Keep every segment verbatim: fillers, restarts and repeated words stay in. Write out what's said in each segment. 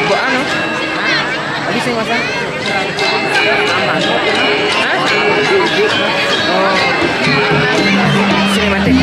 Buat anu? Habis ni masa? Hah? Oh. Sini mati.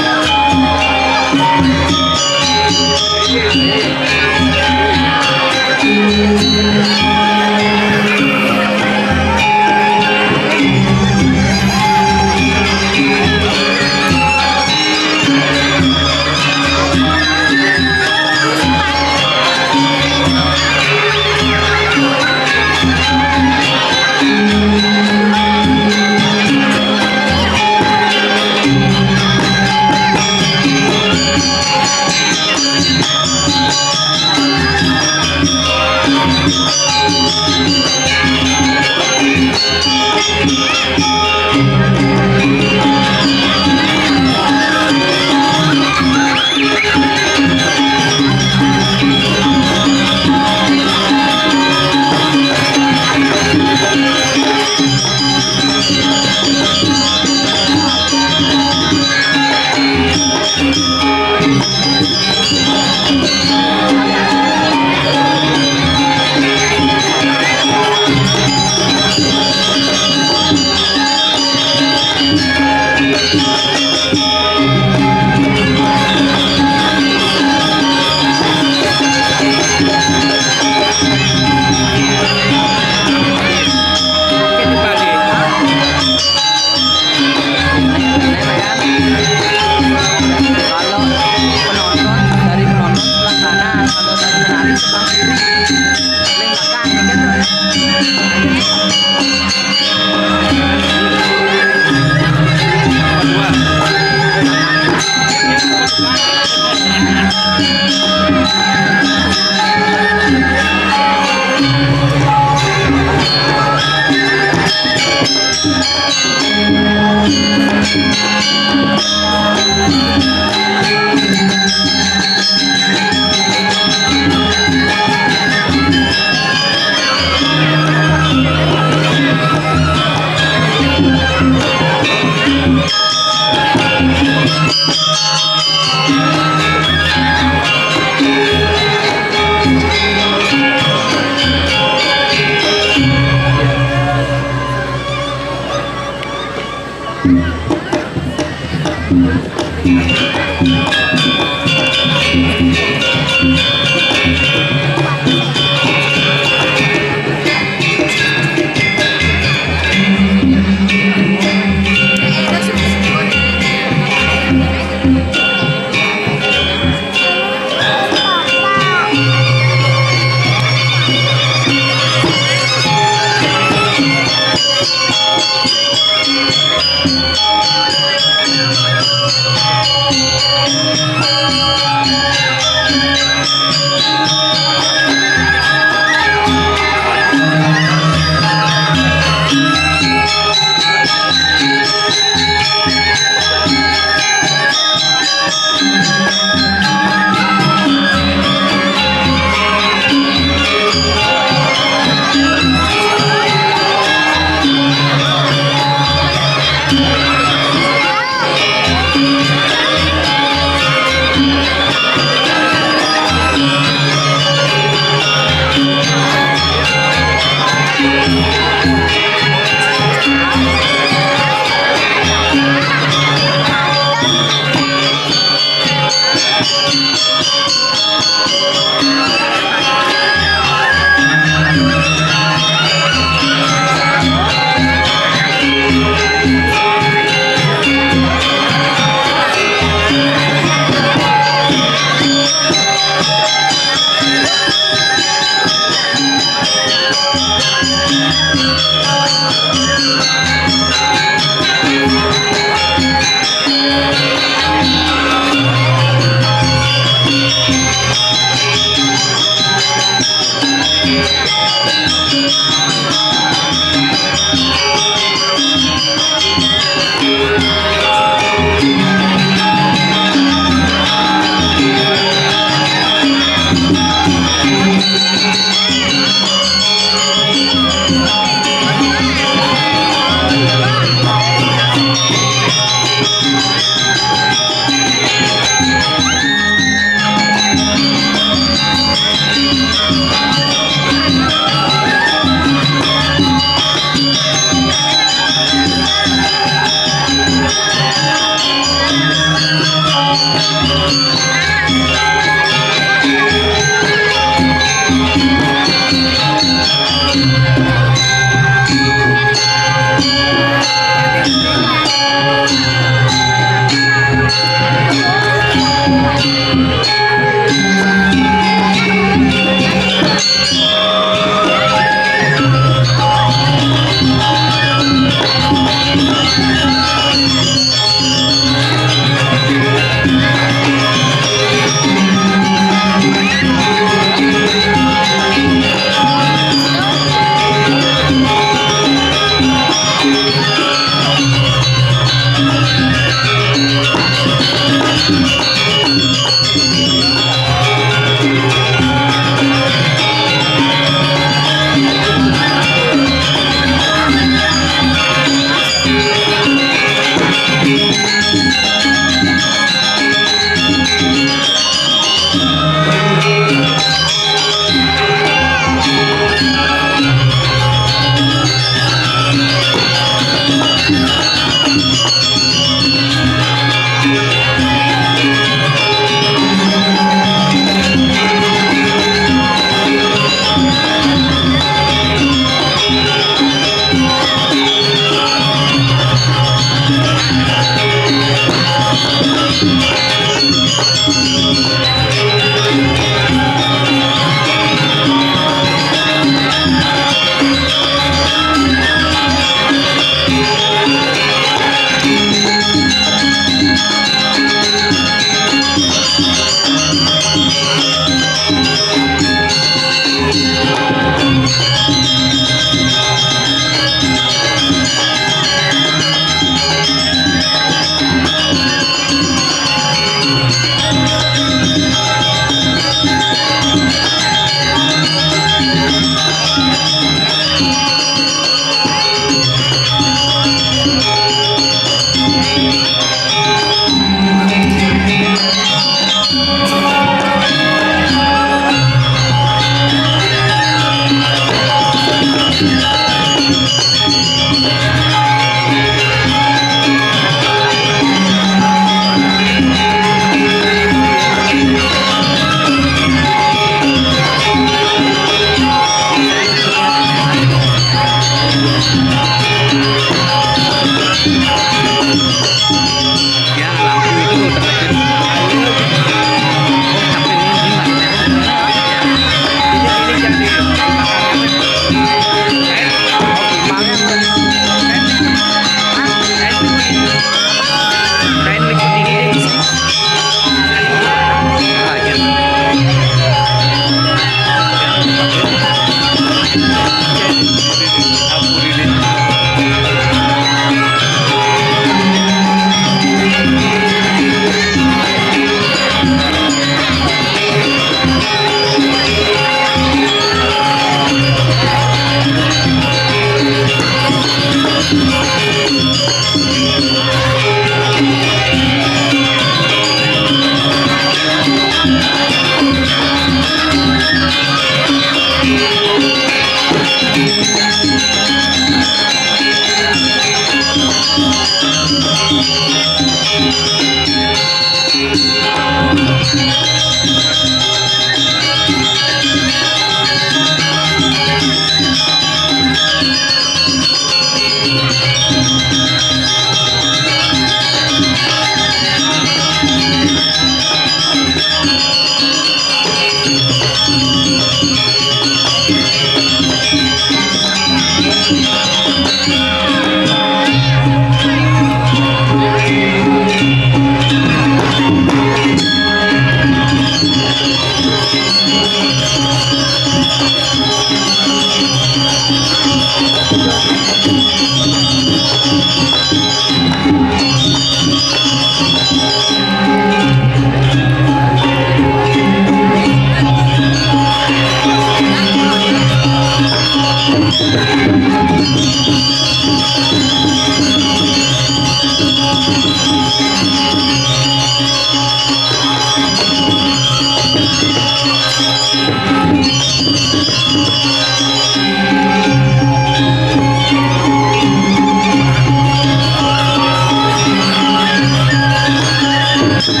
Terus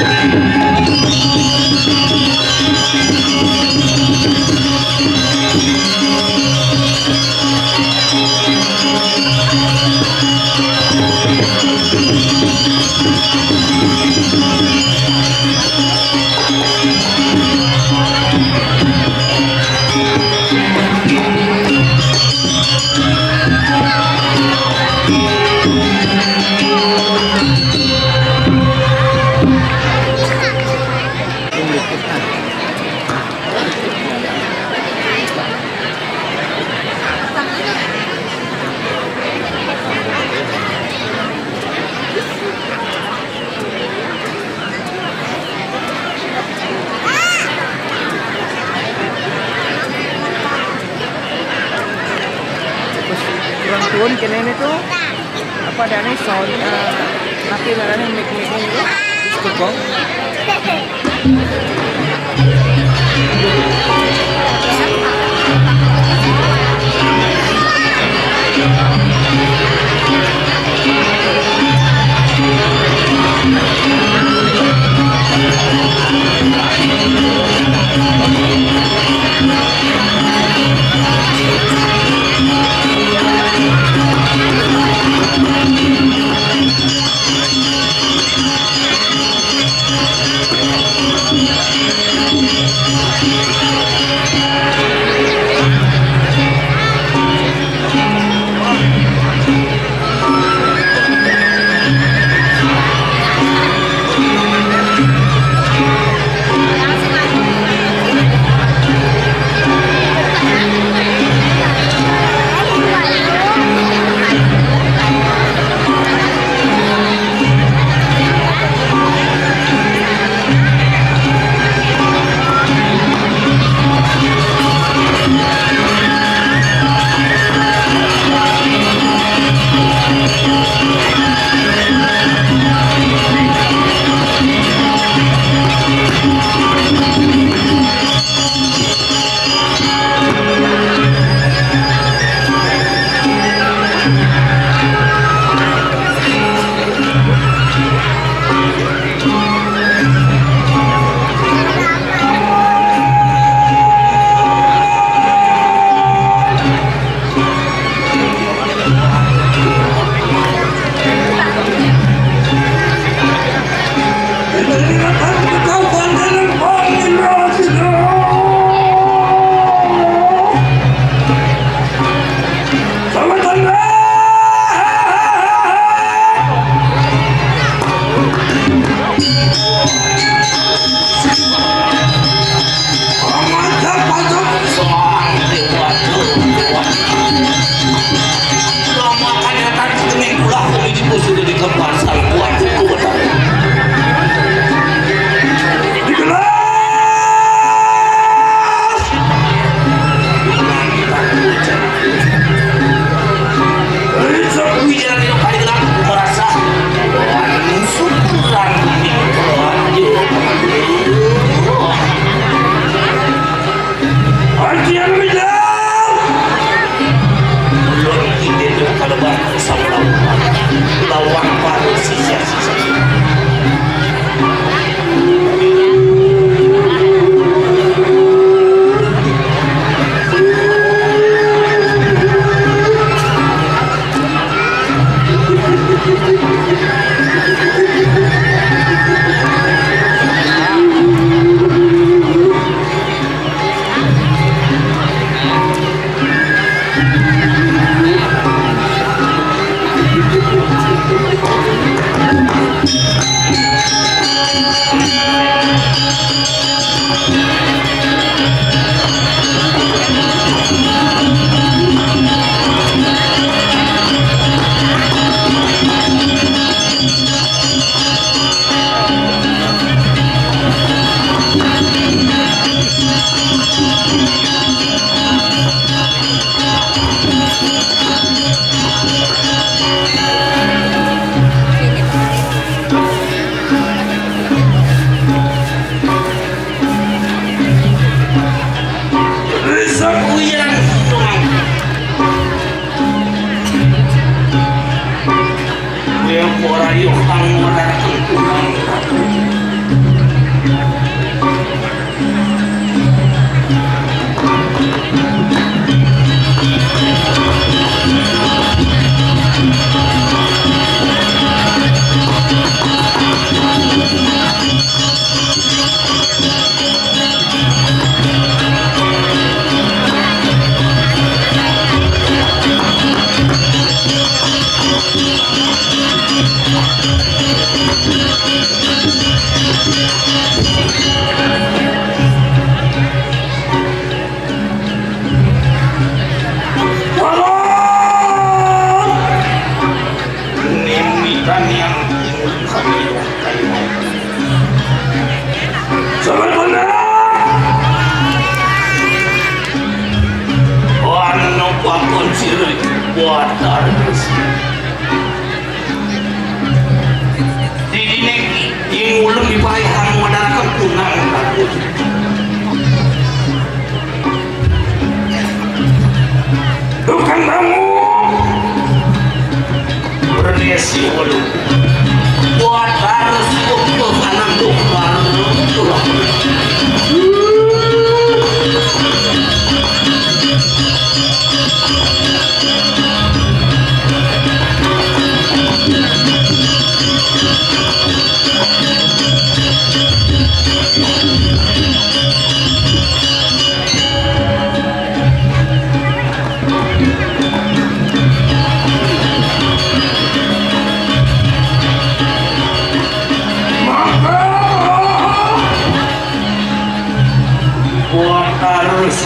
kurang turun kena ini tuh. Apa ada nih sound, eh, tapi ada nih mic-mic ini tuh. Terus tuh kok.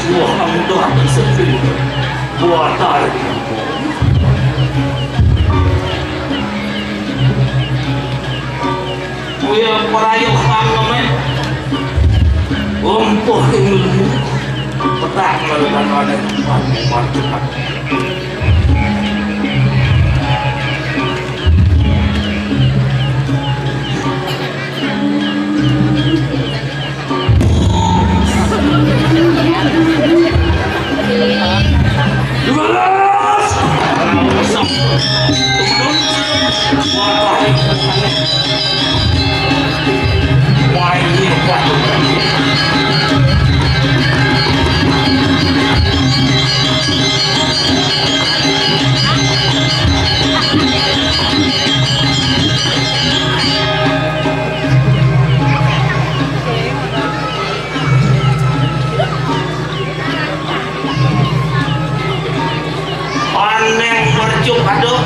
Wah, kamu doa sepi. Buat tarik. Kuya parayo kang ngemen. Umpuh ilmu. Petak melekan oleh. Aneng mercuk ado.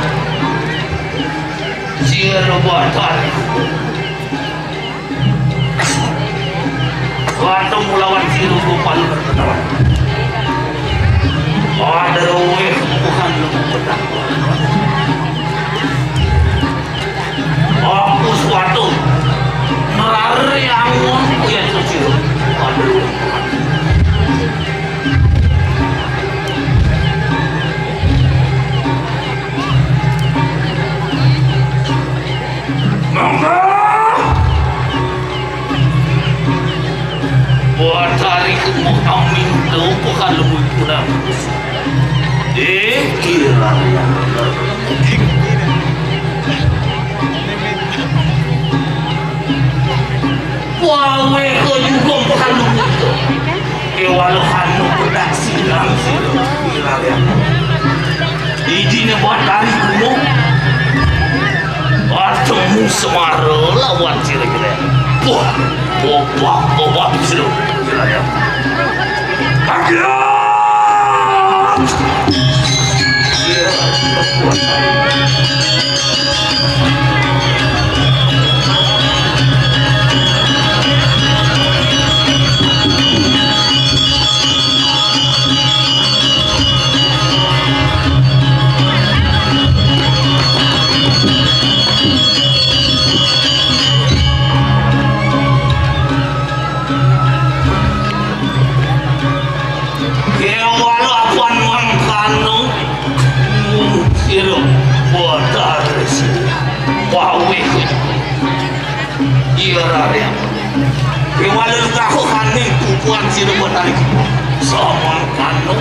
Sira batal. Watong mulawan sira batal berkenalan. Ada weh bukan lu petang. Aku suatu melari angon kuya suci. Aduh. Mangga. Buat hari kemu amin tu bukan lebih kurang. Eh, kira yang benar. Wawe ko juga bukan lupa. Kewalo hanu pedak silang sila. Kira yang. Idine buat dari kuno. Bertemu semara lawan sila-sila. Wah, bobak-bobak sila. Kira yang. Akhirnya. Kewala apan mangkano sira Batara Siwa. Pawih. Iya, Raden. Kewala lukaku kaning tukuan sira Batara. Samangkano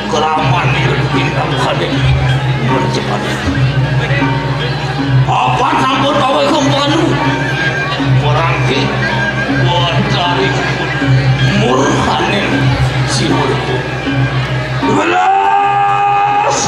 keraman ira pindang kaning. Percepat. Apan sampun pawih kumpanu. Perangki Batara murhaning Siwa. Welas!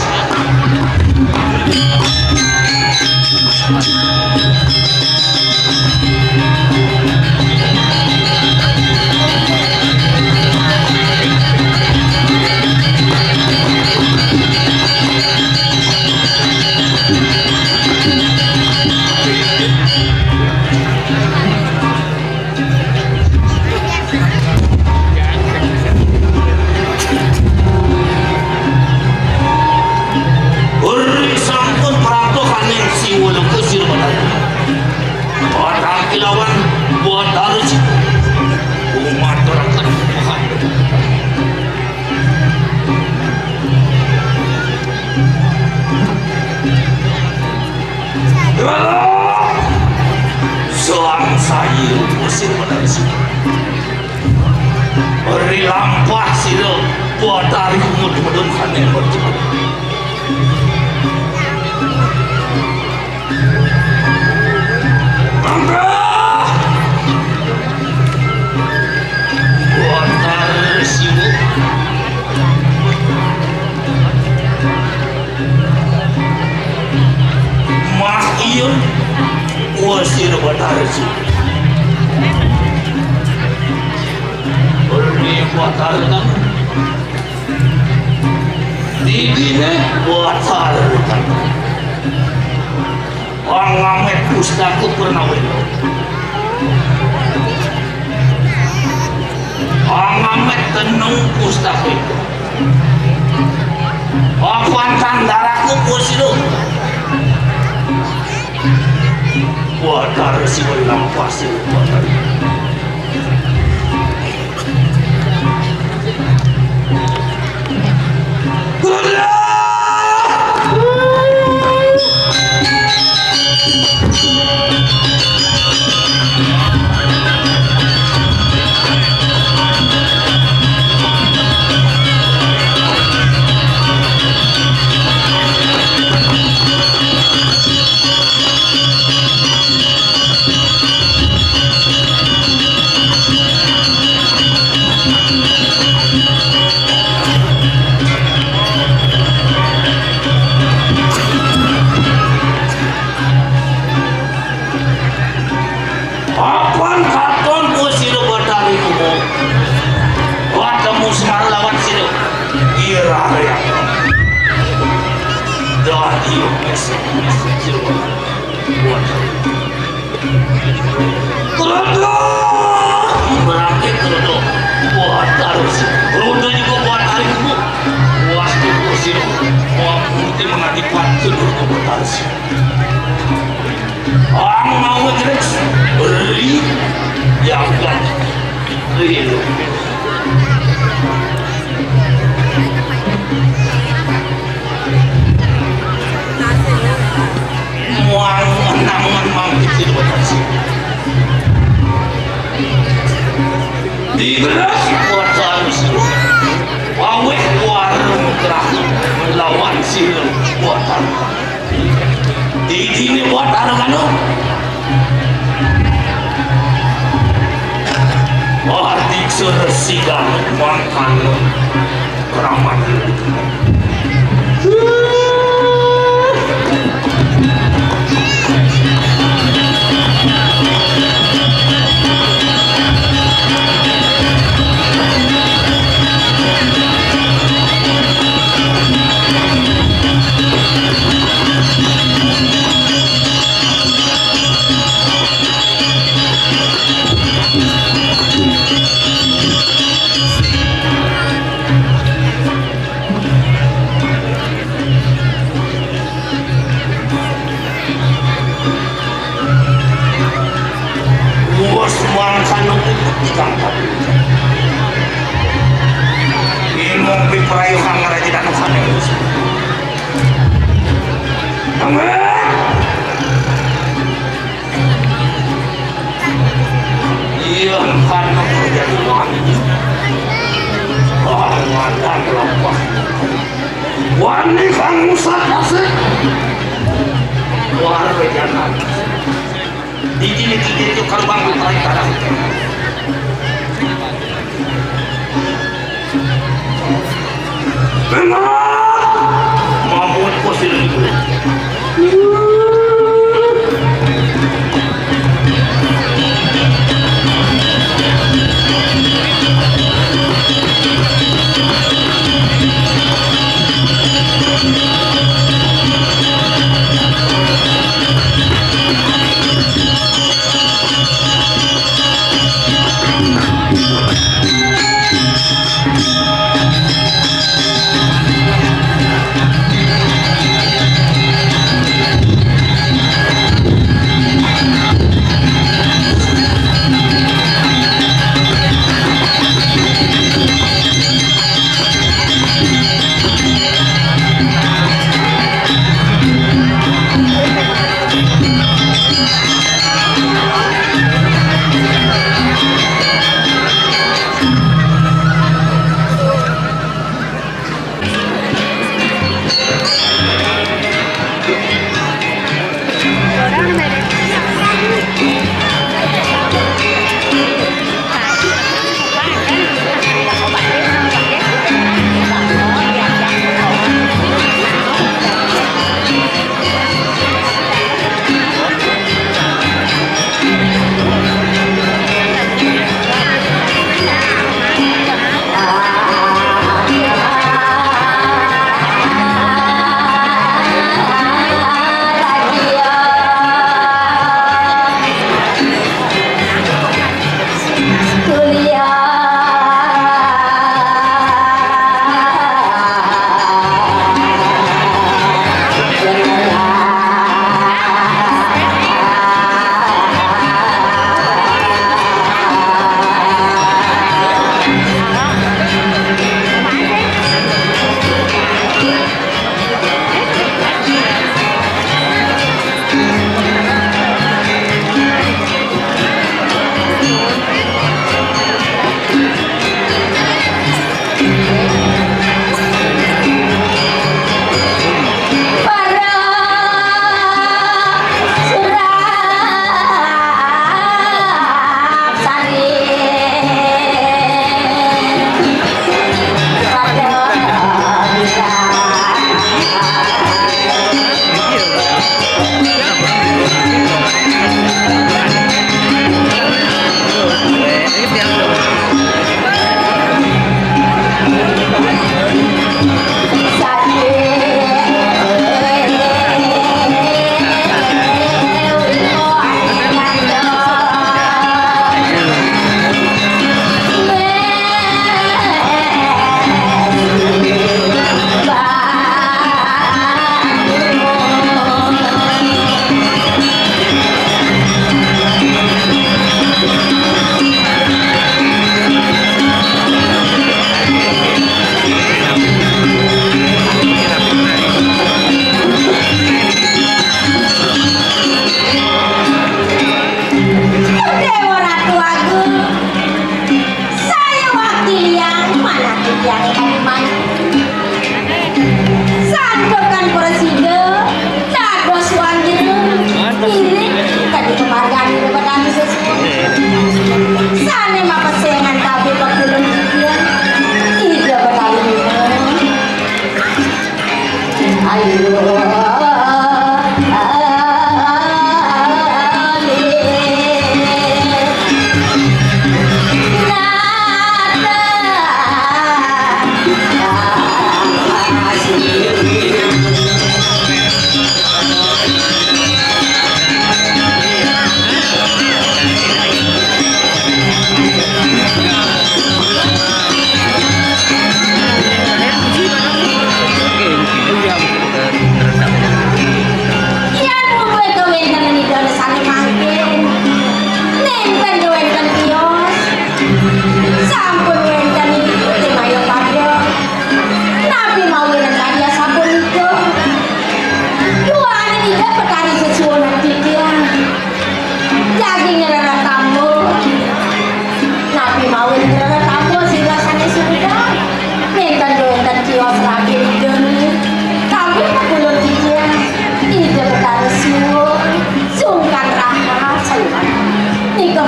Uri sampun prapta kaning Siwa Loka Sira Batara. Batara kilawan Batara Siwa. Umat terakan. Soang sayu musim menawi sida. Beri lampah sida Batari kumut-mudun sané berjaya. Mangga! Batari Siwa. Mah iya, wa sira Batara Siwa. Ulmi Batara kan. Didine Batara kan. Angamet pustaku pernawena. Angamet tenu Mustahil. Apan tandaraku, Gusti Ratu. Watara Siwa lampah, Siwa. Apan katon ku sira Batari Kubu. Watemu semar lawan sira. Ira yang. Dah dia. Sira. Buat. Kerodo! Berangkat Kerodo. Buat harus. Kerodo juga buat hari Kubu. Wah, Kubu sira. Wah, putih mengadi pantun Kerodo buat harus. Ang mau ngejelas beri yang kuat. Beri lu. Muang namun mampir di luar kasih. Di beras kuat harus. Waweh warung terakhir melawan sihir kuat harus. Di sini buat anak-anak. Wah, diksersikan makanan keramat. Bos mangkano ikang tapi. Ilmu piperayu kang raja danu kane. Amin. Iya, karena kerja di luar ini. Wah, mantan lepas. Wani kang musat asik. Luar biasa. Didi, didi, didi, itu kerbang tarik darah. Benar. Mamut fosil itu.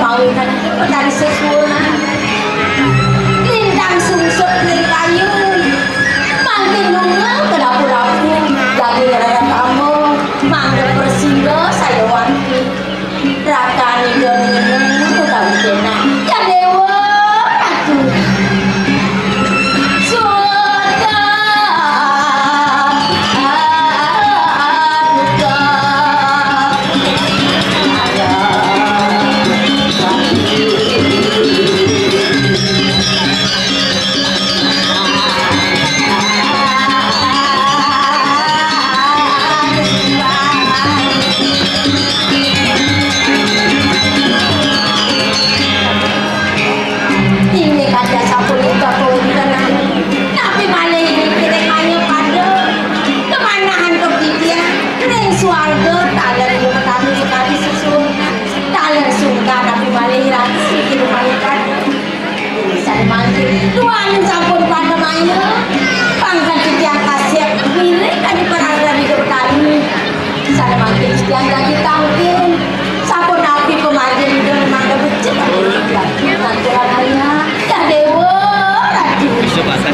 Awinan iki petani sesuwun. Lintang sungsut ning kayu. Mangkin nunggal ke dapur-dapur. Daging rereh tambah. Mangga persingga saya wanti. Rakan ida nyeneng utawi kenak. Ya Dewa Ratu. Suta. Inggih, kadang sapunika kawontenan. Napi malih inggih kirang maya pada kemanahan kepitian ring swarga taler ing petani sekadi sesuwun. Taler sungkan napi malih raris inggih maya pada. Inggih sane mangkin, duaning sampun pada maya. Pangkat titiang kasih ngiring kadi parang rabi kepetani. Sane mangkin titiang dadi tangkin. Sapunapi pamargin Ida mangda becik. Ngaturang ayah. Dah Dewa Ratu. Bisa bahasa.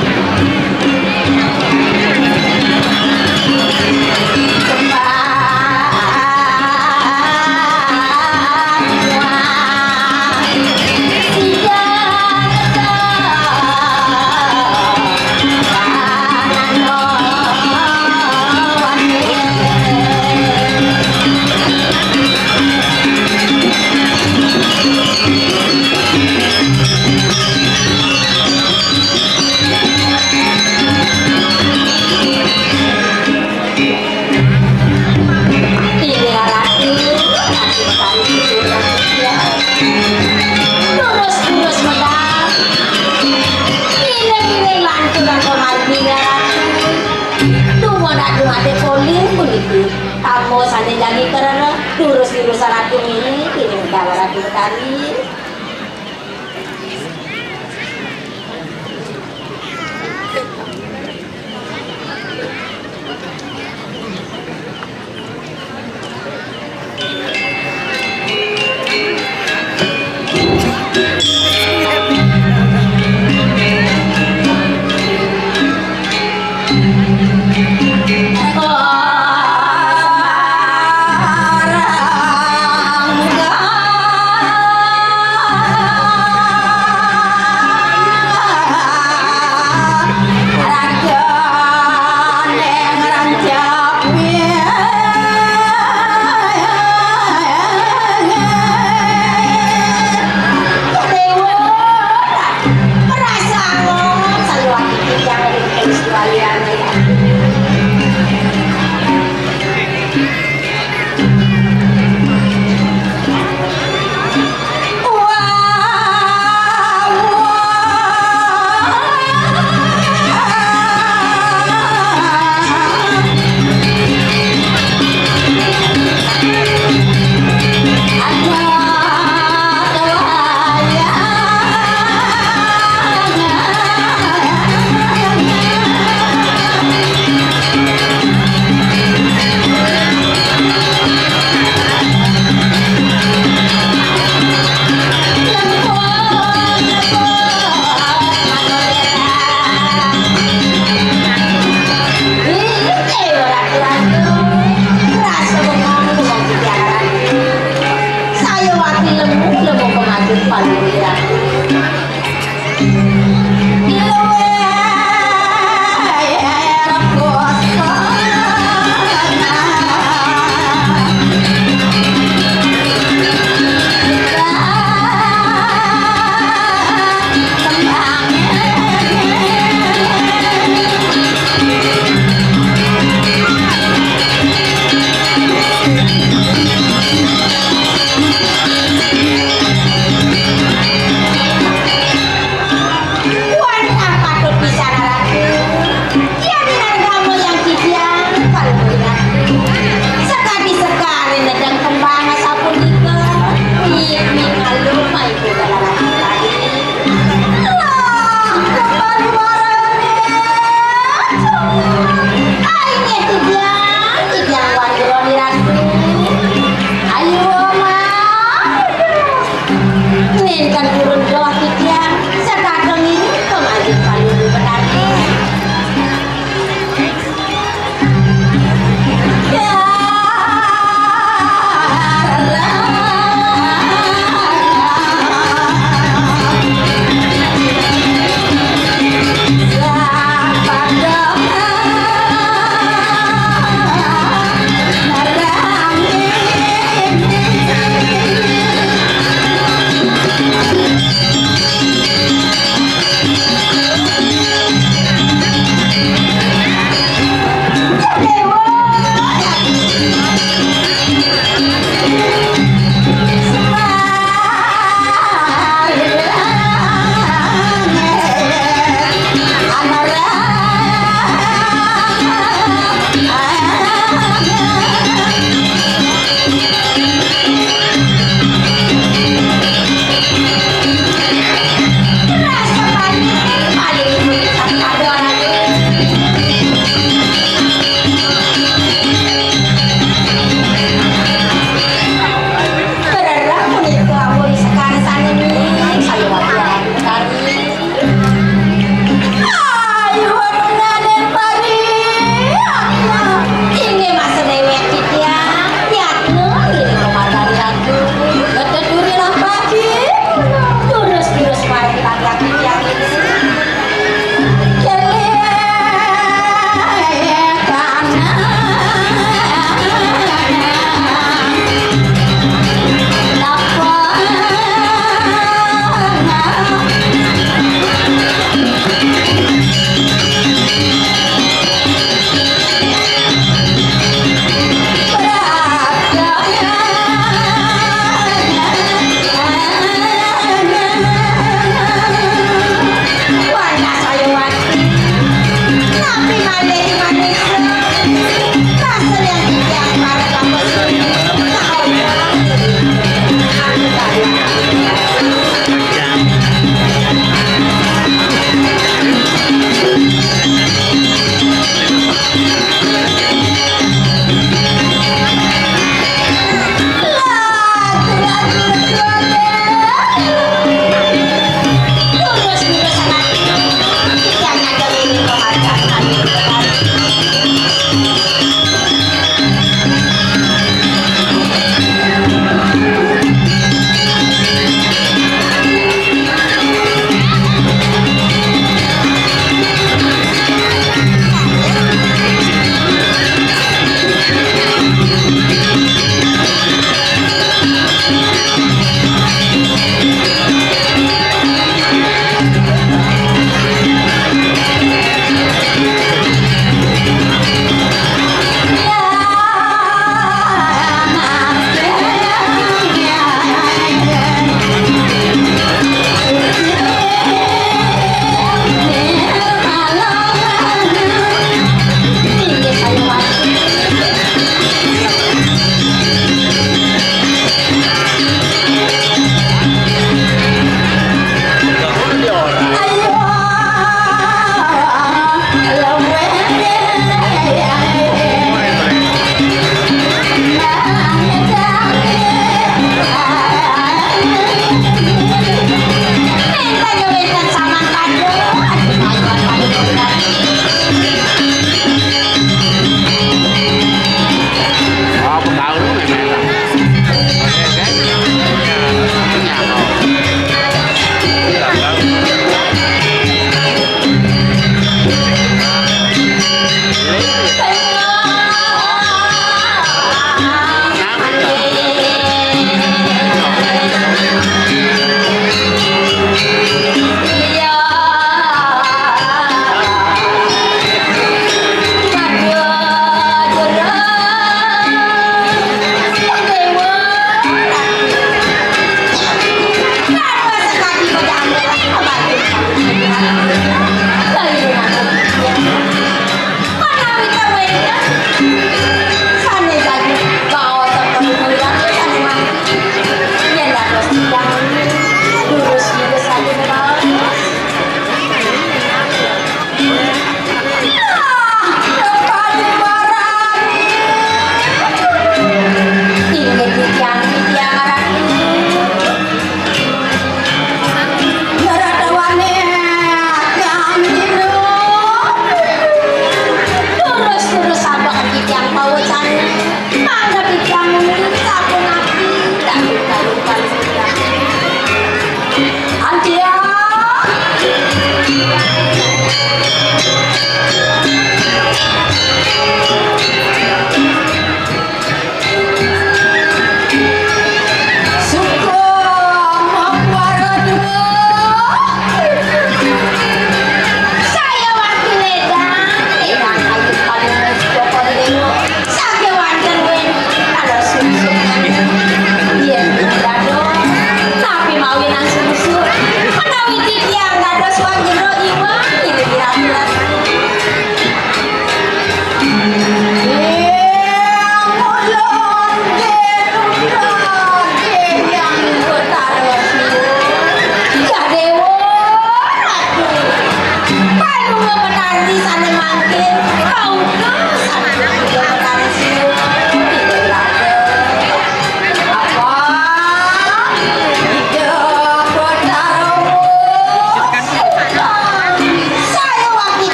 Inggih Ratu, Ratu Sari Suci Ratu Setia. Durus-durus medal. Iring-iring lanturang pamargine Ratu. Dumadak dumadik polih puniki. Tamo sane jagi karena durus-durus Ratu ngiring, iring medal Ratu Betari. Saya wati lemu, lemu pemadu palu ya. Ingkang purun jawah titiang, sadaging ingkang anjing paling betari.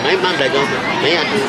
Mai mang dagang, mai atuh.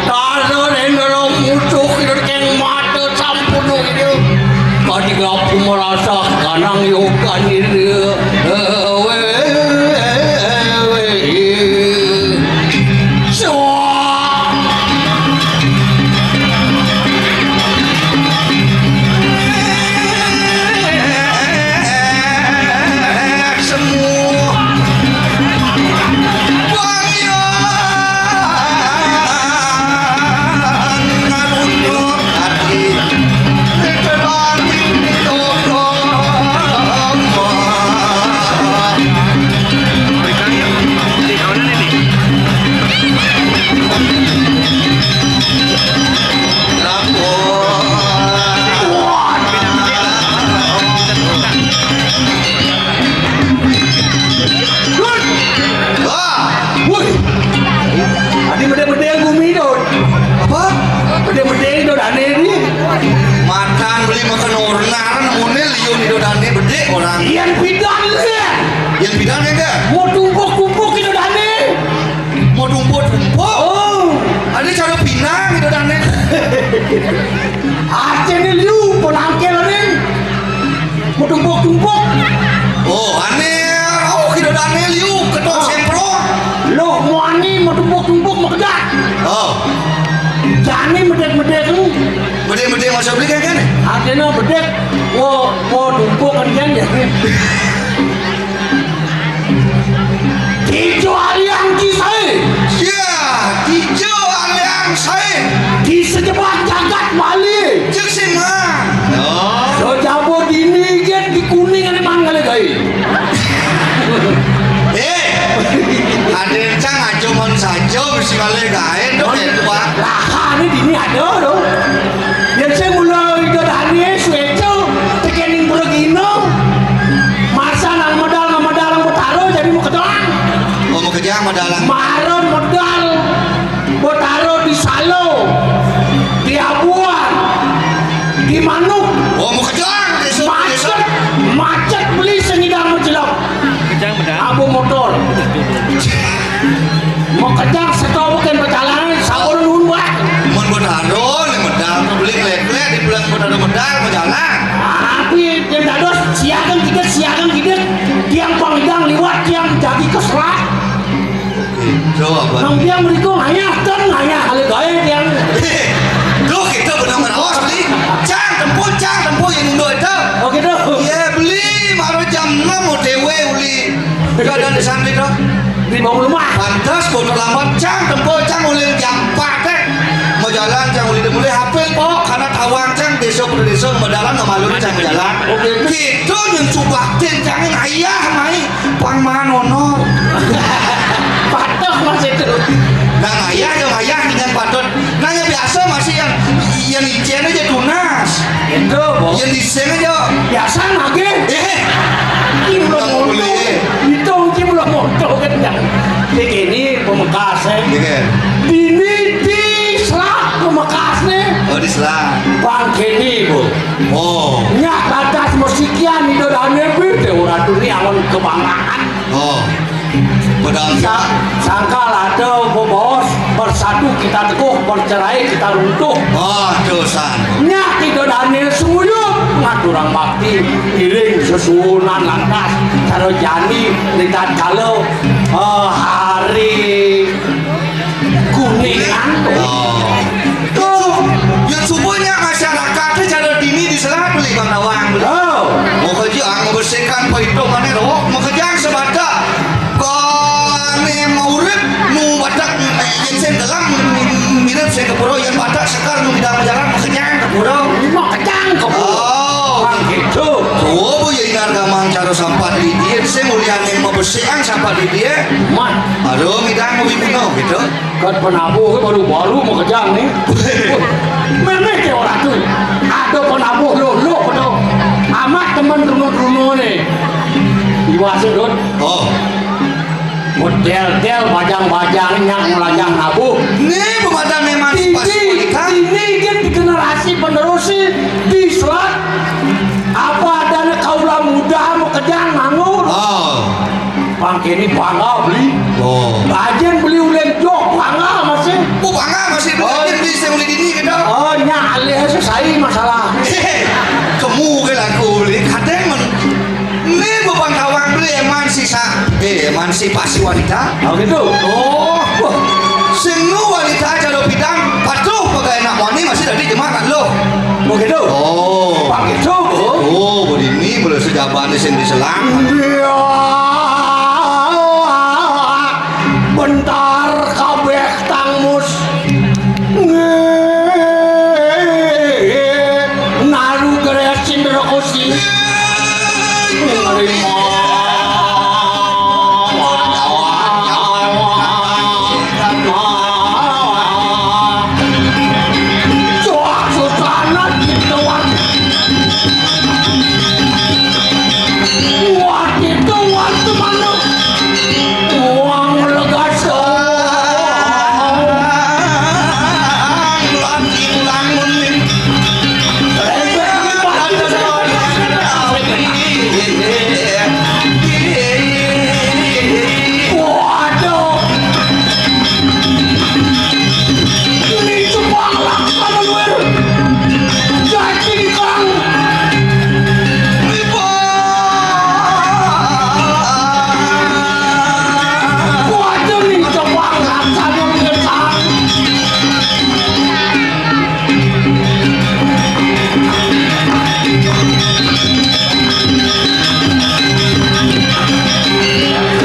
Tasa Rendra musuh kang mata sampun ieu. Kadi ngapu marasa kanang yogan ieu. Woi. Adi bedé-bedé gumi, Dot. Apa? Bedé-bedé, Dot, ané ni. Matan beli makan ornaran, mune liun, Dot, ané bedé orang. Yén pidan, Dot. Yén pidan, ya, enggak? Mau tumpuk-tumpuk, Dot, ané. Mau tumpuk-tumpuk? Oh. Ada cara pinang, Dot, ané. Acéh ni liu, penangkel ni. Mau tumpuk-tumpuk. Oh, ané, oh, kira ané liu, ketok semprong. Loh, mau ané, mau tumpuk-tumpuk, mau kedak. Oh. Jani medek-medek lu. Medek-medek masa beli kan, kan? Artinya bedek, mau, mau tumpuk kan, kan, ya. Tijo Aliang Ki Saé. Ya, Tijo Aliang Saé. Di sejebat jagat Bali. Cek sih, Mang. Oh. Sejabo dini gén di Kuningan emang kali gaé. Eh, ada yang cang aja mon saja mesti kali gaé dong ya, Pak. Lah, ini dini ada dong. Yén sing mula Ida Dané suéca tekéning Bragina. Masa nang medal, nang medal, nang Betara jadi makejang. Oh, makejang medalan. Mara medal Betara di Salo, di Abuan, di Manuk. Oh, makejang. Macet, macet beli sing ngidang majelep. Makejang medal. Abu motor. Makejang setawa kén pacalanan, sampun nuhun, Pak. Mun Betara, ning medal, beli klek-klek, di bulan Betara medal, majalan. Tapi yén dados siagang kidik, siagang kidik, tiang pangidang liwat, tiang jagi keserak. Gitu, apa? Nang tiang mriku ngayah, ten ngayah, kali gaé tiang. Duh, kita bener ngeraos, beli. Cang, tempo, cang, tempo, yang nunduk itu. Oh, gitu. Iya, beli, mara jam enam, O T W, uli. Jagalan di sana to. Di bawah rumah. Pantes, bodo lambat, cang, tempo, cang, ulin jam empat, eh. Mau jalan, cang, ulin mulai hapil, pok, karena tawang, cang, desa per desa, mau jalan, nggak malu, cang, mau jalan. Oke. Gitu, nyun subatin, cang, ayah, mai, pang manonor. Patut, Mas, itu. Nah, ayah, yang ayah, dengan patut. Nanya biasa, masih yang, yang licin aja tunas. Itu, Bu. Yang desain aja. Biasa nagih. Eh. Ini belum Nggak monto. Boleh. Itu mungkin belum monto kan, ya. Di kene pemekas, eh. Iya, kan? Dini di Selak pemekas nih. Oh, di Selak. Bang kene, Bu. Oh. Nyak batas mesikian itu dan lebih deh, orang tuh nih awan kebanggaan. Oh. Padahal Sa-, sangkal ada bos, bersatu kita teguh, bercerai kita runtuh. Oh, dosa. Nyak tidak Daniel suyup, ngaturang bakti, iring sesuunan lantas, cara jani, lihat kalau, eh, hari kuningan. Oh. Tuh, yang subuhnya masyarakat cara dini di Selak beli Bang Nawang. Oh. Mau kerja, mau bersihkan perhitungannya, oh, mau kerja sebata. Kone maurip nu wadak yen sing dalam mirip sing kepuro, yen wadak sekar nu bidang jalan kenyang kepuro. Mau kenyang kepuro. Oh. Bang gitu. Oh, Bu, ya inar gamang cara sampat di dia sing mulyane mabesikan sampat di dia. Mah. Aduh, midang mau ibu no gitu. Kan penabuh baru-baru mau kejang nih. Memeh ke orang tuh. Ada penabuh lo lo penuh. Amat teman runo-runo nih. Iwase, Dut. Oh. Model-del bajang-bajang nyak ngelajang nabuh. Nih, pemadam emansipasi Ini, wanita. Ini kan di generasi penerus sih di Selat. Apa adanya kaula muda mau kejang nganggur? Oh. Pangkeni bangga beli. Oh. Ajen beli ulin jok bangga masih. Oh, bangga masih beli. Oh. Ajen beli sing ulin ini gitu. Oh, nya alih sesai masalah. Kemu ke laku beli kadang men. Ini beban kawang beli emansi sa. Eh, emansipasi wanita. Oh gitu. Oh, wah. Sing nu wanita jalo bidang patuh pegai nak wani masih dari jemaat lo. Oh gitu. Oh. Pak gitu. Oh, begini boleh sejaban di sini selang. Iya. Bentar kabeh tangmus. Nggih, nalu geresin Rekusi. Nerima. Joak susanan gitu. Wah, itu waktu mana? Uang legas. Waduh. Ini cuma laksana luar. Janji di kang. Waduh, ini cuma laksana luar.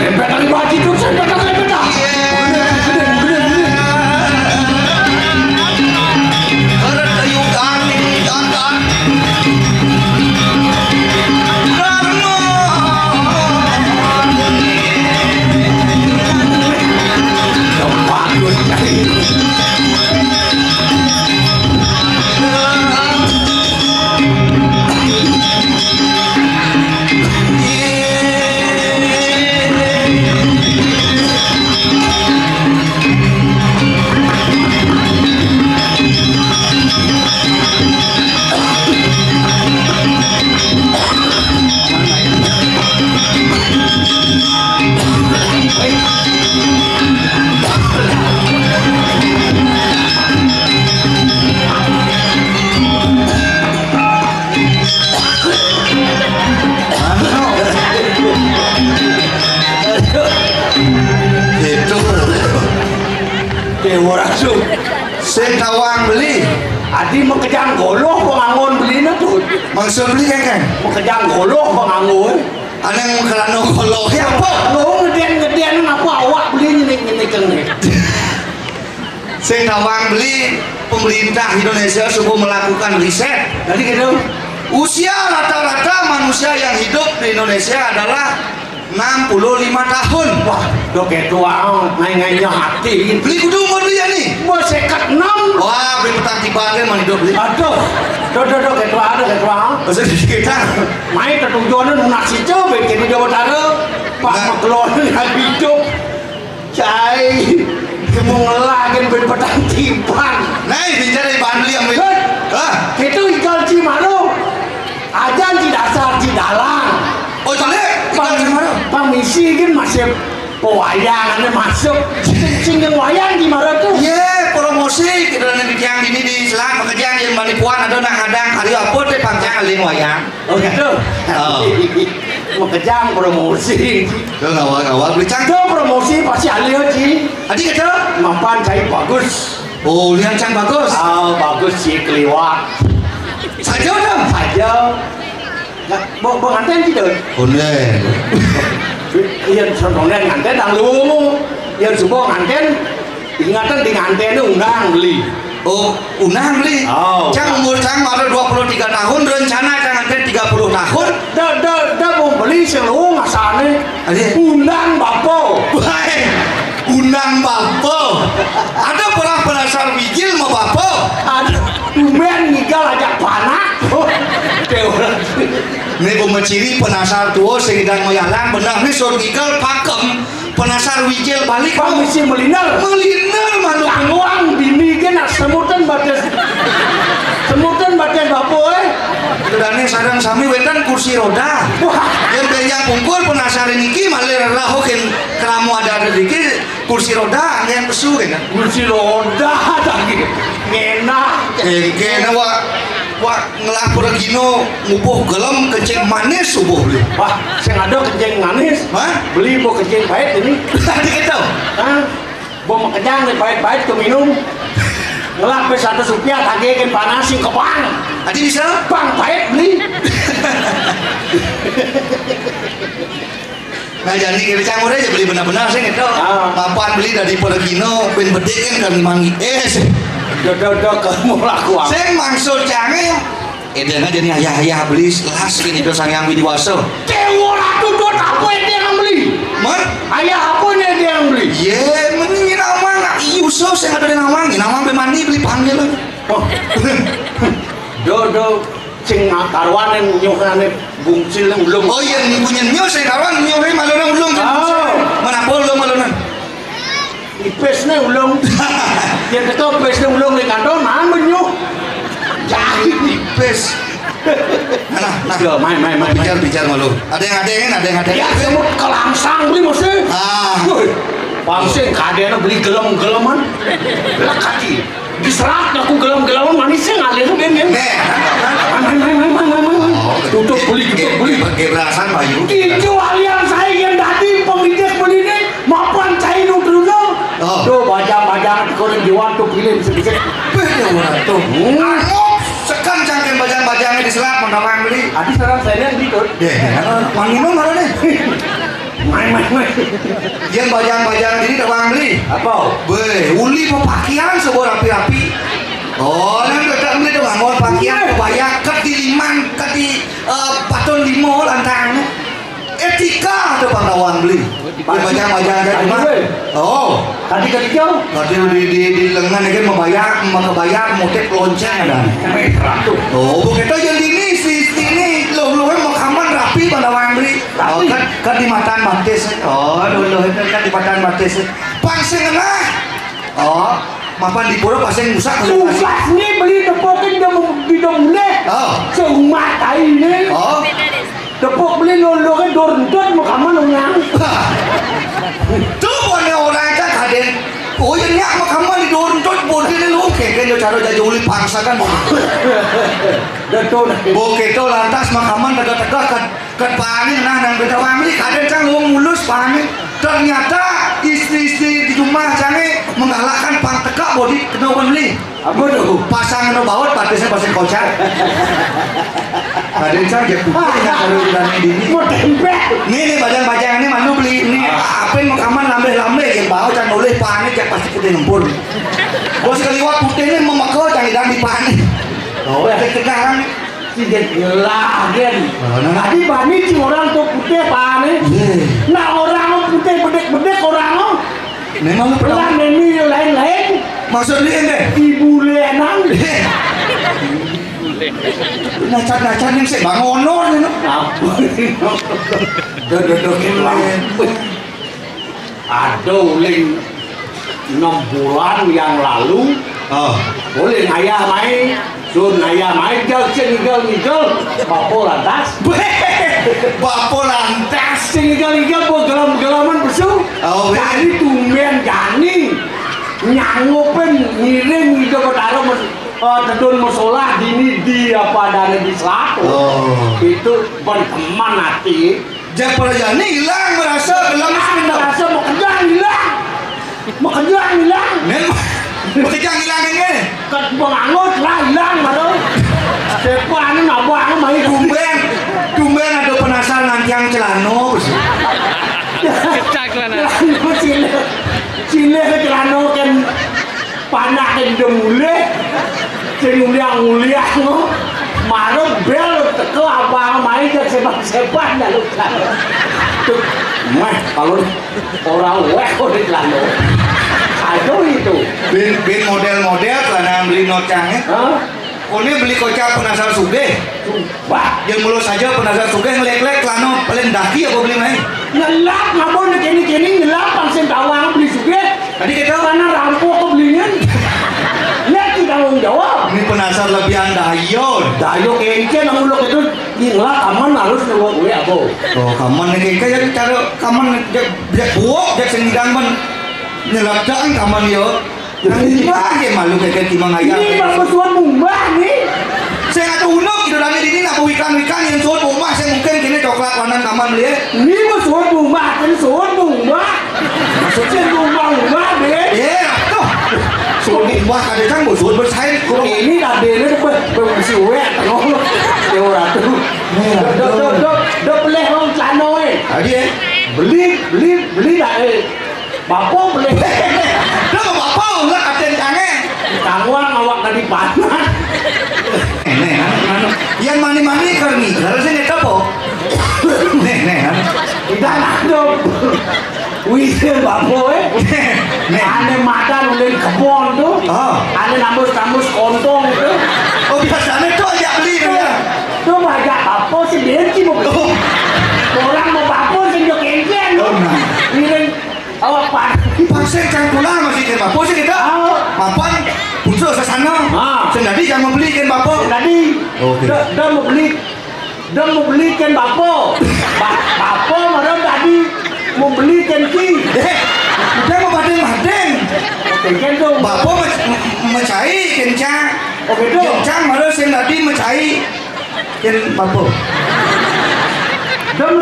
Rempet kali baju itu, rempet, rempet, rempet. Gede, gede, gede. Itu. Dewa Rasul. Sing tawang beli. Adi makejang goloh pangangon belina tuh. Maksud beli kan, kan? Makejang goloh pangangon. Anéng krana kala ya apa? Lo ngedén-ngedén apa awak beli nyenik-nyenik kéné? Sing tawang beli, pemerintah Indonesia suka melakukan riset. Jadi gitu. Usia rata-rata manusia yang hidup di Indonesia adalah enam puluh lima tahun. Wah, do ketua, ngai-ngainya hati. Beli kudu umur dia nih. Umur seket enam. Wah, beli petang tiba kan mah hidup beli. Aduh, do, do, do, ketua, do, ketua. Maksudnya kita. Main ketujuannya nunas itu, bikin di Jawa Utara. Pak Nah. Makelon yang hidup. Cai, kamu ngelagin ben petang tiban. Nah, bicara di Bandli yang Hut. Hah? Itu ikan Cimaro. Ajan di dasar di dalam. Oh, jelek. Ikan Cimaro. Pamisi kan masih pewayangannya masuk. Sing, sing yang wayang di mana tuh? Iya, promosi kita nanti yang ini di Selat Makejang yang manipuan ada nak ngadang hari apa teh pangcang alin wayang. Oh gitu. Oh. Makejang promosi. Tuh ngawal-ngawal beli cang. Tuh promosi pasti alin sih. Adi kata? Mapan cai bagus. Oh, lihat cang bagus. Ah, bagus sih keliwat. Saja dong. Saja. Ya, bo, bo nganten gitu. Onde. Iya, contohnya nganten nang lu. Iya, semua nganten. Ingatan di nganten undang beli. Oh, undang beli. Oh. Cang umur cang ada dua puluh tiga tahun, rencana cang nganten tiga puluh tahun. Dah, dah, dah mau beli seluruh ngasane. Ade. Undang bapo. Baik. Undang bapo. Ada pernah penasar wijil mau bapo? Ada. Tumben ngigal ajak panak. Dewa. Ini bumeciri penasar tua sing idang mayalang benar ni sur ngigal pakem penasar wijil balik. Pamisi meliner. Meliner manuk. Kangwang bini ke nak semutan batis. Semutan batis bapo eh. Kedane sareng sami wetan kursi roda. Wah. Yang benjang pungkur penasar niki malah rahukin keramu ada rezeki. Kursi roda, angin pesu kena. Kursi roda lagi. Ngena. Eh, kena wak, wak ngelapor gino ngubuh gelem kencing manis subuh beli. Wah, sing ada kencing manis. Hah? Beli mau kencing pahit ini. Tadi kita. Hah? Mau makejang nih pahit-pahit ke minum. Ngelap sampai satu rupiah tagih kan panas sing kebang. Tadi bisa? Bang pahit beli. Nah, jadi kita campur aja beli benar-benar sih gitu. Ah. Papan beli dari Pergino, ben bedik kan kami mangi. Eh, sih. Dodok kamu laku apa? Sing maksud canggih. Edeng aja nih ayah-ayah beli las ini tuh sang yang widiwasa. Dewa ratu dot apa yang dia yang beli? Mar? Ayah apa yang dia yang beli? Ye, mending nawang nak iuso sing ada nawang, nawang be mandi beli panggil. Oh. Do, do, sing karuan yang nyuhane bungsil ulung. Oh iya, punya nyo sing karuan nyo he malona ulung. Oh. Mana apa ulung malona? Ipis ne ulung. Yang teko ipis ne ulung di kantor, mana nyo? Jahit ipis. Nah, nah. Yo, main, main, main, Bicar, main. Bicar malu. Ada yang ada yang ada yang ada. Ya, semut kelangsang beli mesti. Ah. Woi, pangsing kadena beli gelem-geleman. Lekati. Diserat aku gelem-geleman manisnya ngalir ben ya. Nih. Main, main, main, main, main, main. Oh, tutup beli, tutup beli. Ge-, ge-, gebrasan bayu. Itu alian saya yang tadi pemidik beli ini mapan cai nu dulu. Oh. Tuh bajang-bajang kurang jiwa tuh pilih bisa-bisa. Beh, ya orang tuh. Hmm. Anu, sekan cangkeng bajang-bajangnya diserat mau beli. Adi sarang saya yang gitu. Deh, mana? Mang Imam mana nih? Main, main, main. Yang bajang-bajang ini tawang beli. Apa? Beh, uli pakaian sebuah rapi-rapi. Oh, yang kita beli tuh mau pakaian kebaya kat di limang, kat di eh, paton limo lantang. Etika tuh bang tawang beli. Bajang-bajang aja. Ayo, mah. Weh. Oh. Tadi kerja. Tadi di di di lengan aja membayar, mau kebayar, motif lonceng ada. Weh, ratu. Oh, begitu jadi ini si ini lo lo mau kaman rapi bang tawang beli. Tapi oh, kan, kan di matan batis. Oh, dulu itu kan di matan batis. Pang sing ngena. Oh, mapan di pura pasing musak. Susah nih beli tepokin dia mau bidong mulai. Oh. Seumat aja nih. Oh. Tepok beli lolo kan dorentut mau kaman orang. Tuh punya orang aja kaden. Oh, yang nyak mau kaman di dorentut bodoh nih lo kayak kan cara jaja uli paksa kan. Betul. Bo kita lantas makaman tegak-tegak kan. Kat panik nah nang beda wami kadang kan wong mulus panik. Ternyata Istri-istri di rumah cangé menggalakkan pang teka bodi kena orang beli. Apa tu? Pasang anu baut, batisnya pasang kocar. Ada cang dia putih yang kalau bilang ini. Mau tempel. Nih, nih, bajang-bajang ini malu beli ini. Ah. Apa yang mau kaman lambeh-lambeh yang bawa cang oleh panik yang pasti putih lempur. Bos kaliwat putih ini memekau cang idang di panik. Oh, ya. Sekarang. Sing gelah gen. Oh, nah. Tadi bani cing orang tu putih panik. Iya. Nah, orang putih bedek-bedek orang. Memang lu pernah. Lah, neni lain-lain. Maksud lu ente? Ibu lenan. Nacan-nacan yang sik bangono ngono. Apa? Dodok-dodok yang lain. Ada uling enam bulan yang lalu. Oh. Uling ayah mai. Sun ayah mai, jal sing ngigel-ngigel. Bapo lantas. Bapo lantas. Sing ngigel-ngigel, bawa gelam-gelaman pesu. Oh, iya. Jadi tumben jani. Nyanggupin ngiring Ida Betara mes-, eh, tedun mesolah dini di apa dana di selatan. Oh. Itu berteman hati. Jak perjani hilang merasa gelam. Ah, merasa mau kerja hilang. Mau kerja hilang. Nen, mau kerja hilang ini. Kat pengangut lah hilang baru. Siapa anu nabang mai. Tumben, tumben ada penasaran nanti yang celano. Kecak lah, nah. Celano sini. Cine ke celana kan panak ke demule. Sing nguliah-nguliah ngo. Marep bel teko abang mai jak sepan-sepan lalu. Tuh, meh kalau orang weh kok di celana. Aduh itu. Bin, bin model-model celana beli nocang, eh. Hah? Kone beli kocap penasar sugih. Wah, dia mulu saja penasar sugih ngelek-lek celana paling daki apa beli main? Ngelap ngapa nih kini-kini ngelap pang sing tawang beli sugih. Tadi kita mana rampok ke belinya? Lihat kita tanggung jawab. Ini penasar lebihan dayo. Dayo kencen nang uluk itu ngelap aman harus ngelap gue apa? Oh, kaman nih kayak cara kaman jak jak buok jak sing dang men nyelap dang kaman yo. Nang lima aja malu kayak timang ayam. Ini bang besuan bumbah nih. Saya kata unuk gitu lagi ini nak wikan-wikan yang suat bumbah saya mungkin kini coklat warna kaman beli. Ini besuan bumbah, ini suan bumbah. Maksudnya bumbah bumbah deh. Iya, tuh. Suat bumbah ada kan bos suat bersaing. Ini tadi ini ber bersiwek. Ya orang tuh. Do do do do peleh orang celana eh. Tadi eh. Beli beli beli dah eh. Bapo beli. Dah bapo lah katen kangen. Tangwang awak tadi panas. Nih, anu, anu. Yang mani-mani kalau ngigal sih nggak tahu. Nih, nih, anu. Tidak ada. Wih, bapo eh. Nih. Ane madan ulin kebon tuh. Oh. Ane nambus-nambus kontong tuh. Oh, biasanya tuh aja beli tuh ya. Tuh banyak bapo sih dia sih mau. Oh. Orang mau bapo sih dia kengkeng tuh. Oh, nah. Ngiring Awak pan. Pasir cangkula masih kena. Apa sih kita? Ah. Mapan putus sasana. Ah. Sendadi jangan membeli kan bapo. Sendadi. Oke. Dah, dah mau beli. Dah mau beli kan bapo. Ba bapo marah tadi mau beli kan ki. Eh, udah mau badeng-badeng. Oke, kan tuh. Bapo me mecai kencang. Oke, tuh. Kencang marah sendadi mecai. Ken bapo. Dem.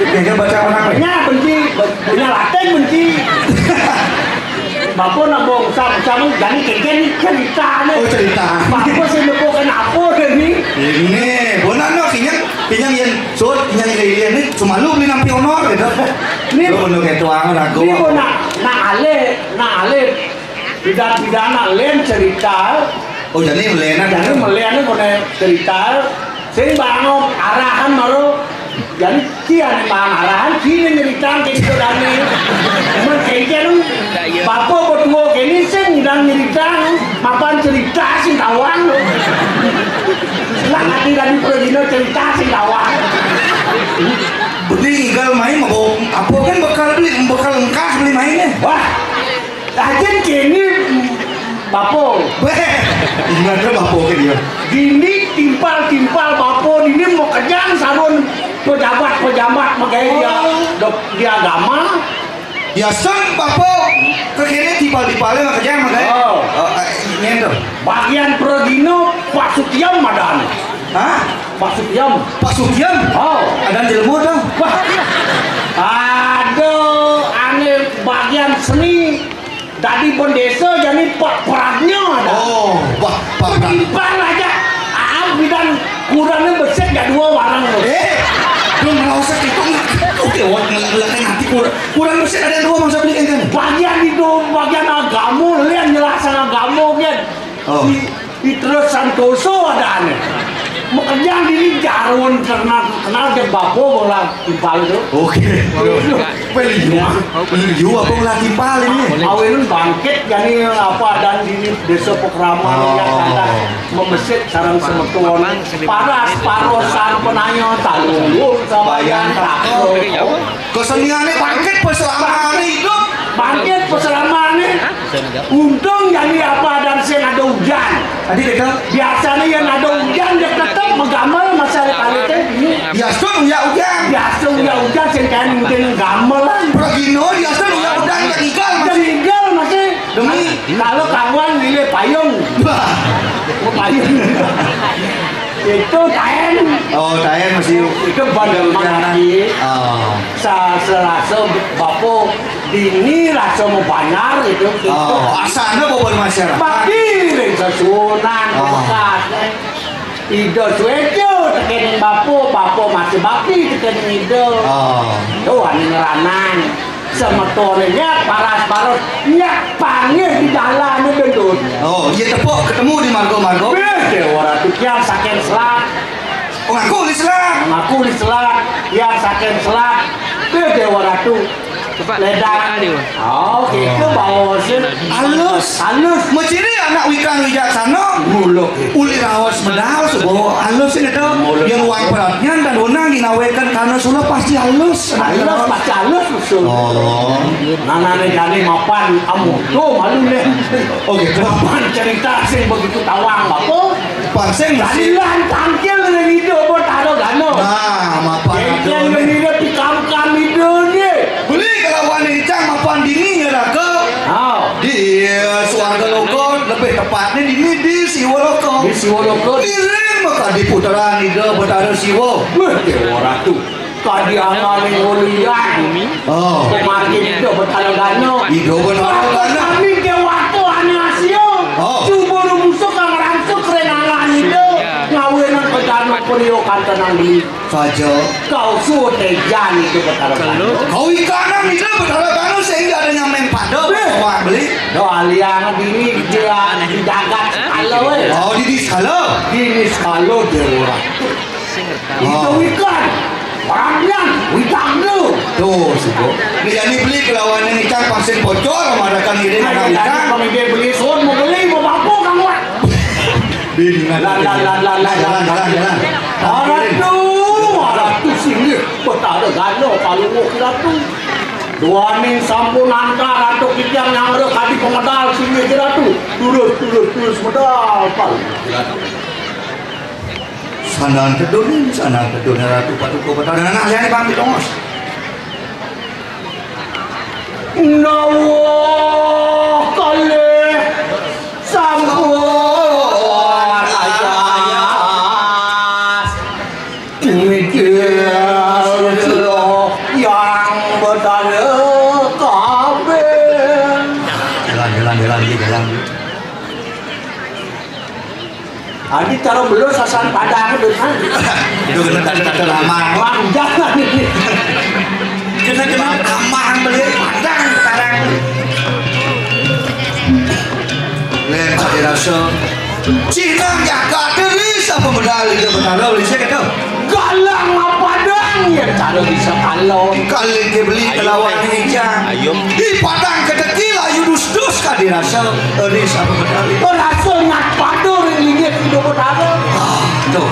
Kagak baca orang. Nya benci, punya latih benci. Bapo nak bohong sama sama jadi keken cerita nih. Oh, cerita. Bapo sih lupa kenapa deh nih. Ini, bona no kinyang, kinyang yang sud, kinyang yang ini cuma lu beli nampi honor gitu. Ini lu bener kayak tuang ragu. Ini bona nak ale, nak ale. Pidan-pidan len cerita. Oh, jadi melenan. Jadi melenan kone cerita. Sing bangun arahan baru. Jadi kian bangun arahan kini cerita gitu dani. Emang kengken bapo berdua kini sing dan cerita mapan cerita sing tawang. Lah nanti tadi pergi cerita sing tawang. Beli tinggal main mau apa kan bekal beli bekal engkah beli mainnya. Wah. Lajeng kene bapo. Ingat lho bapo ke dia. Dini timpal-timpal bapo dini mau kejang sarun pejabat-pejabat makanya dia dok di agama. Ya sang bapo kekene timpal-timpalnya mau kejang makanya. Oh. Oh, eh, ini tuh. Bagian pergino Pak Sutiam madan. Hah? Pak Sutiam. Pak Sutiam? Oh. Ada jelema dah. Wah. Aduh, aneh. Seni dadi bendesa jani Pak Pradnya dah. Oh, wah, Pak Pradnya. Timpal aja. Aam bidan kurannya besik ya dua warang. Eh, dong, nggak usah gitu. Oke, wah, ngelak-ngelakin hati kurang. Kurang besik ada dua mangsa beli kan? Bagian itu, bagian agama, lian jelasan agama kan. Oh. Di, di terus Santoso ada aneh. Makanya dini jarun kenal, kenal ke bapo bola timpal itu. Oke. Beli jua. Beli jua apa ulah timpal ini? Awalun bangkit jani apa dan di desa Pokraman yang ada memesit sarang semeton. Paras, paros, sarang penanya, talunggul, sabayan, takut. Keseniannya bangkit, peselamaannya hidup. Bangkit, peselamaannya. Untung jani apa dan sing ada hujan. Tadi dia biasanya yang ada hujan dia tetap menggamel masalah kali teh ini. Biasa ya hujan. Biasa ya hujan sing kan mungkin gamelan. Pragino biasa ya hujan yang igal masih. Igal masih. Demi kalau kawan nilai payung. Wah. Oh, payung. Itu taen. Oh, taen masih itu bandar hujan. Oh. Sa selasa bapo dini rasa mau banyak itu. Oh, asana bobon masyarakat. Bagi ring sesunan. Oh. Bekas. Ida suejo tekening bapo, bapo masih bakti tekening ida. Oh. Tuh, ani ngeranang. Semetone nyak paras-paros, nyak panggih di dalane gendut. Oh, iya tepuk ketemu di margo-margo. Wih, Dewa Ratu kian saking selat. Oh, ngaku di selat. Ngaku di selat, kian saking selat. Wih, Dewa Ratu. Coba. Ledang. Ada, Bang. Oh, gitu baosin. Halus. Halus. Meciri anak wikan wijaksana. Muluk. Uli raos medal sebo halus ini tuh. Muluk. Yang uang perhatian dan wenang dinawekan karena sulah pasti halus. Halus, pasti halus usul. Oh. Nanane jani mapan amudo malu nih. Oke, mapan cerita sing begitu tawang apa? Parsing. Jadilah tangkil dengan hidup buat taruh gano. Nah, mapan. Yang hidup di kam-kam hidup nih. Beli kelawan icang mapan dini neraka. Oh. Di, eh, swarga loka, lebih tepatnya dini di Siwa loka. Di Siwa loka. Iring maka di putaran Ida Betara Siwa. Wah, Dewa Ratu. Kadi angane ngolian. Oh. Pemati Ida Betara Gana. Ida Betara Gana. Kami Dewa Ratu ane Asia. Oh. Cuba rumusuk kang rangsuk ring angan Ida. Ngawenan bedana priya kantenan beli. Saja. Kau suwun ejan itu Betara Gana. Kau ikanan itu Betara Gana sehingga ada yang main pada. Wah, beli. Do aliang dini dia di jagat sekala weh. Oh, dini sekala. Dini sekala dia orang. Itu ikan. Orangnya widak tu. Tuh, sibuk. Dia ni beli kelawan yang ikan pasir bocor, madakan ini. Nah, anak ikan. Pemimpin beli sun, mau beli, mau mampu kamu. Bin, jalan, jalan, jalan, jalan, jalan. Aratu, aratu singgih, Betara Gana, Palungguh Ratu. Duaning sampun antar Ratu Kijang yang ada kadi pemedal singgih Ratu. Terus, terus, terus medal, Palungguh Ratu. Sandang tedunin, sandang tedunin Ratu Paduka Betara. Nah, lihat nih, Bang, di tongos. Nawa kalih sampun ayas. Mikir kula yang Betara kabeh. Jalan, jalan, jalan, jalan. Adi karo belus sasan Padang, Dut, kan? Itu kena kata-kata lama. Wah, jangan ini. Kena-kena lama beli Padang sekarang. Len, tak dirasa. Cina jaga diri, siapa modal itu, Betara, beli saya kata. Galang mapadang ya cara bisa kalon. Kali ke beli kelawan ini jang. Ayo. Di padang kedekil ayu dus-dus ka dirasa. Ini siapa modal itu? Berasa ngat padur linggih hidup Betara. Ah, tuh.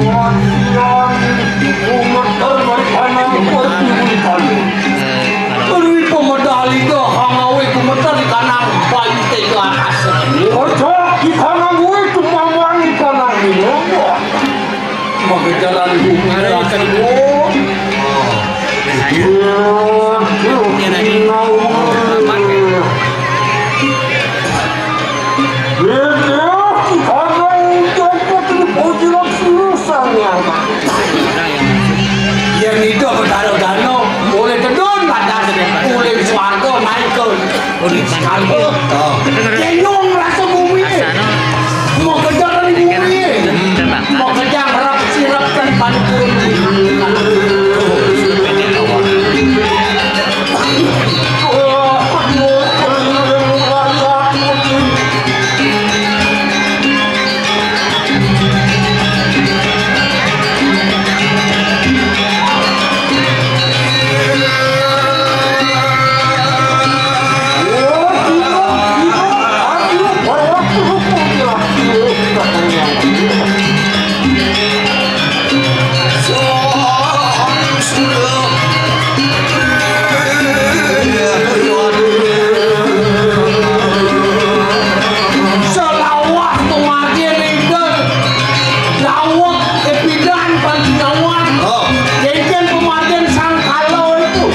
Wasian ibu meter dari kanan pertiwi kali. Beri pemedali ke hangawe ku meter di kanan bayu tega akas. Ojo di kanan gue tuh mamang di kanan ini. Maka jalan ibu meter akan. Iya, iya. Yen ida Betara Oh. Kenyong rasa bumi. Mau kejar di bumi. Mau kejar harap sirap kan pantul. Selawah tumajen itu. Dawet, epidan, pancinawat. Oh. Kengken pemajen sangkala itu.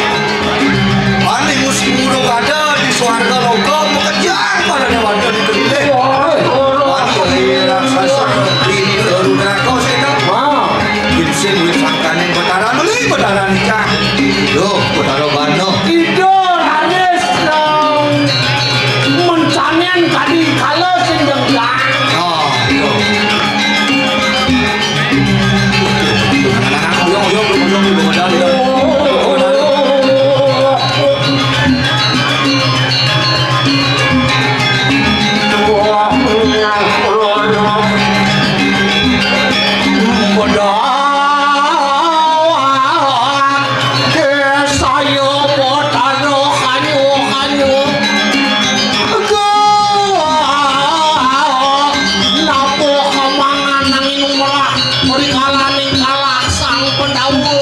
Paling musim buruk ada di swarga loka, makejang pada dewata di kelilih. Wah, wah, wah. Paling raksasa, di Rudraka, saya tahu. Wah. Kimsin, wis sangkaning Betara, beli Betara nicang. Duh, Betara Bana. Ida raris, eh, mencangen kadi kala sing dengkang. Oh, iya. Anak-anak, uyang, uyang, uyang, uyang, uyang, uyang, uyang. Saya potano kanyo-kanyo. Napo kamangan nanging melah, rikalaning kalah sang Pandhawa.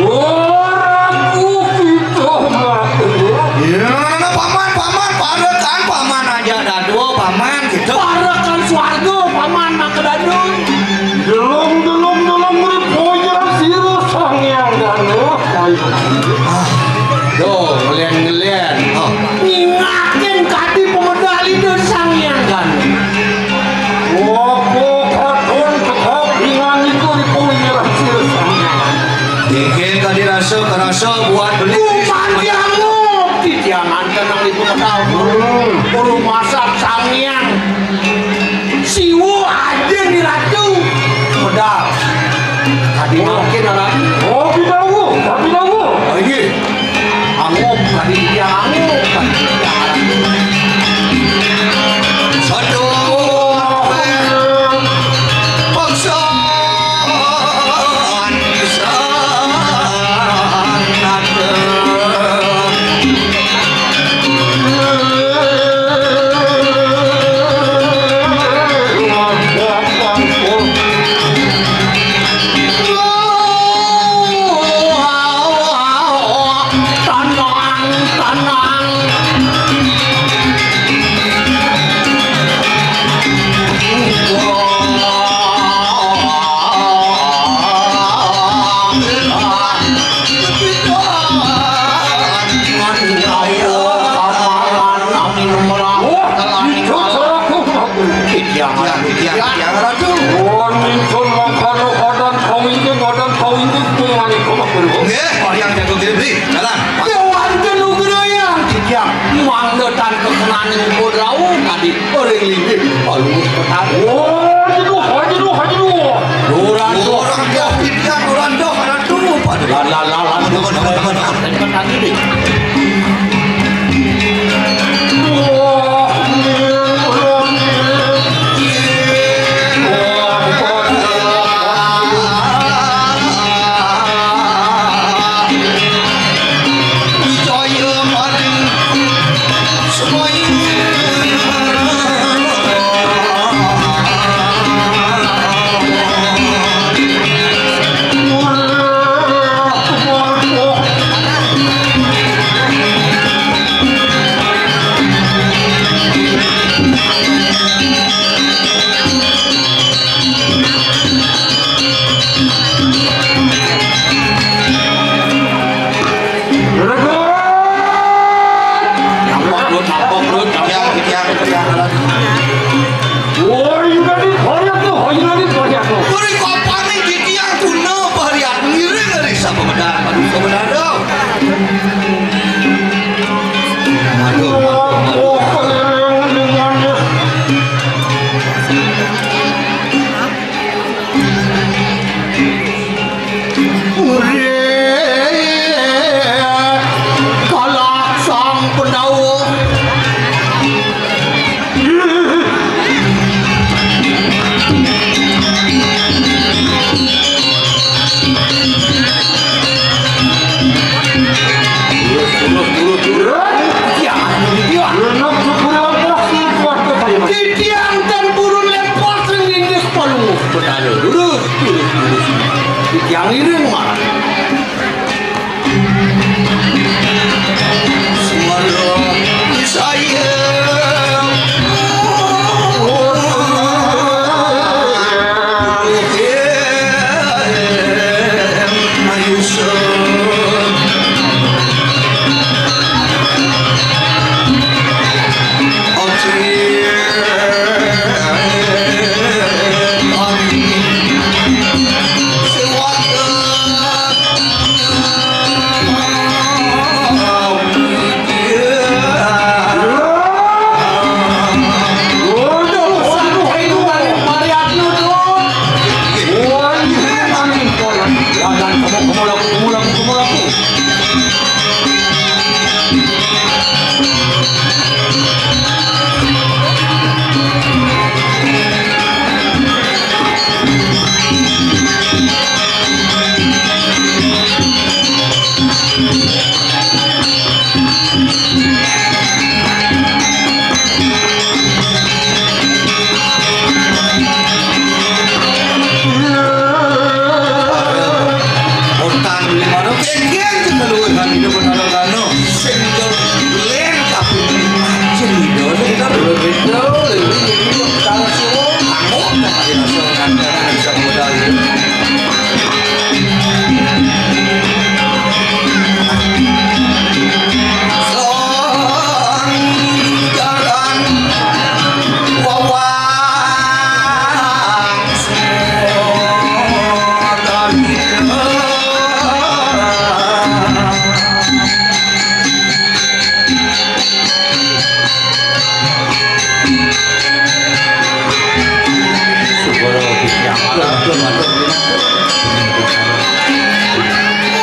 Ora ku kita mati. Ya, paman, paman, parekan paman aja dadua, paman, gitu. Parekan swarga, paman, maka dadua. Delung, delung, delung, ripoyang sira Sang Hyang Danu. Ah, duh, ngelian-ngelian. Oh. Ngingakin kadi pemedal Ida Sang Hyang Danu. Apa katon tetap dengan itu ripoyang sira Sang Hyang Danu. Mungkin kadi rasa, kerasa buat beli. Bukan dianggap, diangan tenang di pemedal. Hmm. Rumah Sang Hyang. Siwa aja ni ratu. Pedal. Tadi mungkin anak. Oh, pinawa, pinawa. Oh, iya. Angup tadi dia angup. Satu. Paksa. Nggih, Waryang jago diri beli. Jalan. Ya, warga nugraya. Titiang, mangda tan kekenaning uga rauh tadi ring linggih Palungguh Petani. Oh, aduh, aduh, aduh. Duran doh. Duran doh, titiang, duran doh, aduh, aduh. La, la, la, la, aduh, aduh, aduh, aduh. Petani deh.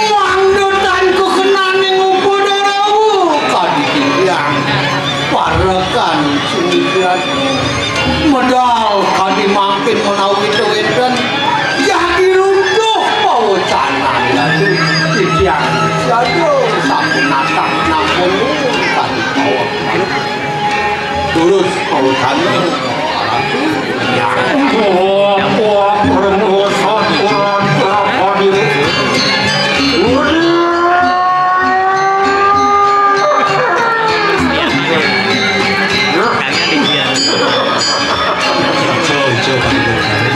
Mangda tan kakenaning upadarawa kadi titiang parekan sumigati. Medal kadi mangkin menawi wénten jagi runtuh pawecanan dadi titiang sada sampun natah nampun kadi pawecanan. Durus pawecanan.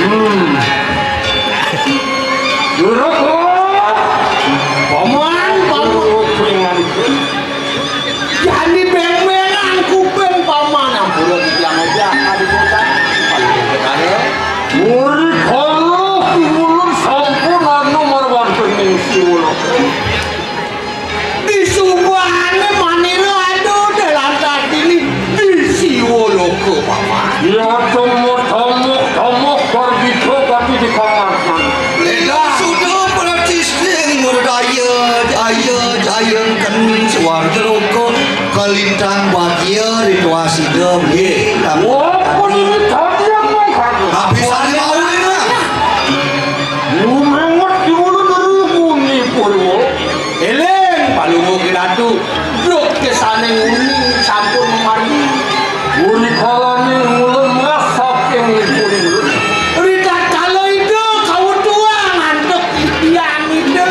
Hmm. Durus, paman, paman. Jani beng-bengan kuping paman, ampura titiang aja, adi bosan. Paling benar ya. Muri kala tiwulun sampun anu marwanten ning Siwala. Disubane manira aduh, delantas dini di Siwaloka, paman. Ya, temuk, temuk, temuk, garbita, tapi di kamar. Lila suda pratisting murdaya, jaya, jaya, ken swarga loka, kalintang bagia ritual sida, beli. Oh, pun ini tadi yang mau kata. Habis hari mau ini, nah. Lumengot di mulut dari Muni Purwa. Eling, Palungguh Ratu, druk kesaning uni sampun mamargi. Uri kalane mula masak ing lipun. Ritatkala Ida kawetuang antuk titiang Ida,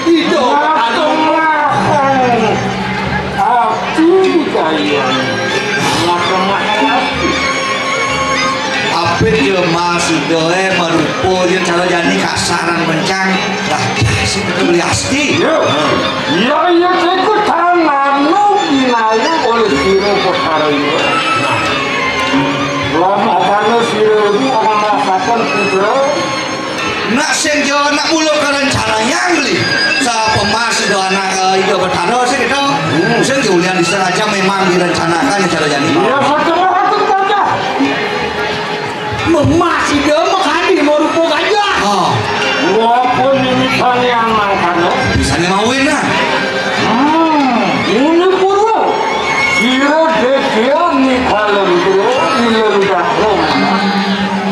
Ida Mateng-mateng ati kayan. Mateng-mateng ati. Apit ya Mas Ida, eh, marupa ya cara jani kasaran mencang. Lah, sing betul beli asti. Ya. Ya, iya, cekut tangan, no, binayu oleh sira Betara Iwa. Nah. Lama karena sira ibu akan merasakan kuda. Nak sing jo, nak mula ke rencana yang beli. Sapa Mas Ida anak, eh, Ida Betara sih kita. Hmm. Sing jo ulian disengaja memang direncanakan cara jani. Ya, betul, betul, betul. Memas Ida makadi marupa gajah. Ah. Wapun mimitan yang mangkana. Bisane mawin, nah. Hmm, ini purwa. Sira dedia nikala Rudra, ila Rudra.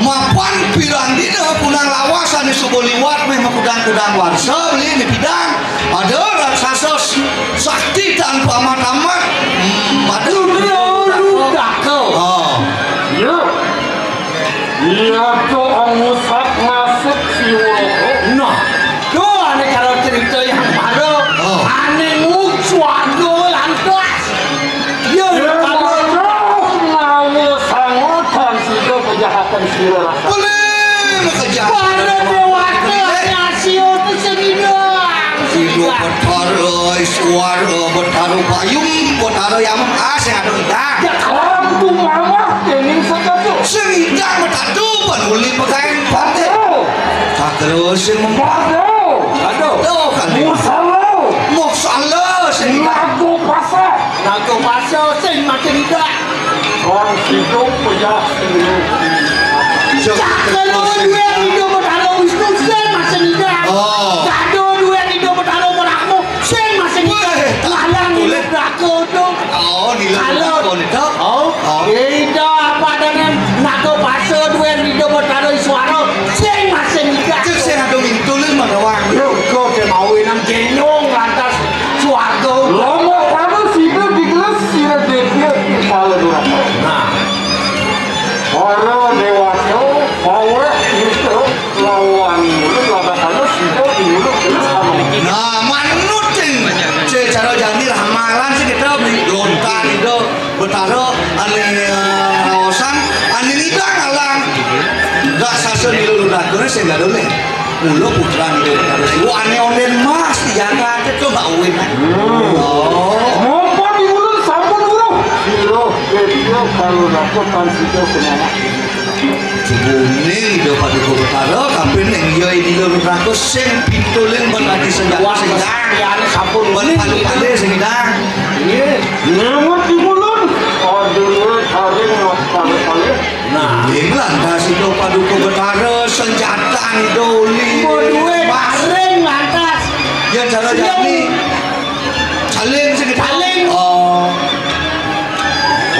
Mapan pirang dina punang lawas ane suba liwat meh makudang-kudang warsa beli mipidang. Ada raksasa s-, sakti tanpa amat-amat. Hmm, ada Rudra, Rudra. Oh. Ya. Iya to angusak nasib Siwaka. Nah, to ane cara cerita yang mara, oh, ane nguk swarga lantas. Ya, ya, kalau mara ngawa sangotan sida kejahatan sira rasa. Boleh, kejahatan. Para dewata ane asio tu sing ilang. Sida Betara Iswara, Betara Payung, Betara Yama, ah, sing ada ilang. Ya, kamu tu mama. Dening sekato. Sing idang metatu, pan uli pekain pate. Aduh. Sakro sing mempatu. Aduh. Aduh, kali. Musala. Musala, sing idang. Nago pasa. Nago pasa, sing makin idang. Orang situ pejah sing. Sakro duwe Ida Betara Wisnu, sing makin idang. Oh. Kado duwe Ida Betara Brahma, sing makin idang. Weh, lalang tulis. Ilu neraka tu. Oh, nila neraka ni, Dok. Oh. Oh. Ida apa dengan naga pasa duwe Ida Betara Iswara? Sing masih nikah. Cek sing aduh mintul ni mana wang. Yo, kau dia mau inang jenyong lantas swarga. Lama pada sida digelas sira dedia kepala duraka. Nah. Para dewata, bawa itu. Lawan mulut, lawan halus, itu mulut, terus sama. Nah, manut sing, sing cara jani ramalan sing kita beli lontar itu, Betara, ane, eh, Nila Rudrakane sing gaduh nih. Mula putra Nila Rudrakane. Wah, ane onden mas dijaga aja tuh Mbak Uwin. Oh. Napa di ulun sampun weruh? Sira Ketya Kaluraka tan sida kenana. Jebone Ida Paduka Betara, kabeh nek iya Nila Rudrakane sing pituling ben ati senjata sing ndang. Liyane sampun ben pale-pale sing ndang. Nggih. Ngemut di ulun. Aduh, taring mas pale-pale. Nah, ing lantas Ida Paduka Betara senjata Ida Uli. Mau duwe paring lantas. Ya, cara jani. Jaling sing jaling. Oh.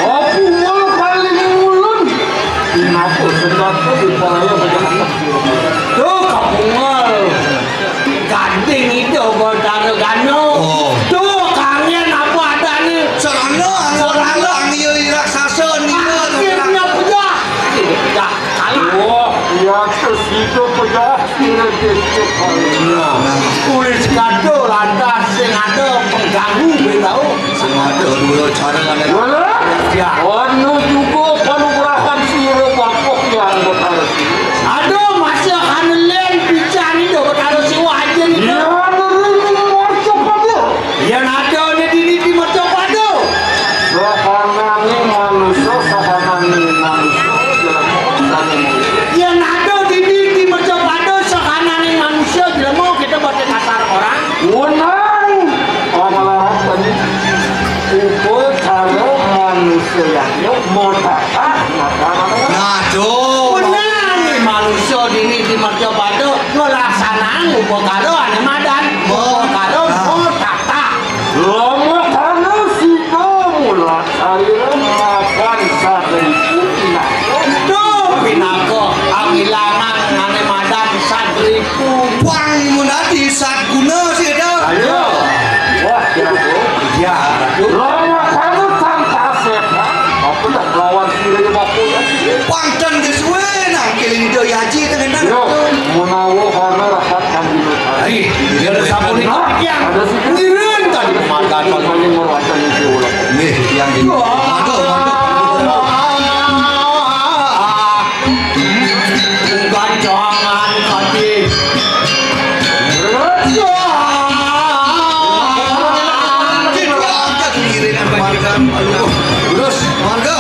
Oh, pungul paling ulun. Napa senjata diparaya senjata? Tuh, kabungul. Gandeng Ida Batara Gana. Oh. Tuh, kangen apa adane. Serana, serana, angiyo raksasa, nira, akhirnya pejah. Pejah, kalah. Wah, iya, terus itu pejah, sira dicek. Nah, tulis kado lantas sing ada pengganggu, be tahu. Sing ada dua cara kan. Wala? Ya. Ono juga panugrahan sira bapak yang Betara Siwa. Aduh, masa kanelen pican itu Betara Siwa aja gitu. Iya, nering mercok aja. Yen ada ne dini di mercapada. Sahanane manusa, sahanane manusa, jelema sané manusa. Yen ada dini di mercapada, sahanane manusa, jelema kita pakai kasar orang. Wenang. Pangalaran tadi. Upacara manusa yang motakah, nah, nah, nah, nah. Nah, tuh. Wenang manusa dini di mercapada ngelaksanaan upakara ane madan. Upakara motakah. Lama kana sida mula saliran makan sadriku pinaka. Duh, pinaka angilangan ane madan sadriku. Pang munadi sadguna sida. Ayo. Wah, ya, Bu. Ya, Ratu. Lama kana tanpa setan. Apa dah lawan sira ya, Bapak, ya? Pang ten geus suwe nang keling Ida Haji tenan. Yo, menawa kana rapat kang dina. Ari, dia ada sampun itu. Nah, yang ada sih. Wirin tadi kemakan. Paling merwacan itu ulah. Nggih, yang ini. Mantap, mantap. Gancangan kaki. Terus, warga.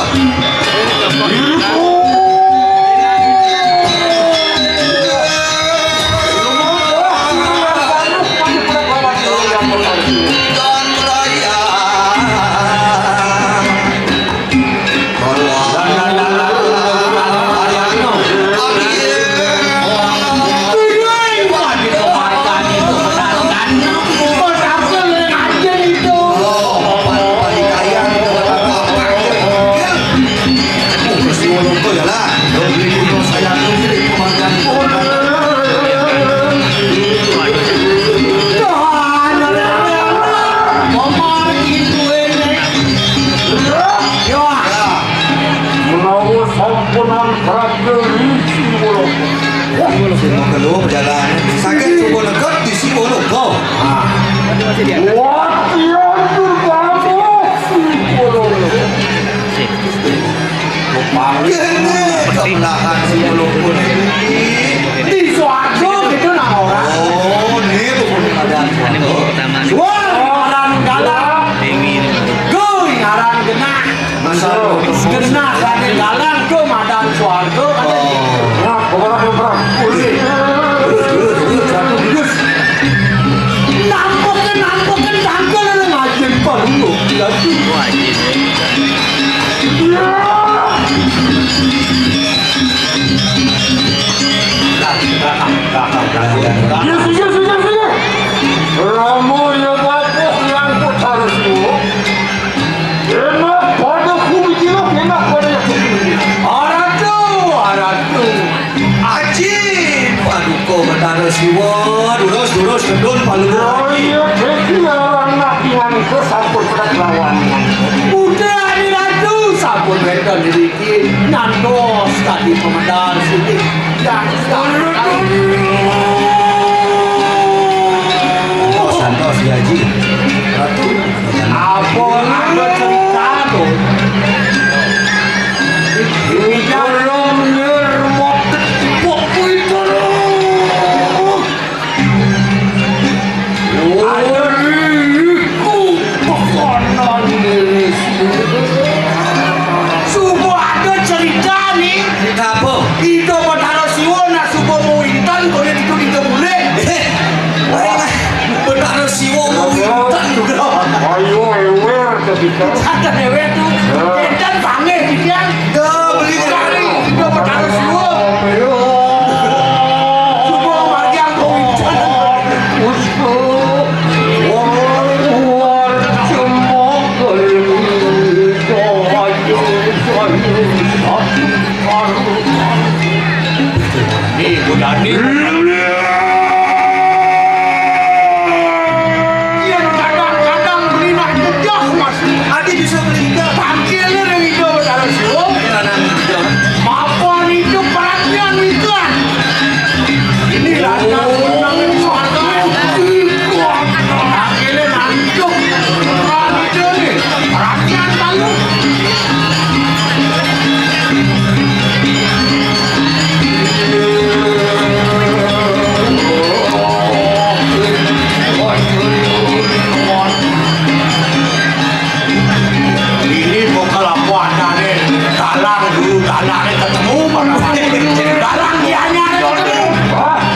Menawa sampunang prajurit Siwoloka. Siwoloka lho, perjalanan. Saking Suwoloka di Siwoloka. Ah. Watian Durgamo Siwoloka. Kene kebelahan Siwoloka ini. Di swarga gitu nah orang. Oh, ini tuh pun ada. Wah, orang dalam. Dewi. Gue ngaran genah. Genah kate galang ke madan swarga kate. Nah, pokoknya pokoknya. Ulih. Terus, terus, terus, terus. Nampekin, nampekin tangkel lu ngajin palulu. Jadi. Iya. Iya, iya, iya, iya. Rama ya bapuh yang putar suwuk. Enak pada kuwi cilok, enak pada yang kuwi. Aratu, aratu. Aji, paduka Betara Siwa, durus, durus, kedun, palu. Oh iya, dadi anak dengan kesampun lawan. Putra Adiratu sampun wénten ngriki, nyantos tadi pemedal sini. Dah, dah, dah. Oh, santos ya, Ji. Ratu. Apa ada cerita tuh? Di kolom nyermok tepuk. Sadar dhewe tuh, enten bange titiang. Yo, beli kali, yo, Betara Siwa. Cuma margiang kawincanan. Nih, godane. Yen kadang-kadang beli nak jejak, Mas. Adi bisa beli juga. Tangkil ning ijo Betara Siwa. Mapan itu perhatian iklan. Ini rasa senang di swarga. Tangkil ngantuk. Raja nih, perhatian kamu. Ini bakal apa adane? Dalang dulu, dalane ketemu, mana mana? Dalang Gianyar ketemu.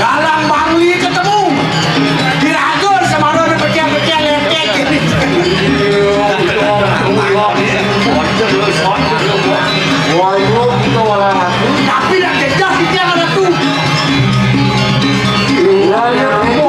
Dalang Bangli ketemu. Dirago sama lo pecah-pecah letek. Wah, itu kita malah ngaku. Tapi nak jejak kita ada tuh. Iya, iya, iya.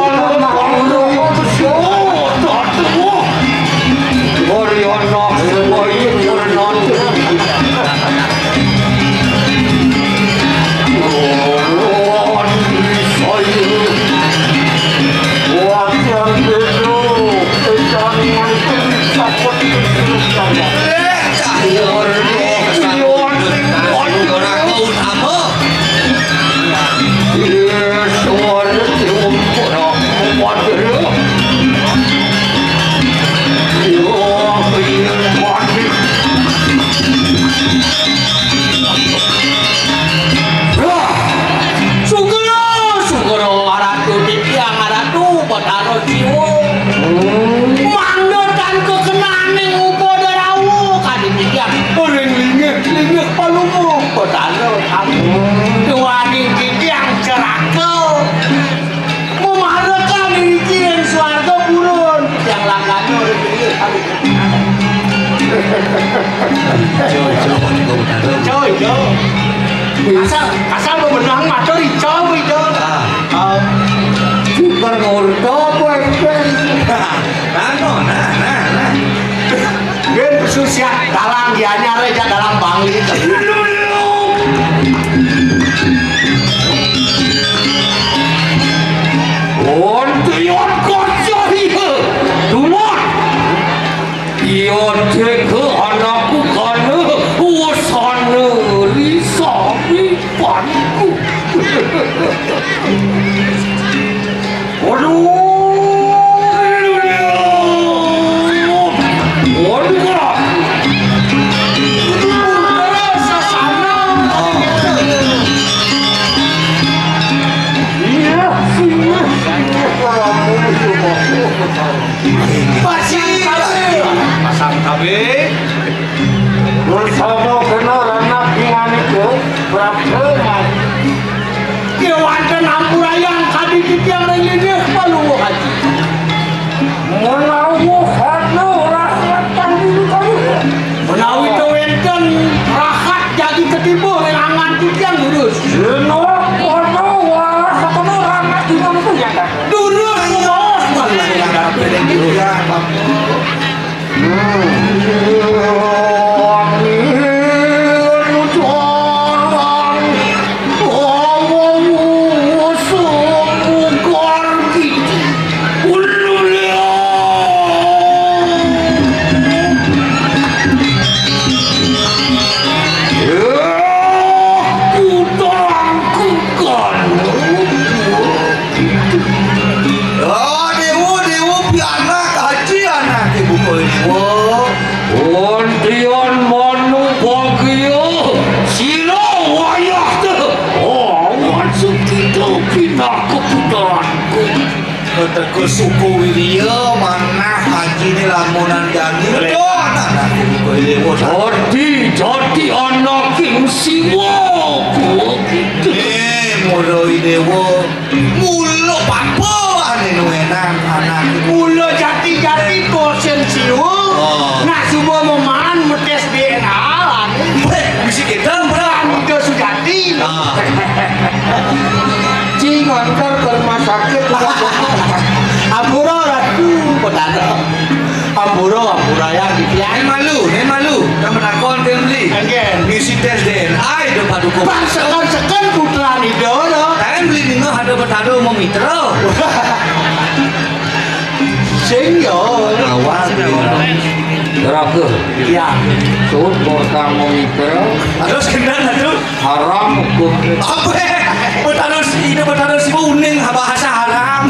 Sugera, sugera, Ratu titiang, Ratu Betara Siwa. Mangda tan kekenaning upada rawuh, kadi titiang ring linggih-linggih palungguh Betara Siwa. Duaning titiang ceraka. Memarekan iriki ing swarga purun. Titiang langgana ring linggih palungguh. Coy, coy, coy, coy. Asal, asal bebenah mata rica, rica. Ah. Ah. Super ngurta apa, Pen? Nah, no, nah, nah, nah. Yen pesusian dalang Gianyar aja dalang Bangli. Ontian kaca iya, dumun. Iya tega anakku kana wusana risami panku. Waduh. Waduh, kok. Iya, iya, iya. Pasang K B. Pasang K B. Bersama kena ranak di manik, ya. Berapa? Kewanten ampurayang kadi titiang ring linggih Palungguh Aji. Menawi wénten rahat jagi ketiba ring angan titiang durus. Durus, durus. Oh, Déwa, Déwa, pianak aji anaké buka Déwa. Antian manu bagia, sira wayah té. Oh, awan sukita pinaka puteranku. Teka suku Wiria manah ajiné lamunan jani. Boleh. Tuh, anaké buka Déwa. Jati, jati anaking Siwa. Eh, mula Déwa. Mula papa ané nuénang anak. Mula jati-jati dosen Siwa, oh, nak suba meman metes D N A lagi. Weh, bisi kita, Bro. Ida sujati. Ah. Cing antar ke rumah sakit. Ampura, Ratu Betara. Ampura, ampura ya, gitu ya. Nen malu, nen malu. Kamu takon ke beli. Nggih. Bisi tes D N A itu paduka. Pan seken-seken putra nida, ya. Kan beli ninga ada betara mau mitra. Sing ya. Awal beli orang. Neraka. Ya. Sud pertama mitra. Terus kenal, terus. Haram hukum. Apa? Betara si, ini betara si uning bahasa haram.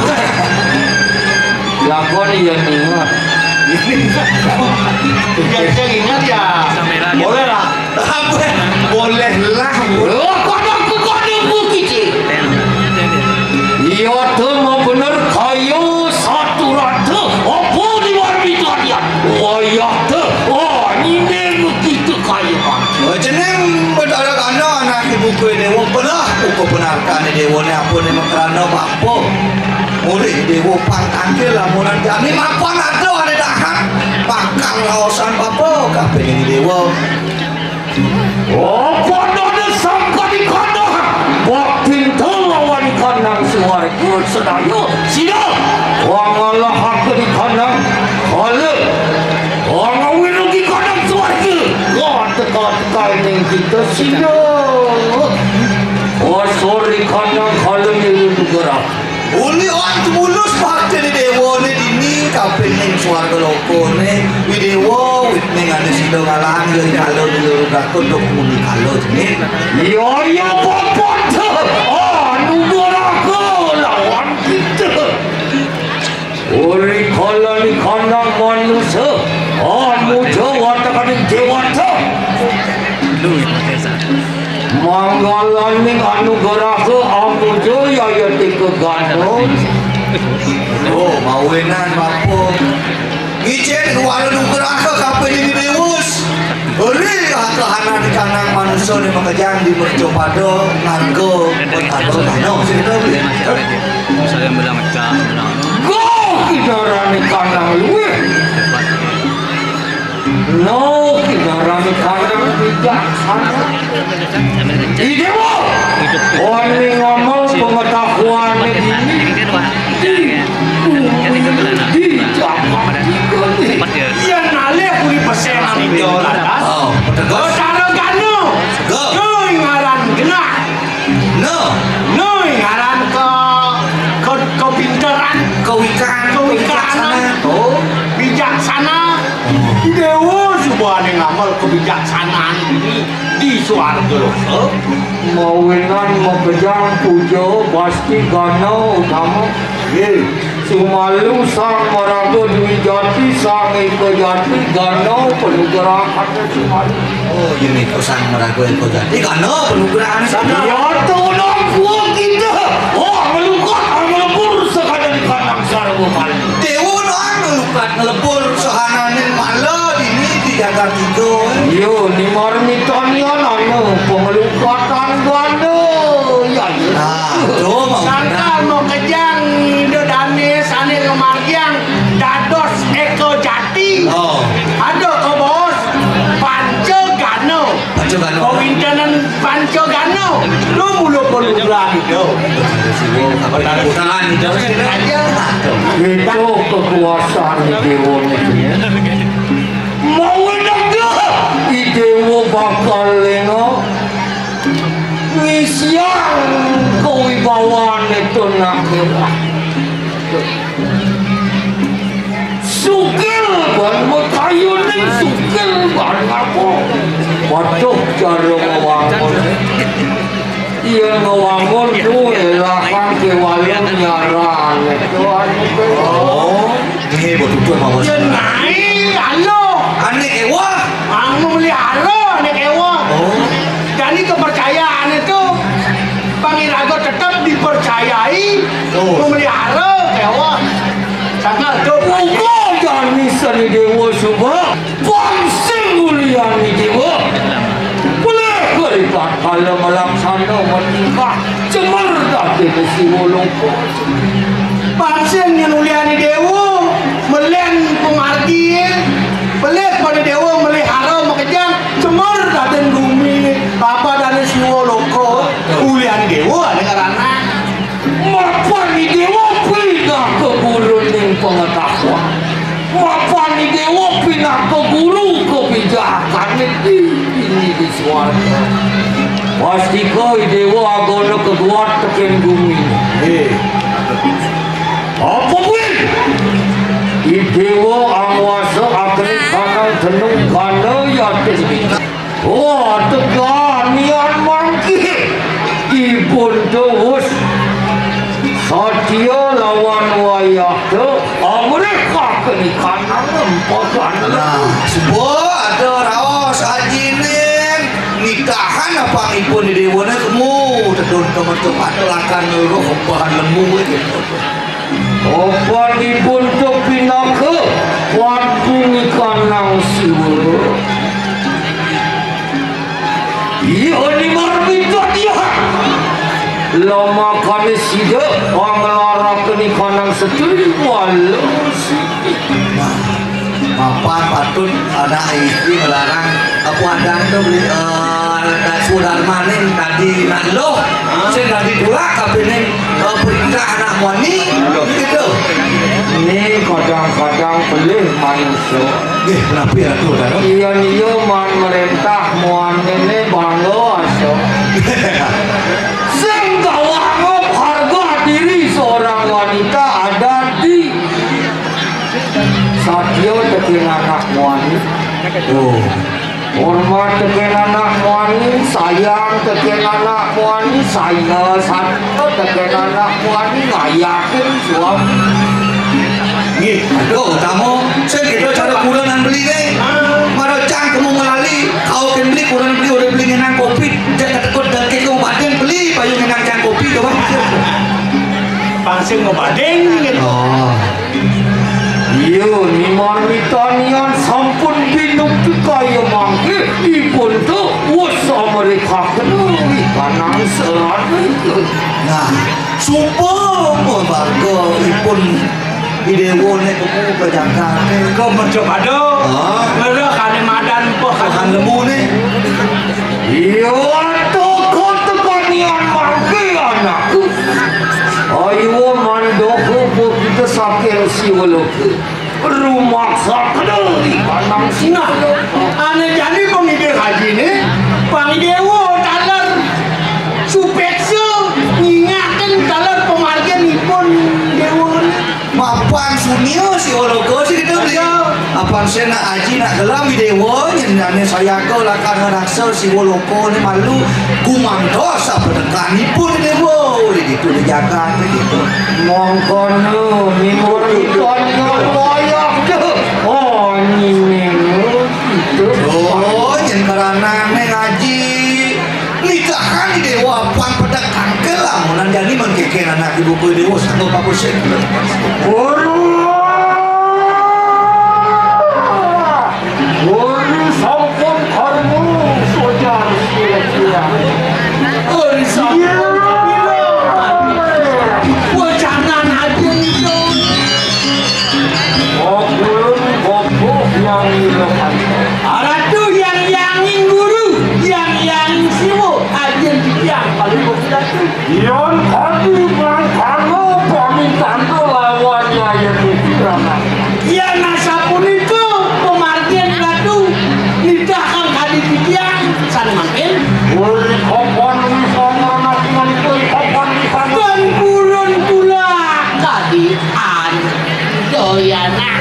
Lakon iya ninga. Ya, saya ingat ya. Boleh lah. Apa? Bolehlah. Wah, kodok, kodok, bukit. Iya, tuh mau bener kaya satu rata. Apa di warmi tadian? Wayah tuh. Oh, ini begitu kaya. Oh, jeneng Betara Gana anak ibu kue dewa. Belah buku penarkane dewa ne apa ne makrana bapa. Mulih dewa pang tangkil lamunan jani mapan ada ane dahat. Bakal laosan bapa kabeh ini dewa. Oh, padane sangka di kandang. Bakti lawan kandang suwarga sedaya. Sida. Wangala hak di kandang. Kala. Wangawin di kandang suwarga. Wah, teka-teka ning kita sida. Kosor di kandang kala milu gerak. Uli on tumulus bakti di dewa ne dini kaping ning swarga loka ne. Wi dewa wit ning ane sida ngalang ya kala di loro bakun dok muni kala jenis. Ya, ya, papat. Anu doraka lawan kita. Uri kala ni kandang manusa, amuja watakaning dewata. Manggalaning anugraha amuja yayati kegana. Oh, mawinan bapa. Ngicen wala nugraha kaping dewus. Ri, kahanan kanang manusa ni makejang di mercapada ngarga petara. No, sing kita beli. Saya bilang mecah, bilang. Go, kidarane kanang luwih. No, kidarane kanang bijaksana. Idewa. Oni ngomong pengetahuan ini. Di, di zaman tiga ni. Yen alih kuwi pesen ning Jawa Lantas. Oh, betul. Betara Gana. Go. Go ngaran genah. No. No ngaran ke, ke, kepinteran. Kewikan. Kewikanan. Kewicaksana. Oh. Bijaksana. Oh. Dewa subane ngamal kebijaksanaan ini di swarga loka. Mawinan makejang puja pasti gana utama. Nggih. Sumalu Sang Maraga Dwi Jati, Sang Eka Jati, gana panugrahan Sumalu. Oh, yen iku Sang Maraga Eka Jati, gana panugrahan Sumalu. Ya, tolong gua kita. Oh, melukat, melebur sekadar di kandang sarwa malu. Dewa nang melukat melebur sehananing mala dini di jagat tiga. Yo, ni marmitanian anu pengelukatan ganda. Ya, ya. Nah, tuh mau. Sangkal mau kejang ida dane sane ngamargiang dados eka jati. Oh. Ada ke bos Panca Gana. Panca Gana. Kawintenan Panca Gana. Lu mula perlulah ida. Apa tak putaran ida? Aja. Itu kekuasaan dewa itu. Mau ada, i dewa bakal lenga ngisiang kewibawane tunak dewa. Sukil ban mekayuning sukil ban ngaku. Waduh, cara ngewangun. Iya, ngewangun tu elahang kewalung nyaran. Itu anu tu. Oh, ini betul mawon. Ya naik, alo. Ane kewa. Ang memelihara ane kewa. Oh. Jadi kepercayaan itu pangiraga tetap dipercayai. Oh. Memelihara kewa. Sangat tu. Uga jani seni dewa suba. Pang sing mulyani dewa. Boleh keribat kala malaksana matingkah. Cemer dadi siwa loka. Pang sing mulyani dewa. Melen pemar Kiye, belit pada déwa melihara makejang, cemar daden gumi, apa dane Siwa Loka, ulian déwa ane karana. Mapan i déwa pinaka guruning pengetahuan. Mapan i déwa pinaka guru kebijakane di, ini di swarga. Pastika i déwa agana keguat teken gumi. Eh. Apa kuwi? I déwa angwasa akri kanang tenung kana yatin. Wah, tegani mangke. Ibun tuwus satya lawan wayah tu amrih kakeni kanang empegan. Nah, suba ada raos ajining nikahan apa ipun di déwane kemu tedun temetuk atau lakan luruh empegan lembu gitu. Opanipun tepinaka kuat bumi kanang siwa. Iya ni marbita dia. Lamakane sida panglarakane kanang setri walusi. Nah, mapan patut anak istri ngelarang apa adang tu beli eh, Sudarmaning tadi nak loh. Sing tadi tulak kapining eh, perintah anak muani gitu. Ni kadang-kadang pelih manusia. Nggih, menapi Ratu Ratu. Iya iya man merintah muan ini bangga asa. Sing gawah harga diri seorang wanita ada di satya teken anak muani. Oh. Hormat teken anak muani, sayang teken anak muani, saya satu teken anak muani, ngayakin suami. Nggih, aduh, utama sing kita cara kurenan beli ni. Mara cang kemu ngelali, kau ken beli kurenan beli udah beli ngenang kopi, jangan takut dan kau badeng beli payung ngenang cang kopi tu bang. Pangsing mau badeng gitu. Oh. Iya, ni marmitanian sampun binukti kaya mangke ipun tu wus amerika kenuri kanang selatan. Nah, sumpah marga ipun idewo nek kemu ke Jakarta. Kau mencoba do. Ah. Mula kane madan poh kan lemu ni. Iya, toko tekanian mangke anakku. Ayo mandoho kita saking siwaloka. Rumah sakda di kanang Nah, sinaloka. Ane jani pangide haji ni, pangidewo taler supeksa ngingaken taler pamargin ipun dewa ni. Mapan sunia si ologo si kita beli. Apan saya nak aji nak gelam di dewa nyen ane saya ke lakar ngeraksa si ologo ni malu gumantos apa tekanipun dewa oleh gitu di jagat gitu. Mongkono minggu ipun wayah tu. Oh, nyimeng gitu. Oh, nyen karana neng aji. Nikahan di dewa apan pedek kangkel lamunan jani mengkeken anak ibu ku dewa sanggup aku sih. Guru. Guru sampun karmu sojar sila-sila. Guru sampun karmu. Wacanan aja itu. Okulun bobo yang ngilokan. Ratu yang yanging guru, yang yanging siwa, ajen titiang paling bos ratu. Yan kadi mangkana pamintanta lawan Nyai Niti Ramana. Yan asapunika pamargin ratu, nitah kang kadi titiang, sane mangkin. Uli kapan wisana nasi manipun kapan wisana. Tan purun tulak kadi an. Doyana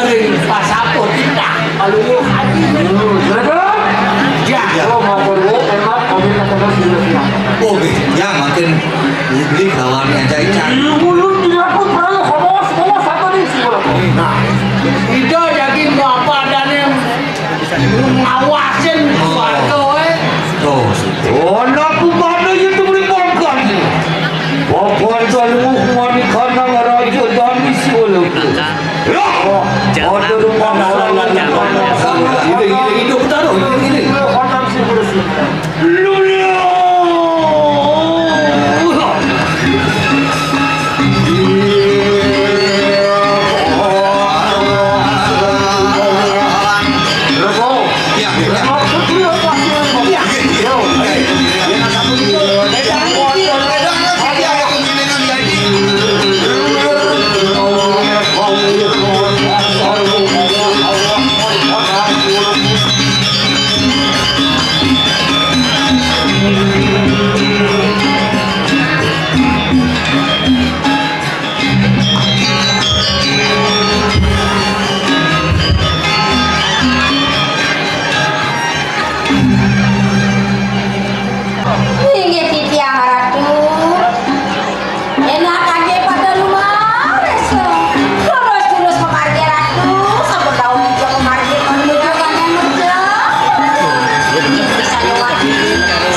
ring pasapo titah palungguh haji. Hmm, sudah. Ya. Oh, matur nuwun, enak, kami kata sudah siap. Oke, ya makin publik lawan aja ican. Di mulut tidak pun perlu homo, semua satu di sini. Nah, ida daging bapa dan yang ngawasin keluarga, eh. Oh, anak bukan itu boleh makan. Bapak Dalmu mani kanang raja dani siwala. Ya, ada rumah malam. Ini, ini, ini, betul, ini, ini. Lulus.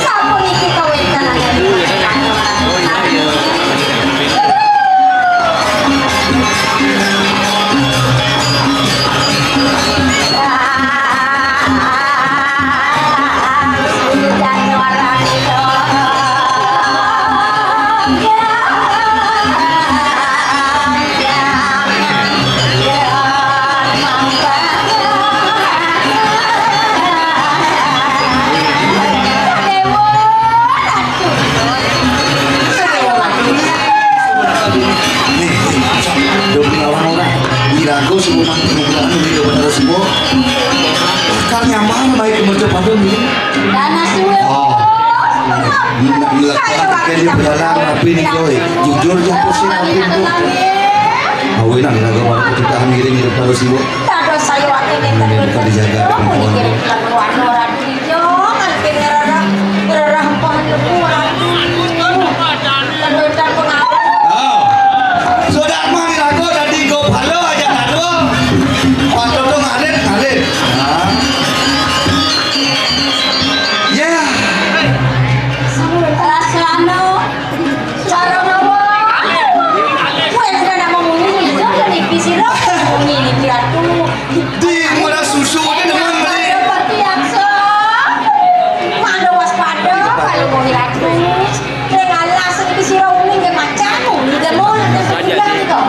Sampun iki kawéntenan. Nih, nih, sok, do ngelawan orang. Irago semua mangke ngubrakan di depan resiko. Kan nyaman baik merca pada nih. Dana suwe. Oh. Nggak, nggak, kayak dia berjalan rapi nih, coy. Jujur aja, pusing rapi tuh. Awenan irago baru ketika ngiring di depan resiko. Dados saya waktu ini. Ini bukan dijaga, teman-teman. Yo, ngerti ngerarah, ngerarah pohon lebu, aduh. Ngerti pengaruh. Oh. Sudah mah dirago dadi gopalo aja ngaduh. Patoto ngarit, ngarit. Nah. Ya. Rasano. Cara nawa. Kowe sudah nak ngomong ini, jangan niki sira. Ngomong ini, Ratu. Di murah susu ini dengan beli. Seperti yang so. Mana waspada, kalau mau Ratu. Kowe ngalas niki sira uni nggih macan, uni nggih mau, nggih sebelah nika.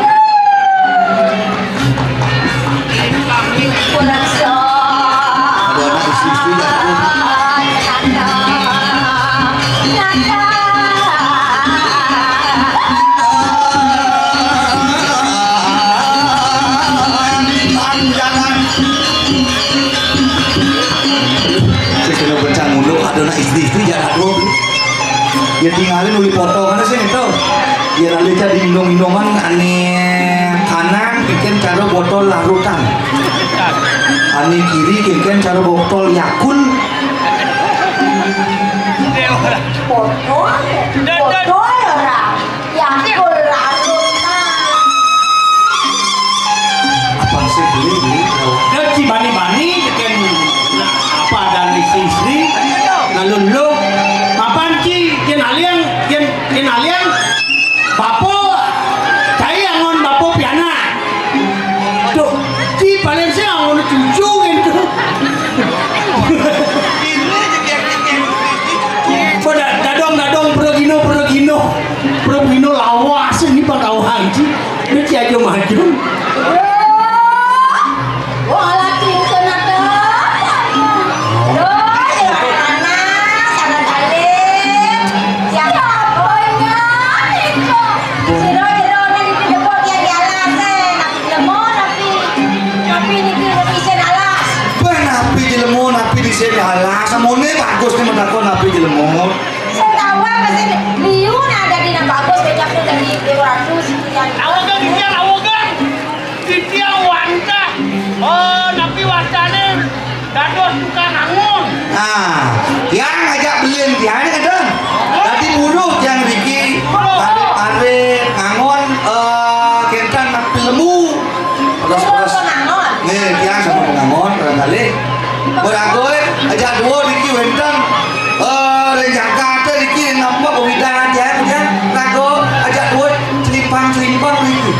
Kurang so. Ada anak istri-istri nggak ada? Jangan. Saya kena pecah mulu, ada anak istri-istri jarak dua. Ya tinggalin uli potong aja sih itu. Ya lalu jadi indung-indungan ane kanang bikin cara botol larutan. Ane kiri bikin cara botol Yakul. Botol, botol orang. Yakul larutan. Apa sih beli beli? Dan si bani-bani cekin, nah, apa dan istri-istri, lalu lu, kapan ki, yen aliang, yen, yen aliang, bapo, cai angon bapo piana. Duh, ki paling sih angon cucu gitu. Pada dadong-dadong, pergino-pergino, pergino lawas ini, Pak Kawang, ki. Lu ci aja maju. Wah, laki sunatan. Duh, ya anak, sangat alim. Siapa punya itu? Siro-siro nang di depok ya di alas, eh. Tapi lemo, tapi, tapi niki isin alas. Wah, napi jelemo, napi di sini alas. Samone bagus nih menakon napi jelemo. Sing tau apa sih? Liu nah dadi nang bagus, becak tuh dadi dua ratus sekian. Awogan, titiang, awogan. Titiang wantah. Oh, napi wantahne dados tukang angon. Nah, tiang ngajak belin tiang ini kadang. Dadi buruh tiang riki, parit-parit, ngangon, eh, kenten napi lemu. Pedas-pedas. Nih, tiang sama pengangon, barangkali. Beragoi, aja dua niki wenten. Eh, ring Jakarta niki nampak uwidan tiang, tiang. Rago, aja dua celimpang-celimpang niki.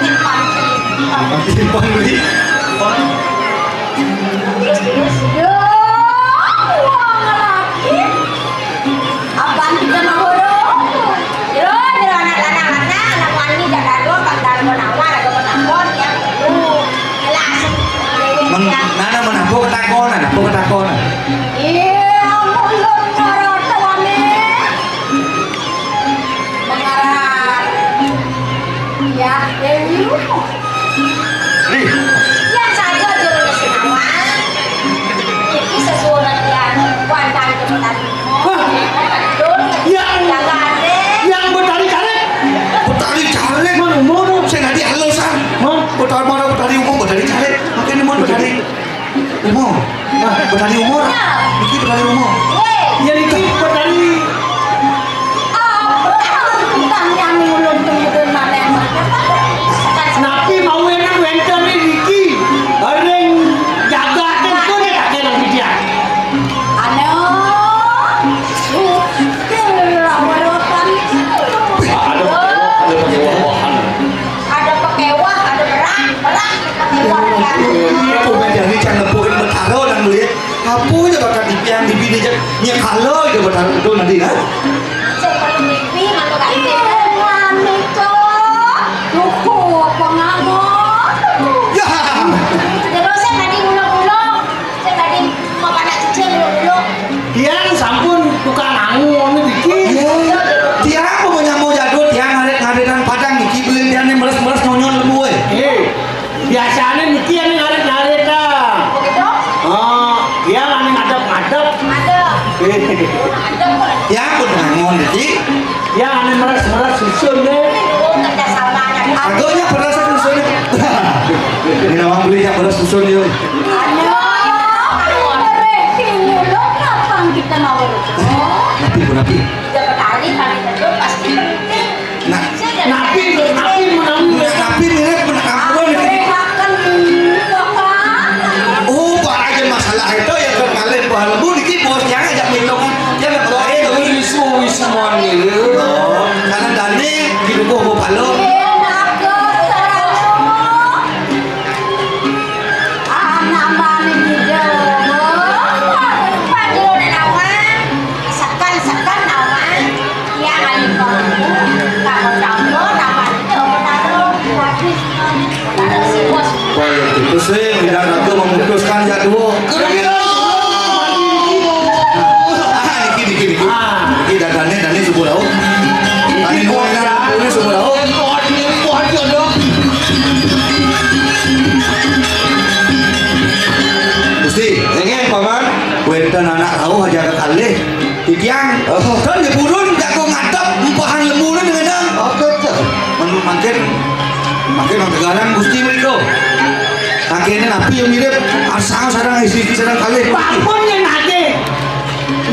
Celimpang-celimpang. Celimpang niki. Terus, terus. Yo, wong lagi. Apaan kita mau huruf? Jero, jero anak lanang, anak, anak wani, jak dadua, bang dadua nawar, ada penakon, yang perlu. Jelas. Men-, nana menampung ketakonan, nampung ketakonan. Iya, ampun, lo cara tuane. Mengarah. Ya, Dewi. Nih. Yang saja jero Sinawan. Iki sesuunan yang kuantan cepetan. Hah? Betul. Yang, yang Betari Carik. Betari Carik. Mana umur? Saya nanti halusan. Hah? Betari mana? Betari umum, Betari Carik. Makin umur Betari. Umur. Nah, Betari umur. Niki Betari umur. Ya, niki Betari. Napi mau enak wenten niki. Ring jagat itu nih, kakek nang dia. Ane Nyekala aja betul nanti, ha? Saya perlu mimpi, malu kan? Eh, ngani kok? Duh, pengamat. Ya. Terus saya tadi ulang-ulang. Saya tadi mau pada cicil ulang-ulang. Tiang sampun tukang angu anu dikit. Ya. Tiang apa nyamuk jadul, tiang ngarit-ngaritan padang niki, beli tiang ni meres-meres nyonyon lembu, eh. Eh. Biasane niki anu ngarit-ngarit, ah. Oh, gitu? Oh, iya, anu ngadep-ngadep. Ngadep. Eh. Ngadep kok. Ya, pun bangun, jadi. Ya, anu meres-meres susun deh. Oh, kerja sama anak. Agonya meres susun. Ini nawang beli yang meres susun, yo. Aduh, aduh, aduh, ini lo kapan kita mau? Napi, napi? Dapat hari, hari kedua pasti penting. Nah, napi, napi menawi. Nah, napi mirip menawi. Oh, Pak, aja masalah itu ya, kan ngalih bahan lembu niki, bos, jangan ajak minum. Jangan bawa itu. Wis, wis, moni. Oh, karena Dani di dukuh mau palo. Anak mani di dalam. Padi udah nawang. Sekan-sekan nawang. Iya, kali kamu, kamu campur, apa itu, taruh, habis, taruh si bos. Kalau gitu sih, tidak ada memutuskan jadwal. Kira-kira. Ah, niki, niki, niki. Ah. Niki dadane, dane subuh lauk. Dane nuwun, dane subuh lauk. Gusti, nggih, Paman. Wénten anak rauh aja kekalih. Titiang, oh, kan di purun jago ngadep empahan lembu ni dengan. Oh, gitu. Men-, mangkin, mangkin nang tegaran Gusti mriko. Kakéné napi yang mirip? Asal sareng isi-isi sareng kalih. Ampun, yen ade.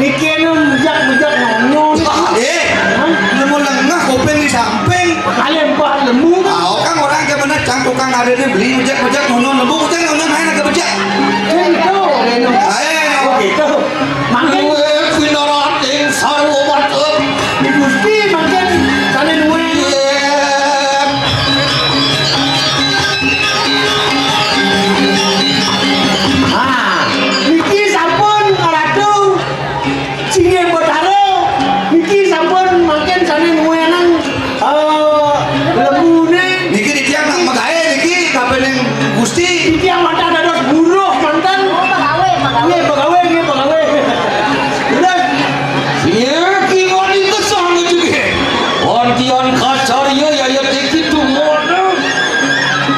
Niki anu mujak-mujak nonyo. Eh, hah? Nemu lengah kuping di samping. Kalih empahan lembu. Ah, kan orang ke mana cang tukang ada ni beli mujak-mujak nonyo lembu, mujak nonyo main agak bejak. Kan itu, Reno. Eh. Oh, gitu. Mangkin duwe pinarating sarwa wacana. Gusti mangkin sané duwe. Ah, niki sampun Ratu Singgih Betara. Niki sampun mangkin sané duwe nang Eh, lembune. Niki titiang nak magaé niki kapining Gusti. Titiang mantan dados buruh mantan. Oh, pegawai, pegawai. Nggih, pegawai, nggih, pegawai. Terus. Niki wani kesang juga. Wantian kacarya yayat iki tumono.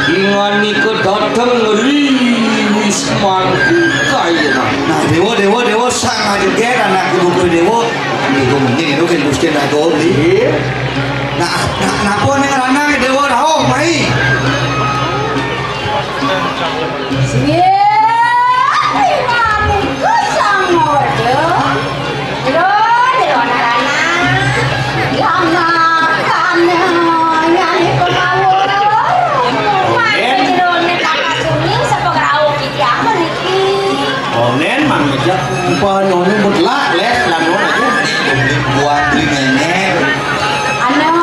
Ingan nika dateng riwis mangku kayena. Nah, dewa, dewa, dewa, sang aja ger anak ibu dewa. Niku mending niku kan Gusti Ratu Oli. Iya. Nah, nah, napa ning lanang dewa rauh mai? Siap, imam kusang ordo. Jero, jero anak lanang. Lanang, lanang, nyanyi pemawon. Mati jero nek kakak suning sepegrauh iki apa niki? Onen mang ngejak. Apa nyonya mutlak les lamun aja. Buat beli nenek. Anak,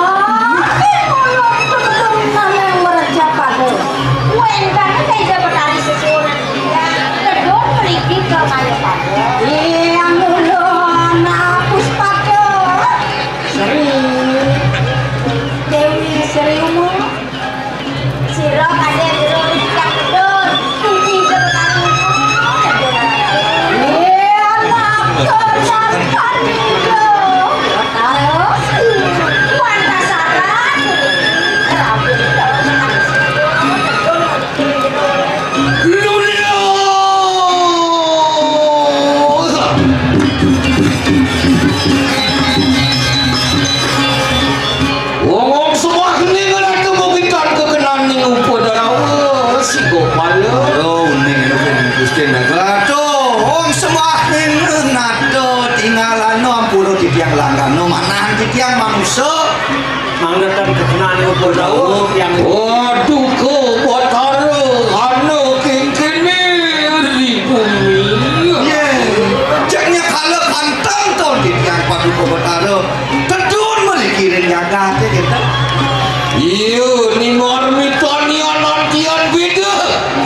eh, kalau belum nanya merejak pada. Wen kan saya dapat hari sesuatu. Kedua pergi ke kayu pada. Iya, mulu anak puspada. Seri. Dewi Seri Umur. Sira kadhe jero wit kang medhun, kuwi jero kang medhun. Iya, nak, nak, kan itu. Ayo, Wantasara. Rapi, Lulus. Wong, wong sembah ning ratu bukitan kekenan ning upadara. Oh, si Gopala. Aduh, ning, ning, Gusti Naga. Aduh, wong sembah ning nata tingalano ampura titiang langgano manahan titiang manusa. Manggetan kekenan ning upadara. Tiang. Waduh, ko Batara, ana kengkene ri bumi. Yé, ceknya kala pantang to titiang Paduka Batara. Tedun mriki ring jagate kita. Iya, ningar mitani anantian beda.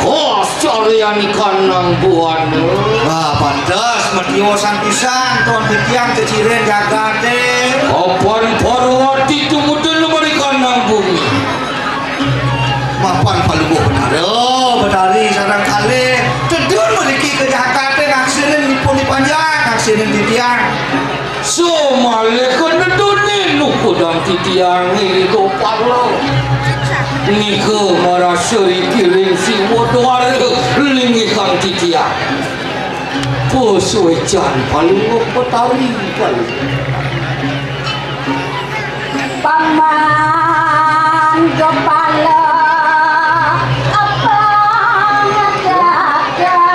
Kos caryaning kanang buana. Wah, pantes, Mas. Tiosan pisan, ton titiang keciren jagaté. Apan Parwati tumutun mari kanang bumi. Mapan Palungguh Betara, Betari sareng kalih tedun mriki ka jagaté ngaksinin ipun ipanjang, ngaksinin titiang. Samalih kaneduné nukudang titiang ing Gopala. Nika marasa rikiring siwa dwara linggihang titiang. Pasuécan Palungguh Betari Palungguh. Paman Gopala, apa ngadaga?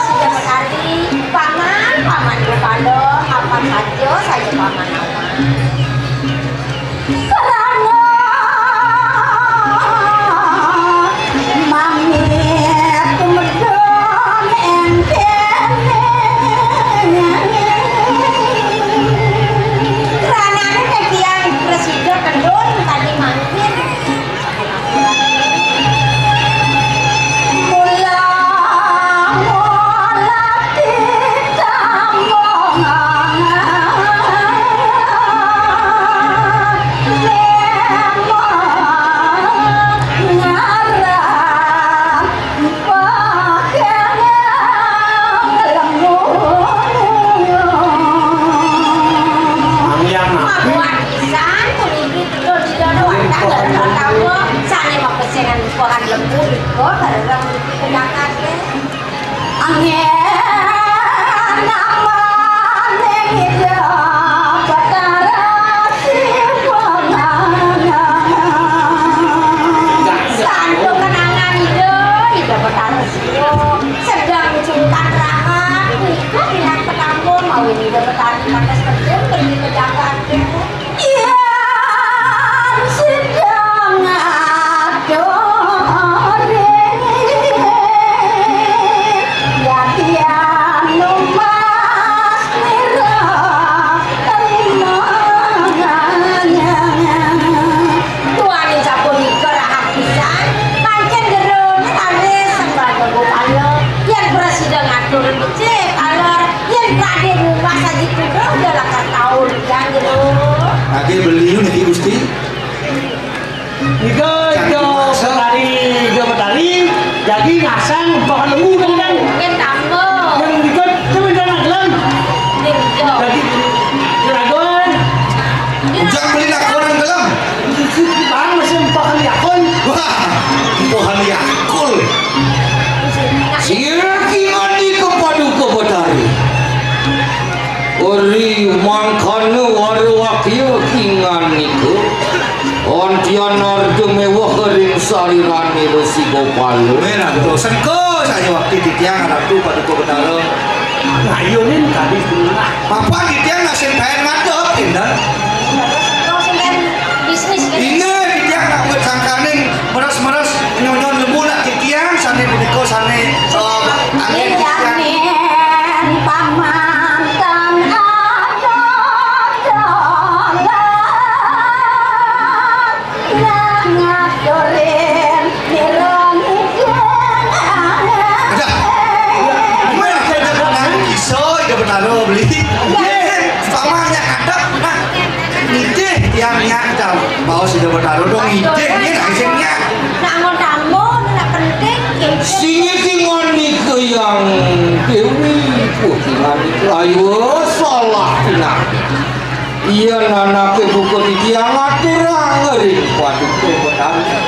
Sida Betari, paman, paman Gopala, apa saja, saja paman aman. Krana mangit tumedun énténé. Kranané titiang prasida tedun kadi mangkin. Mula-mula Sané mapesengan pohan lembu iko bareng Angin amaning Ida Betara Siwa. Santo kenangan Ida, Ida Betara Siwa. Sedang sungkan rahat, nika pinang petambur, mawin Ida Betara patas tedun, pergi ke jagat. Yén sida ngaturi, yadian numbas nira terima. Tuaning sapunika rahat pisan, pancén jeroné raris sembah Gopala, yén prasida ngatur becik, alor. Yén badé nyumbah saji kuda, ya lakar tau lian jero. Agé beli niki, Gusti. Nika, nika, Betari, nika, Betari, jagi ngasang pohon lembu, kan, kan? Mungkin tambah. Yang nika, coba jangan gelem. Ini nika. Jagi, jeragon. Ujang beli nak orang gelem. Bang, masih pohon yakun. Wah, pohon yakul. Sira kingandika Paduka Betari. Ri mangkana wara wakya kingandika. Antian arta méweh ring sarirané Resi Gopala. Wéh, Ratu, sengka saja wakti titiang Ratu Paduka Betara. Ngayunin kadi punah. Mapan titiang nak sing kaén ngadep, Indah. Bisnis, kan? Inggih, titiang nak buat sangkaning meres-meres nyonyon lembu nak titiang sané punika sané, eh, angin titiang. Pamanten adoh dolan. Nah, ngaturin nira ngidih. Aduh. Gimana kita jangan nangis? So, Ida Betara beli. Iya. Pamannya ada. Nah, ngidih tiang nyak, Cang. Baos Ida Betara dong ngidih, ini nangis nyak. Nak mau tamu, nak penting, ngidih. Sing niki nika Hyang Déwi, puh, sing niki. Ayo, salah pinah. Iya, nanaké buka titiang aturang ring Paduka Betara.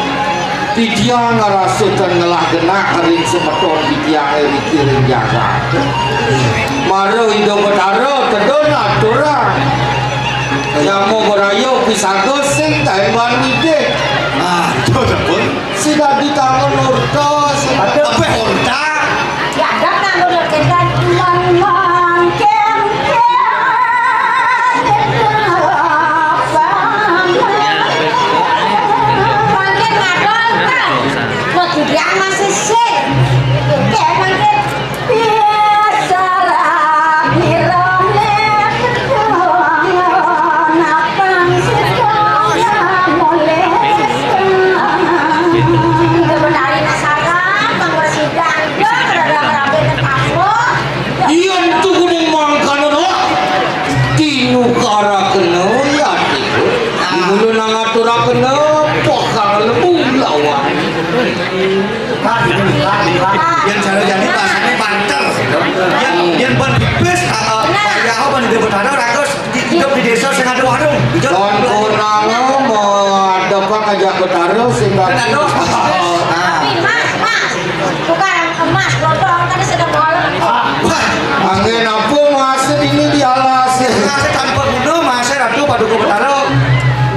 Titiang ngrasa tan ngelah genah ring semeton titiang riki ring jagat. Mara Ida Betara tedun aturang. Yama Braya pisaga sing taemban ngidih. Ah, itu pun. Sida di tangan urta, sida. Apa urta? Ya, ada tangan urta, kan? Man, man, kem, kem. Mangkin ngadol, kan? Mau tudian masih sih. Kem, mangkin. Betara ragus di, hidup di desa sing ada warung. Hidup. Kon kurang mau ada apa ngajak Betara sing ada. Nah. Tapi Mas, Mas, tukar emas, lotong, kan sedang malam. Wah, angin apa Mas ini di alas? Mas tanpa guna, Mas Ratu Paduka Betara.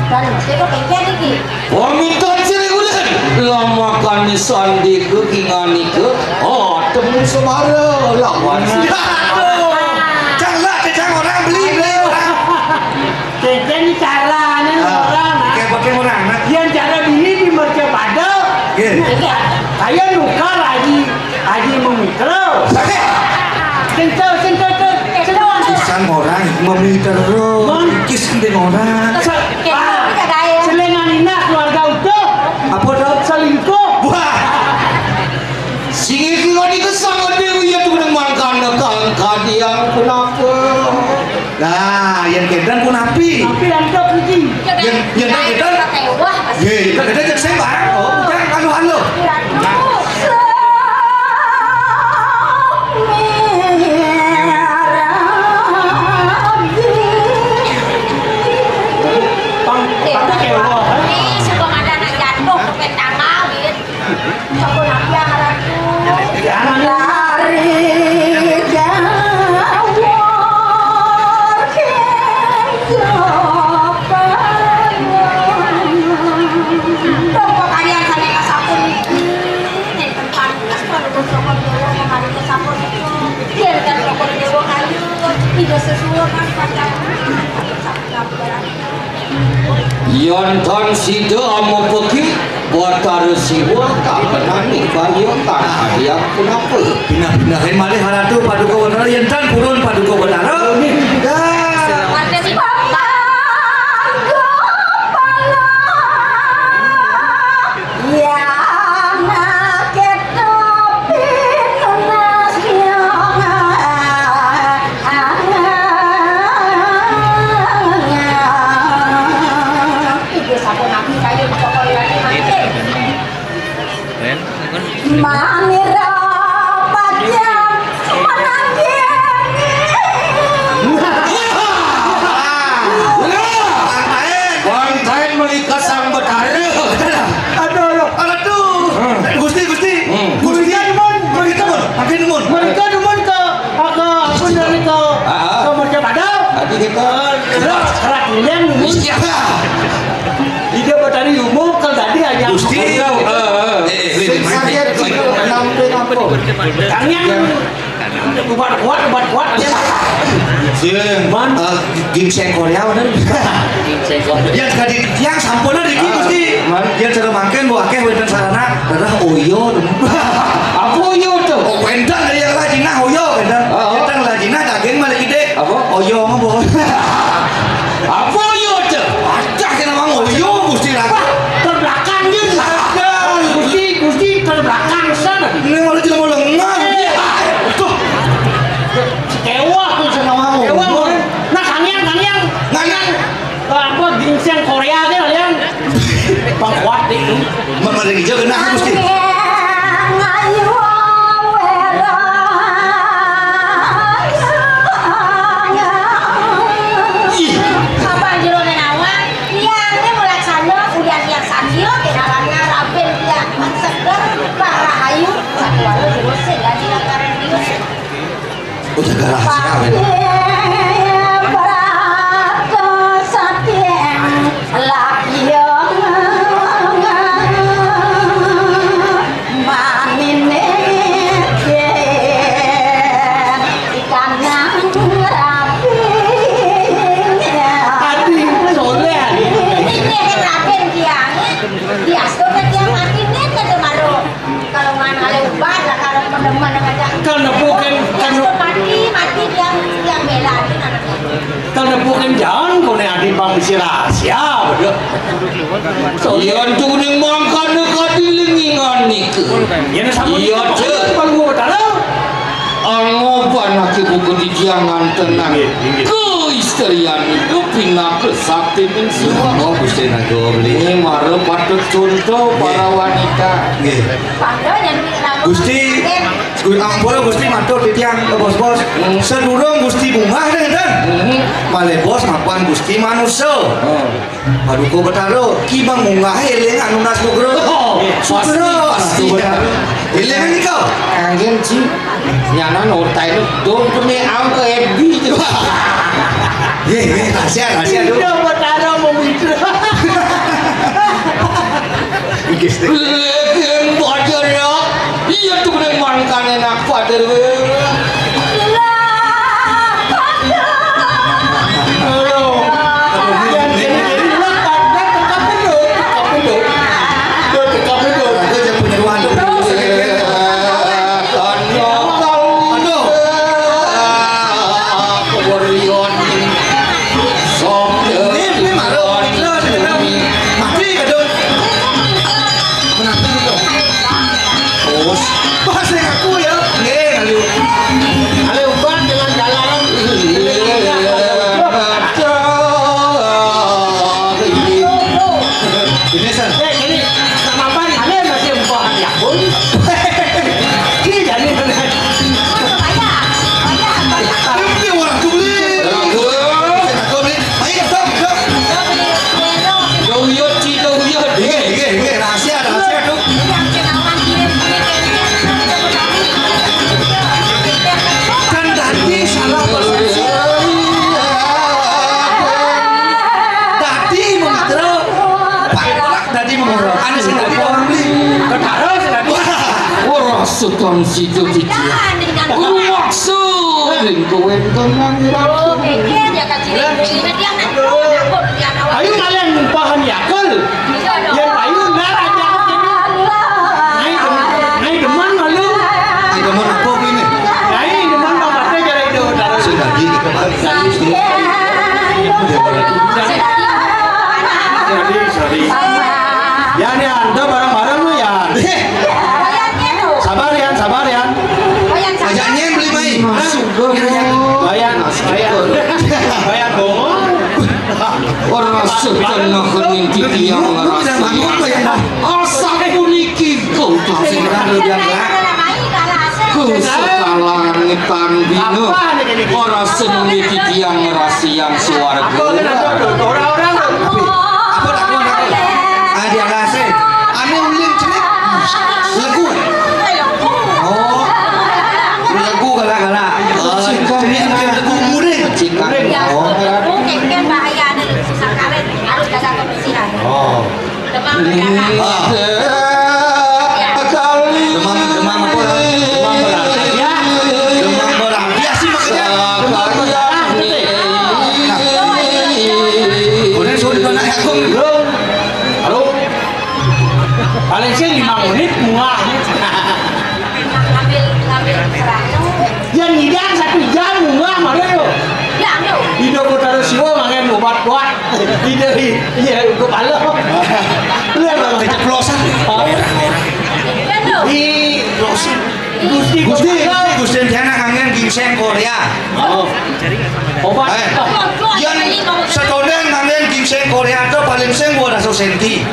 Dan itu kengken iki. Pamitan sirih ulun, lamakane sandika kinganika, oh, temu semara lawan si. Aduh, cang lah, cang orang beli, beli orang. Cecen carane orang, nah. Kayak pakai orang, nah. Yang cara bini di mercapada. Iya. Kaya nukar Haji, Haji Memitra. Sentuh, sentuh, sentuh. Pisan orang Memitra. Mon. Kis kendeng orang. Sa-, ah, selengan inah keluarga utuh. Apa dah? Selingkuh. Wah. Sing iki kok iki sanget dewe ya tuh mangkane kang kadiang punapa. Nah, yang kedan punapi. Tapi yang tok iki. Yang, yang kedan. Wah. Ye, yang kedan cek saya barang. Oh, bukan anu anu. Pang, pang kewah. Eh, suka ada anak jatuh ke petang awit. Sampun ampun, Ratu. Lari gawor kenjopan. Toko kalian sampai ke sampun niki, nenten panukas kalau toko dewa kemarin ke sampun itu. Biarkan toko dewa kayu, tidak sesuai kan pacaran. Yen tan sida amepeki Batara Siwa kakenani kaya kang adiang punapa. Pindah-pindahin malih Ratu Paduka Batara, yen tan purun Paduka Batara. Ya. Yang kita pinunasnya. Ibu sampun nabi kayu di toko lagi mati. Manira pacang menanggini. Wah! Wah! Wangkain menika sang betara. Aduh, aduh. Aduh. Hmm. Gusti, Gusti. Hmm. Gusti. Gusti, mun. Gusti, mun. Makin, mun. Mereka demen ke, ke, apa namanya, ke, ah, ah, ke Mercapada. Tadi kita. Terus, kerak yang demen. Iya. Ida batari umum, kalau tadi aja. Gusti. Eh, eh, eh, sing sakit, sing nampe-nampe. Kang yang. Kuat, kuat, kuat, kuat. Sing. Man. Eh, gingseng Korea, bener? Gingseng Korea. Yang tadi, yang sampurna di, ah, Gusti. Man. Yang cara makan, bu, akeh, wenten sarana. Darah oyo. Apa oyo tuh? Oh, wenten dari yang lajinah, oyo, wenten. Ah, ah. Wenten lajinah, daging malah gede. Apa? Oyo, apa? Apa oyo tuh? Acah kena mang oyo, Gusti Ratu. Terbelakang, Jun. Ada. Gusti, Gusti, terbelakang sana. Ini malah jelema lengan. Iya. Tuh. Kewah tuh sama kamu. Kewah, Bang. Nah, kangen, kangen. Kangen. Apa, ginseng Korea teh, kalian? Pang kuat deh, tuh. Memeriksa genah, Gusti. Ih. Apa jero nenawan? Tiangnya melaksana, udah tiang sambil, kenalannya raben tiang seger, barahayu, satu walu jero sing, gaji lantaran dia. Udah garah siapa ini? Patih Brata Satya Lakya Manine Ikanang Rapi. Adi Soleh, Adi. Ini Raden Kiai. Biasa kan dia mati, ini kan kemarin. Kalau mana ada ubat lah, kalau pedeman aja. Kan nepukin, kan mati, mati dia, dia bela aja anaknya. Kan nepukin jangan kau nih adi pang bisi rahasia, betul. Iya, tuh ning mangkane kadilingingan niku. Iya, sama. Iya, Cek. Kalau gua tahu. Angoban aku buku di jangan tenang. Inggih, inggih. Ku istrian itu pinaka sakti ning siwa. Oh, Gusti Naga beli. Ini mara patut contoh para wanita. Nggih. Padahal yang Gusti, Gu-, ampura Gusti matur titiang ka bos-bos. Sadurung Gusti munggah deh, enten. Malih bos mapan Gusti manusa. Paduka Betara, ki bang munggah éling anu nas nugra. Oh, sugra, pasti, pasti. Éling nika. Anggen, Ci. Nyanan otai nu dong kene am ke Ebi. Ye, ye, rahasia, rahasia, Dong. Betara memitra. Inggih, Dong. Legen bocor ya. Iya tuh bener mangkane nak pader we. Aduh. Yang jadi-jadi lu tanda tetap hidup, tetap hidup. Lu tetap hidup. Ada yang penyeruan tuh. Aduh. Ini, ini malu, ini, ini, ini. Mati, aduh. Kenapa gitu? Bos. Bos, yang aku ya. Nggih, lalu. Lalu uban dengan jalan. Ini, San. Eh, ini sama apa nih? Ada masih umpahan ya, Bun? Ini jadi benar. Ini orang tuh, beli. Orang tuh. Saya takut, beli. Ayo, dong, dong. Dong, yuk, Ci, dong, yuk. Iya, iya, iya, rahasia, rahasia, dong. Kan dadi salah persepsi. Dadi mengkira Pak Lurah dadi mengkira. Ane sing dadi orang beli. Ketara sing dadi. Wah. Ora sedang situ titiang. Rumaksa ring kowe tenang. Ayo kalian ngumpahan yakel. Yen payu ndar aja kene. Nyai dem-, nyai demen malu. Nyai demen apa kene? Nyai demen Bang Pate jare itu, Utara. Sudah di kita balik. Sorry, sorry. Yan, Yan, tuh bareng-bareng lu, Yan. Sabar, Yan, sabar, Yan. Ajaknya yang beli mai. Hah? Kira-kira. Bayan, bayan. Bayan bongol. Ora setengah ning titiang ngrasayang. Asapuniki kau tak kesekalane tandinga. Ora senenge titiang ngrasayang swarga. Apa, apa, apa? Apa tak kau nak? Ah, dia rasa. Ane ulin cenik. Lagu. Oh. Lagu galak-galak. Oh, cenik, cenik lagu muring. Muring. Oh. Mungkin bahaya ada di susah karet, harus jaga kebersihan. Oh. Demam berdarah. Ah. Demam, demam apa? Demam berdarah. Ya. Demam berdarah. Biasa makanya. Demam berdarah. Nah. Udah suruh anak aku. Halo. Paling sih lima menit munggah. Ngambil, ngambil seratus. Ya, ngidang satu jam munggah, malu yo. Ya, ambil. Ido Kotaro Siwa makan obat kuat. Ido, iya, kepala. Lu apa? Keceplosan. Oh. Iya, tuh. Di Gusti, Gusti, Gusti, Gusti, Gusti, Gusti, anak kangen ginseng Korea. Oh. Obat. Eh, yang setonden kangen ginseng Korea tuh paling sing dua ratus senti.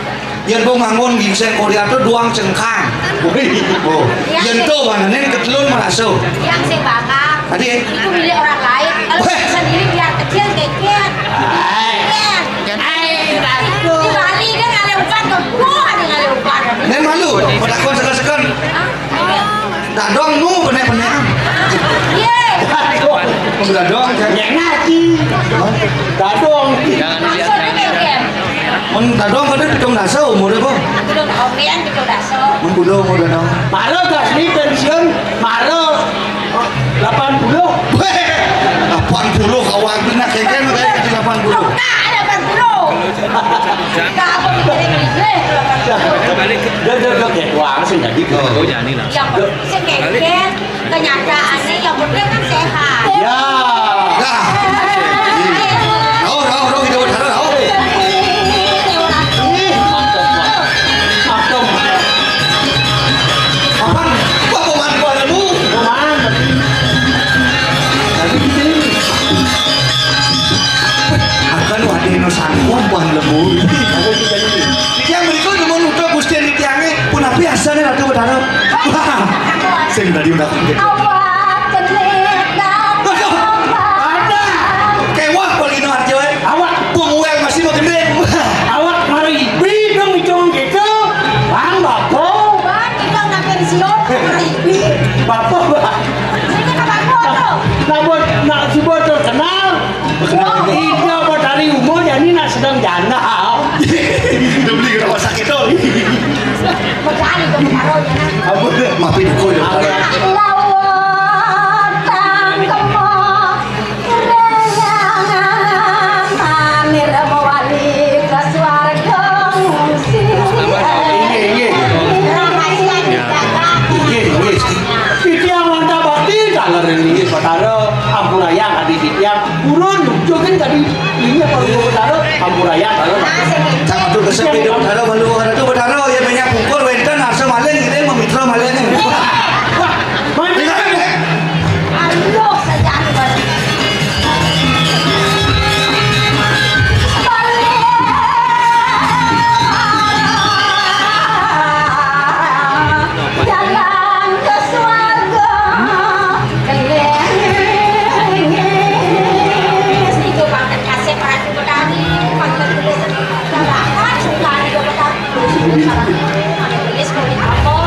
Yen ku nganggon ginseng Korea to doang cengkang. Wih. Oh. Yen to wanané ketelun merasa. Yang saya bakar. Tadi, eh? Itu milik orang lain. Kalau sendiri biar kecil, kecil. Hai. Iya. Hai, bagus. Di Bali kan ada uban, kan? Wah, ada, ada uban. Nén malu, pada kon sekan-sekan. Hah? Dadong nu benek-benek. Iya. Dadong. Dadong, jangan. Dadong. Maksudnya kayak gini. Mun Dadong kada pitung dasa umuré, Bang? Pitung, oh, pian pitung dasa. Mun kuda umur Dadong. Mara gas ni pensiun, mara, oh, delapan puluh. Wéh, delapan puluh kawan benar, kengkeng, kayak delapan puluh. Nah, delapan puluh. Nah, apa mikirin ini? Delapan puluh. Dia, dia, dia kayak wah, langsung jadi. Oh. Yang penting sih kengkeng. Kenyataannya yang penting kan sehat. Ya. Nah. Rauh, rauh, rauh, kita buat rauh, rauh. Apaan? Wah, apaan, apaan, lu? Apaan? Akan wadéh no sangkung, pan lembu. Yang berikut, namun untuk Gusti Tiangé, pun api asalnya Ratu Betara. Wah. Awak kenik dah. Aduh, ada. Kewah paling no aja, eh. Awak pengwel masih mau gending. Awak mari ibi dong icung gitu. Bang, bapo. Bang, kita nak pensiun, mari ibi. Bapo, bang. Ini ke bapo tu. Nak buat, nak si bocor kenal. Ida batari umur, jadi nak sedang janda. Dah beli ke rumah sakit tu. Berkali kau taruh je, nah. Apa? Mapi duko je. Lawatang kemo, rengangan manir mewali ke swarga ngungsi. Inggih, inggih. Inggih, inggih. Titiang wantah bakti taler inggih Batara, ampurayang adi titiang. Purun, jokin tadi ini apa lu Batara? Ampurayang, taler. Sang atur kesep hidup Batara, malu Ratu Batara, ya banyak pungkur wenten, arsa maling, gitu, mamitra maling. Wah, maling. Aduh, saja anu balik. Balik. Jalan ke swarga. Kelengis. Niku pangkat kasih Ratu Betari. Pangkat tulis. Jalan, suka Ratu Betari. Tulis kulit apa?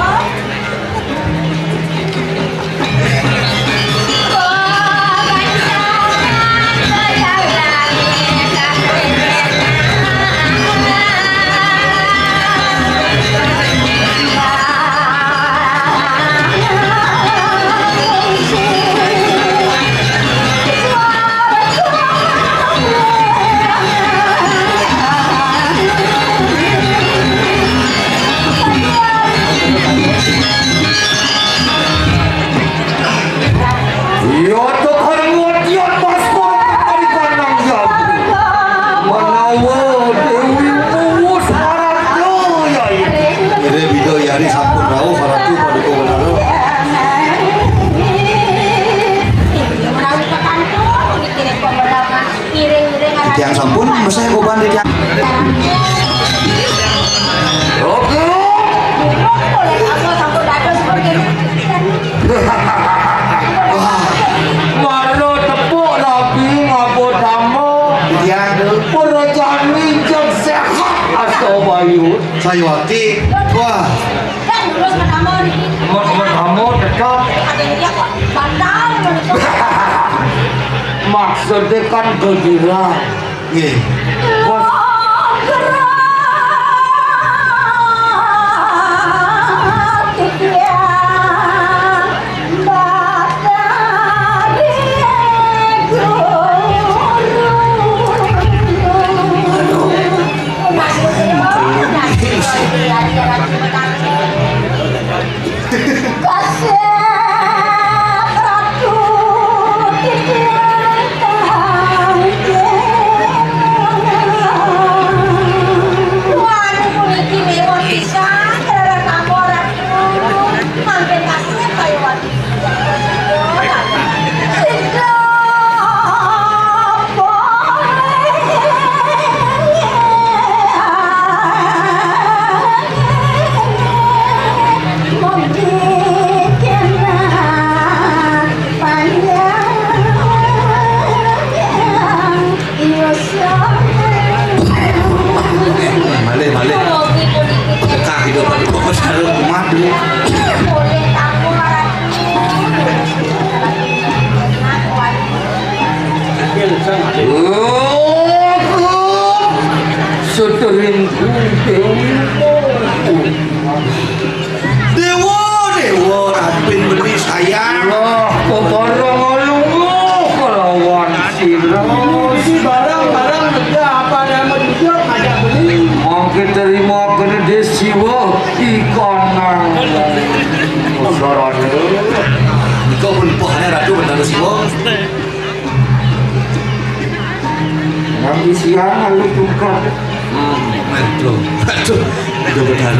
Iya, tekan wadian paspor kari kanang jago. Manawa Dewi Muwus Mararga, ya, ini. Ire bida yari sampun rauh, Ratu Paduka Wanara. Titiang sampun meseh beban titiang. Oke. Wah, mano tepuk lagi ngapa tama. Titiang. Perajaan mijak sehat asta bayu. Sayuwakti. Wah. Kan lurus pertama ni. Mak pertama tetap. Ada dia kok. Batal. Maksudnya kan gembira. Nggih. Bos. Kasih Ratu titiang tangkil. Tuan puniki mewah pisan, Ratu. Mangkin kasih kaya wadi. Sida Malih, malih. Tekah hidup aku kok sarung madu. Setering Dewa, Dewa, Ratu Beli sayang. Lah, kebarang alungguh kelawan sira. Si barang-barang lega apa nama duduk ngajak beli. Mangke terima kena desiwa ikanang. Sarana. Nika pun pohane Ratu Betara Siwa. Nang siang lalu tungkap. Hmm, aduh, aduh, aduh, benar.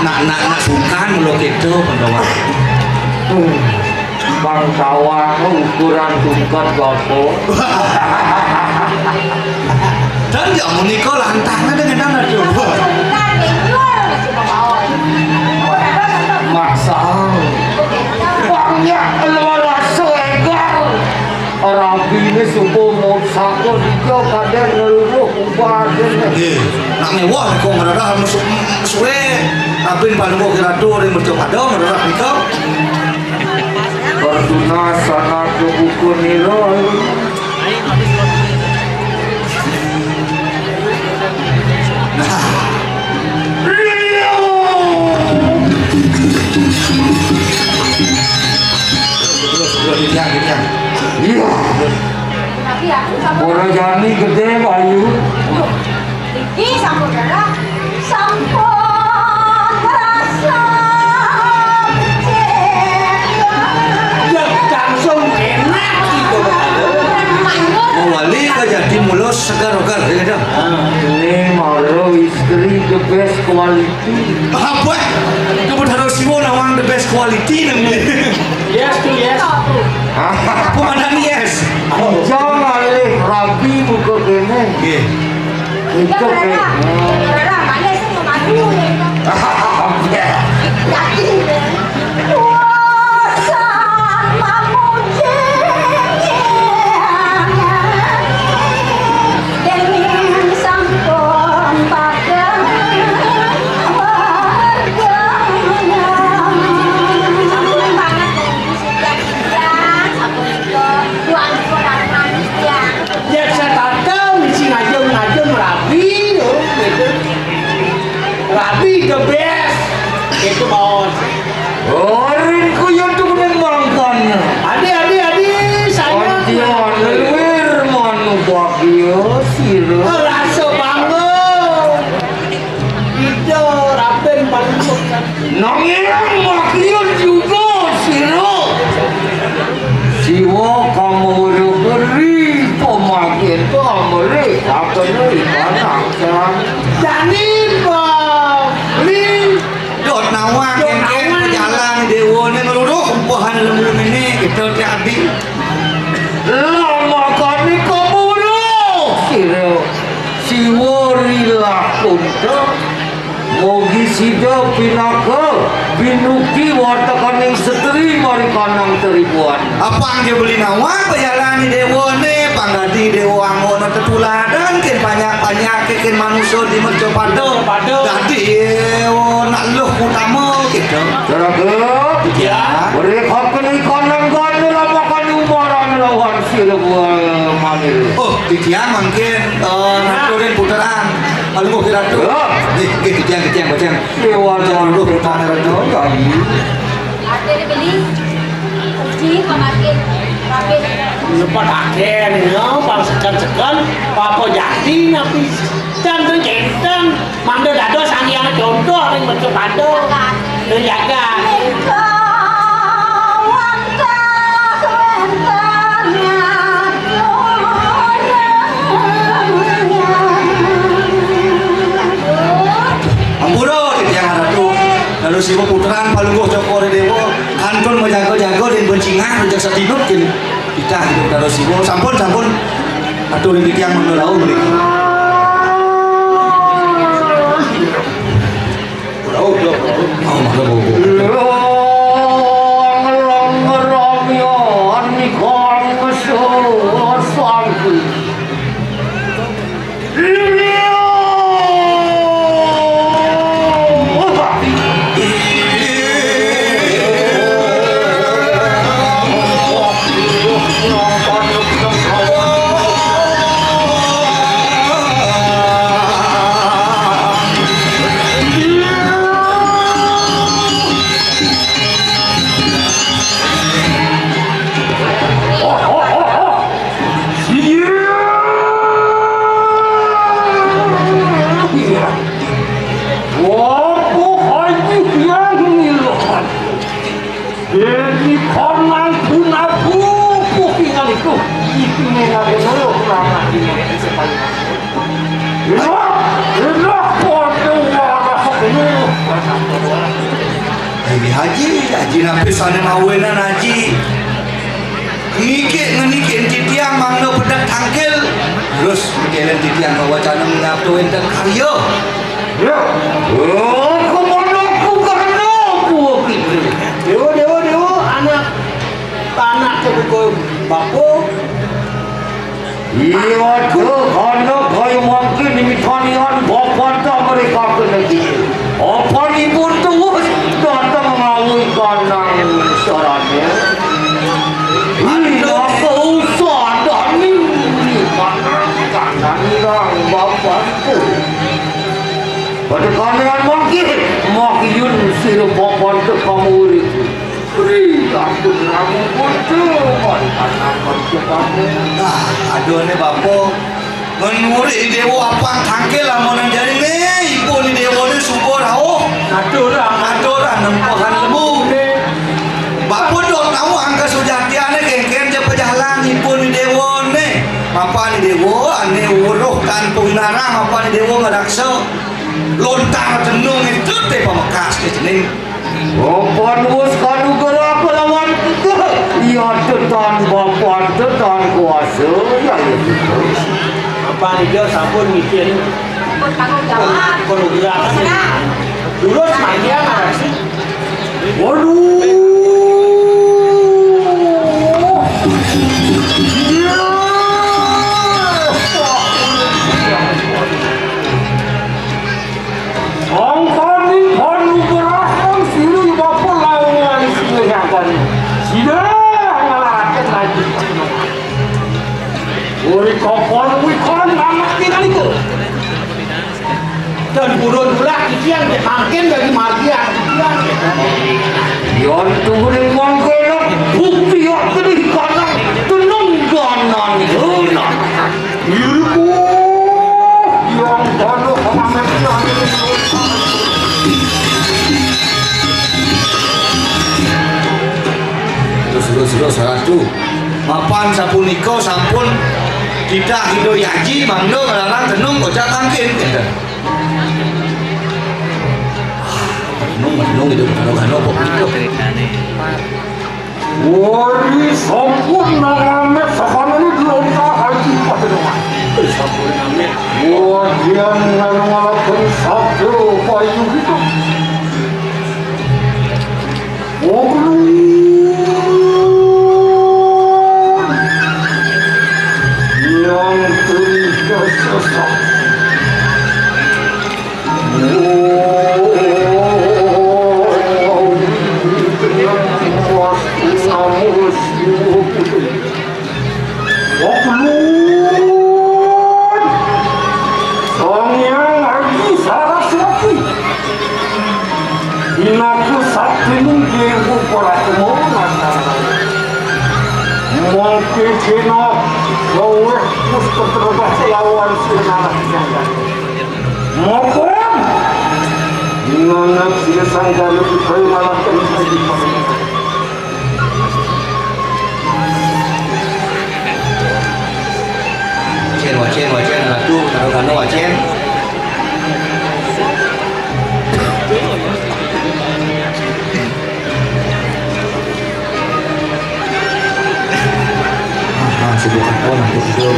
Nak, nak, nak bukan lo gitu, pendawa. Hmm, Bang Tawang ukuran tungkat gapo? Dan ya menikah lantaran dengan anak tuh. Maksa. Luar rasa égar. Rabiné subuh mau saka dija kadén ngeluruh ubadéné. Nggih, nak méwah kok ngrerah mesuk suwé. Abin Palungguh Kiratu ring Mercapada ngrerah nika. Pertuna sanak kebuka nira. Nah. Terus, terus, terus, ditiang, ditiang. Iya. Tapi aku sama Ora jani gedé, Bayu. Iki sampun darah. Sampun merasa becik. Ya, langsung enak gitu. Mau wali ka jadi mulus segar-segar, ya, Dang? Ah, ini Maro istri the best quality. Apa? Kamu harus siwo nawang the best quality nang. Yes, to yes. Apa mana yes? Jangan leh rabi muka kene. Nggih. Itu Rara, kayak Rara, mana sih mau maju? Jadi, wah, sama muji. Dening sampun padhang warga. Sampun banget nih, sampun itu. Tuhan pun ada manusia. Yén setata misi ngajum-ngajum rabi, lho, gitu. Rabi the best. Itu mawon. Orin kuyon tuh kuning mangkon. Adi, adi, adi, saya. Antian leluir manu bagia sira. Rasa bangga. Ida raden paling sukses. Nanging makian juga sira. Siwa kamara keri pemakin pamrih akan ikan angsang. Jani bali. Dot nawang Dot kengkeng nawang. Jalan dewa ni ngeluruh kumpahan lemu ni kita tiadi. Lama kami keburu sira. Siwa rilah kunta. Mugi sida pinaka binukti wartakaning setri marikanang tribuan. Apang dia beli nawang bayalan dewa ni, pangadi dewa angona tetuladan, ken banyak-banyak ken manusia di mercapada. Pada. Dadi dewa nak luh utama kita. Caraga. Ya. Mereka kenikanang gana lamakan umaran lawan sila manir. Oh, titiang mangkin, eh, naturin putaran. Aluh, Ratu. Ya. Nggih, nggih, titiang, titiang, titiang. Dewa Jangan lupa Ratu. Ate beli. Uji pemakin. Pamit. Nyepet akeh nih, ya, pang sekan-sekan, papa jati napi. Dan tuh jenten, mangda dados sang yang contoh ring betul pada. Tuh jaga. Ampura titiang Ratu, lalu siwa putran Palungguh Cokor Dewa, kantun majaga-jaga ring bencingah rejak satinut kini. Kita hidup lalu siwa, sampun, sampun. Atur ring titiang mangga rauh mriki. Rauh, rauh, rauh. Oh, mangga, mangga. Ngelong ngeromyo, nikon ngesur, sangku. Waduh, Haji Hyang Ngilohan. Dadi konan punaku pukingan iku. Iki mengaku ngeluh nama dina sekali. Enak, enak, waduh, warah, ngeluh. Ini Haji, Haji napi sané mawinan Haji. Niki, ngeniki titiang mangda pedek tangkil. Terus, kelen titiang mawacana ngapta wénten karya. Ya. Oh, komandoku karena buah itu. Dewa, dewa, dewa, anak Anak kok bapa. Iya, tuh, anak kaya mangkin mitan yan bapa ta mereka kena gini. Apanipun tuh datang ngawui kanang sarane. Iya, kok usah dani. Kanang, kanang irang bapa tuh. Pada kanang mangkin, makyun sira bapa tuh kamu urip. Ri, ampun, ramu kudu, mari tanam percepatnya. Nah, aduh, ne, bapa. Menuri dewa apa tangkil lamun jani ne, ibu ni dewa ni suka rauh. Aduh, ora. Aduh, ora, nempuhan lebu. Bapa dok tahu angka sujatiane kengken je pejalan ibu ni dewa ne. Bapa ni dewa, ane uruh tanpa winarang, bapa ni dewa ngeraksa. Lontang tenung itu te pamekas ke jening. Sopan wus kanugerah kelawan kita. Iya tetan bapa tetan kuasa ya kita. Apa ida sampun ngicen kanugerah. Dulu semandian apa sih? Waduh. Angkani panugrahan sira bapa lawan sira nyangkani. Sira ngalaraken lagi. Uri kopon kuwi kon anak kita niku. Dan burun ulah titiang dek mangkin dari margian titiang. Yon tuhuning mangkena bukti ya kedih kanang tenung ganan. Ilmu yang dana pemamerna. Terus, terus, terus, Ratu. Mapan sapunika sampun kita hidup yaji mangga ngelarang tenung kocak mangkin. Nung, nung itu bukan kano apa itu. Wari sampun nang amet sakana ni dilontar haji pada nang. Eh, sampun amet. Wadian nang ngalaken sabda payu itu. Oglun yang teri kesesat. Sang Hyang Adi Saraswati. Pinaka saktining Dewa Pratama. Mangke kena gaweh puspetrebah lawan sinarah janggan. Mapan nanat sira sanggara budaya malah kena. Wacén, wacén, wacén, ratu, kano, kano, wacén. Ah, sibuk apa, nanti tidur.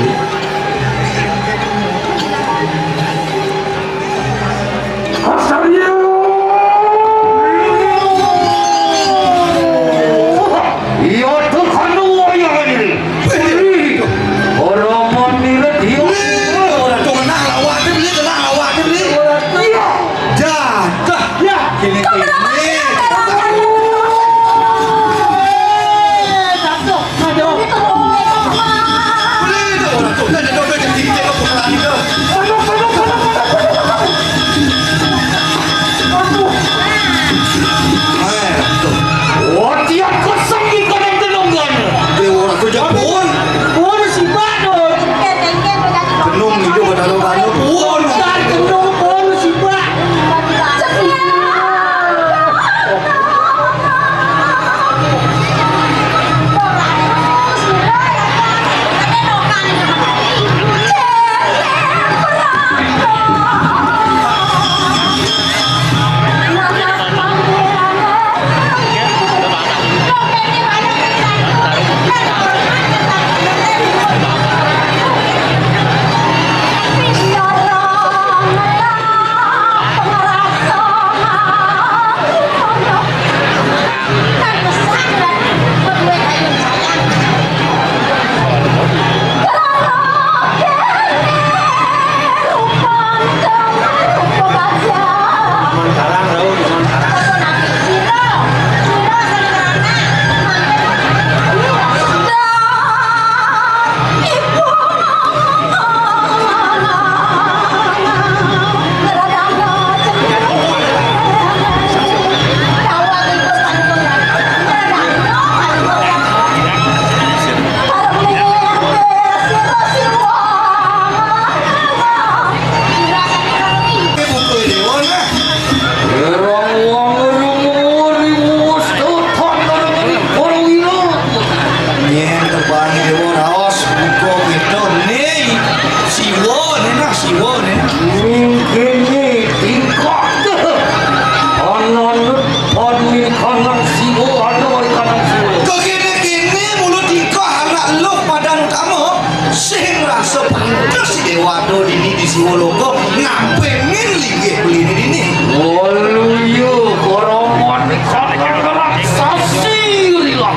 Siwoloka ngapingin linggih beliné dini. Waluya karaman kanang raksasi rilang.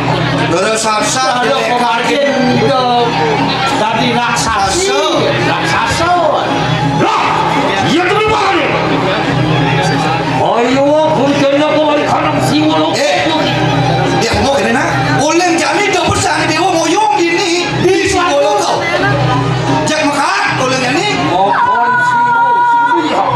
Loro sarsar. Ada kemarin udah dadi raksasi. Raksasa. Raksasa. Lah, iya to mimang. Ayo, bujana kawali kanang Siwoloka. Eh, ya, mau kene, nak. Uling jani dapesan dewa moyong dini di Siwoloka. Jak mekat, uling jani. Makan Siwoloka.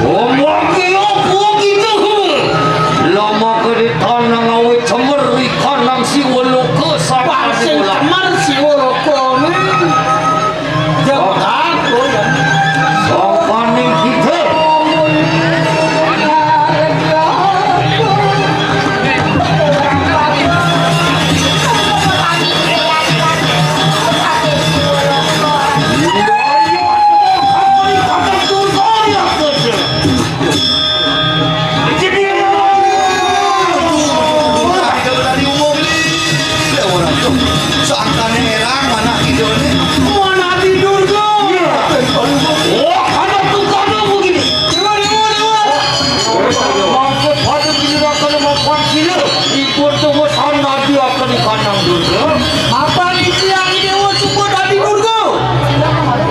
Omongke apa kita? Lama kene tanang awit cemer ikanang Siwoloka. Pancing cemer Siwoloka. Jangan aku ya. Sopaning kita. Sangkane erang, mana kidone? Mana di Durga? Wah, ada tukang begini. Dewa, dewa, dewa. Mangke pada giliran mapan sila, ipun tuwa sanadi akan ikanang Durga. Mapan iki yang dewa suku dadi Durga.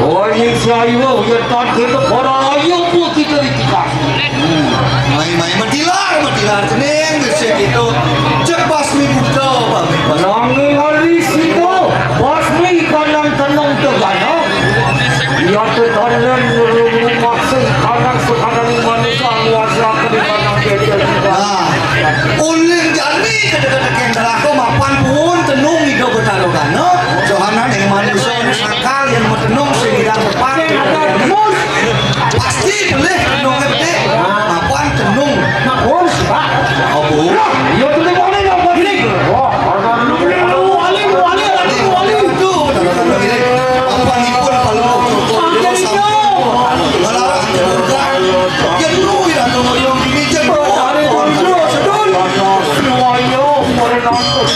Oh, ini saya, ya, tak kita para ayo, kita di tikas. Mai-mai matilar, matilar cening, bisa gitu. Cek basmi buta, pamit basmi. Nanging ari sida, basmi kanang tenung tegana. Iya tetanen rumaksa kanang sekarang manusia nguasa kanang kecil. Nah, ulin jani kede-kede kendalako mapan pun tenung ida betara gana. Johanan ing manusia ini sakal yang metenung sing ida tepat. Pasti boleh tenung gede. Apaan tenung? Nah, oh, sudah. Oh, Bu. Nah, iya, tenung mana yang buat ini? Wah, ada dulu. Wali, wali, wali, wali. Itu, tenung gede. Apaan ipun kalau mau tutup? Ada itu. Ngelarang aja, bukan. Ya, dulu, ya, tenung yang ini, jadi. Oh, ada itu, sedul. Semuanya, pada nangkep.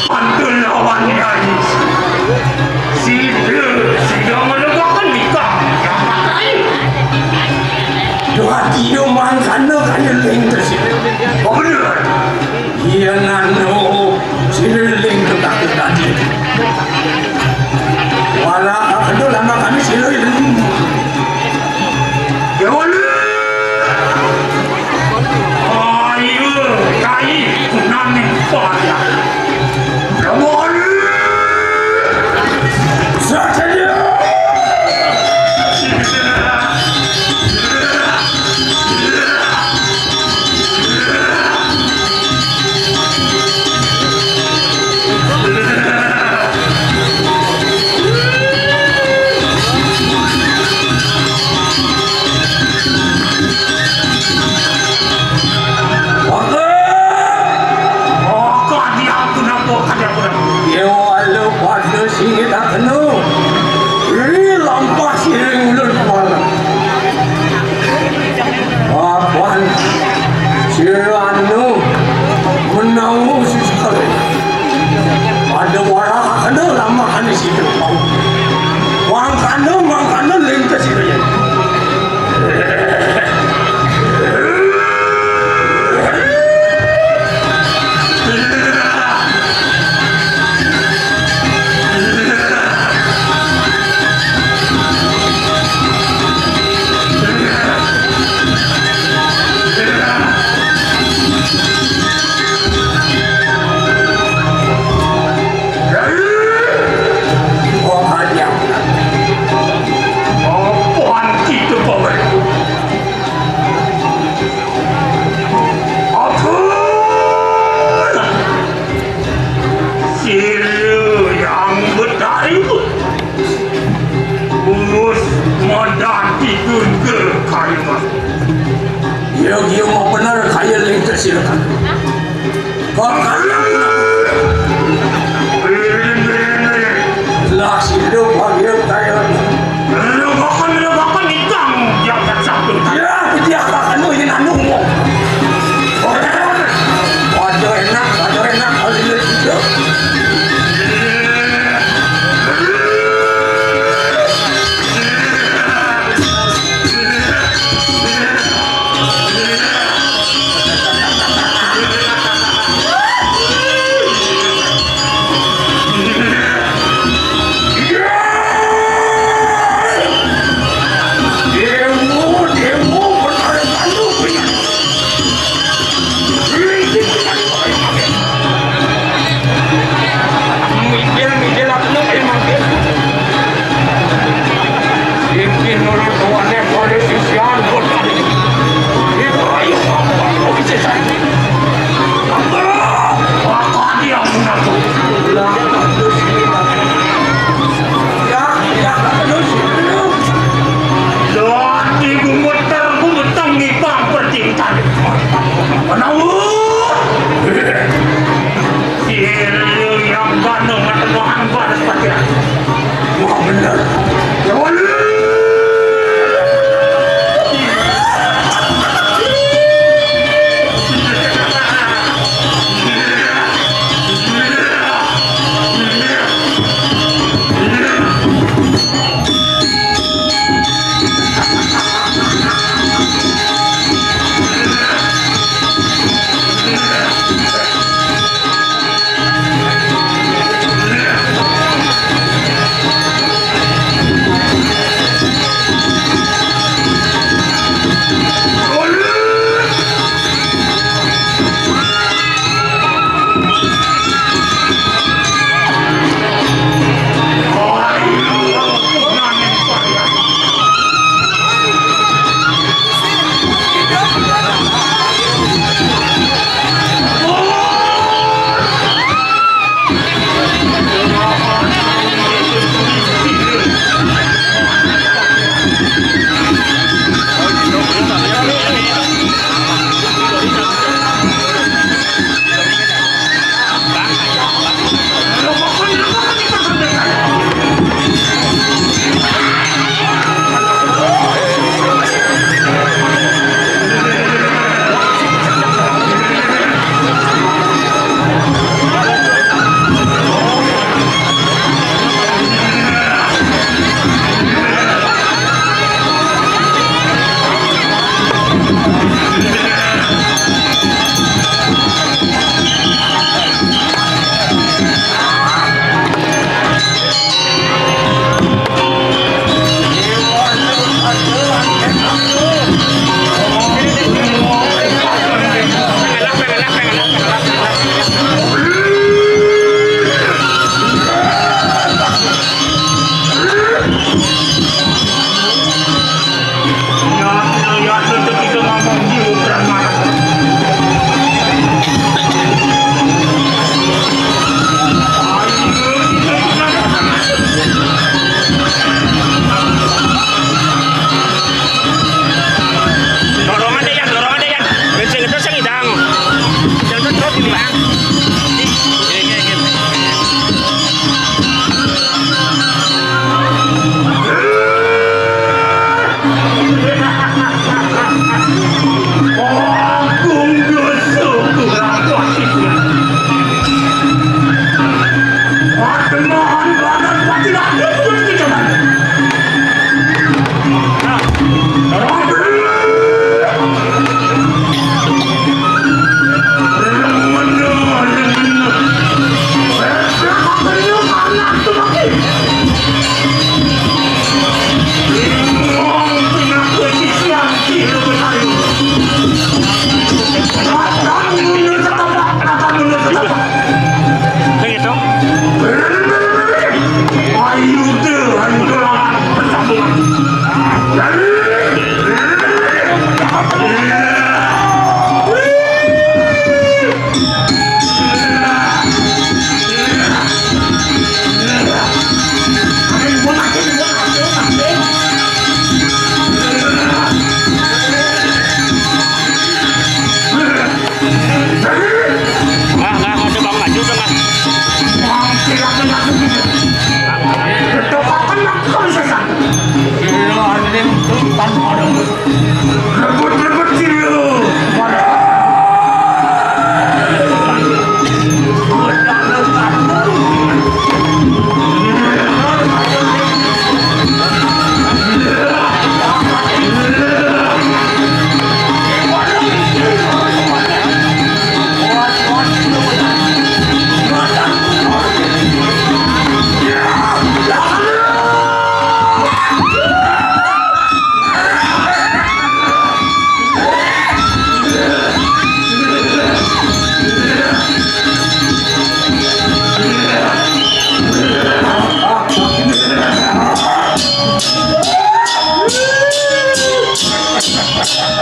Pantun lawan nyanyi. Sida, sida melegakan nikah. Dua tidur mangsana kaya leng tersebut. Bener. Dengan, oh, sira lingkar tadi. Wala, aduh, lama kami sira lingkar. Ya wala. Ayo, kai, nami paya. Ya wala. Satya. Waka! Waka, dia aku nampak, dia aku nampak. Dia walau pada singit tak kena. Ri lampah siring ulun kepala. Apan sira anu menahu sesekali. Pada warah kena lama anu situ. Wang kanu, wang kanu lingkas situ. Apaan kita, Pak Wali? Apalah sira yang betari urus madati ke kalimat. Ya, dia mau benar kaya lengket silakan. Lah, situ, Pak, dia kaya. Lebakan, lebakan ikang, jagat satu. Ya, dia akan nuhin anu mo. Waduh, enak, waduh, enak, kalau dia situ.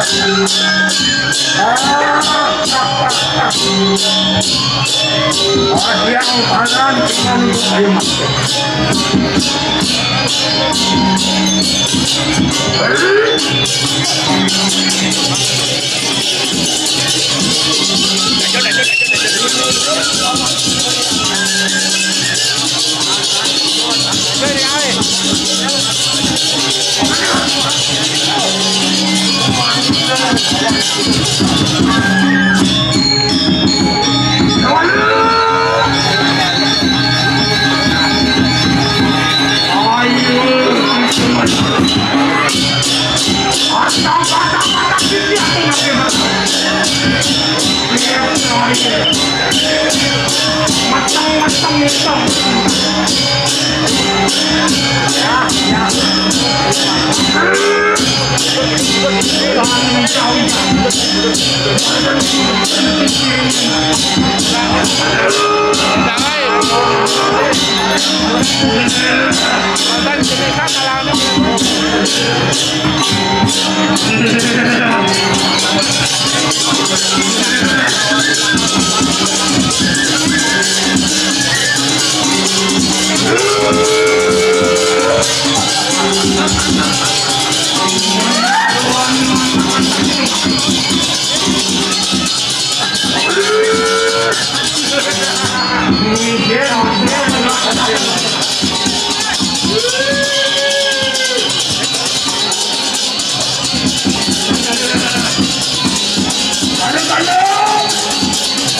Ah, yang kanan dengan lima.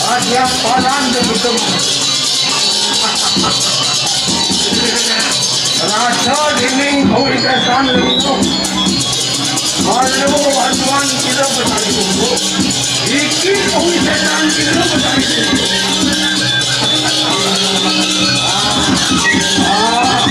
Ada palan di Bitung. Raja dening kawisésan lengkung. Malu aduan kira betari tunggu. Iki kawisésan kira betari tunggu. Ah, ah,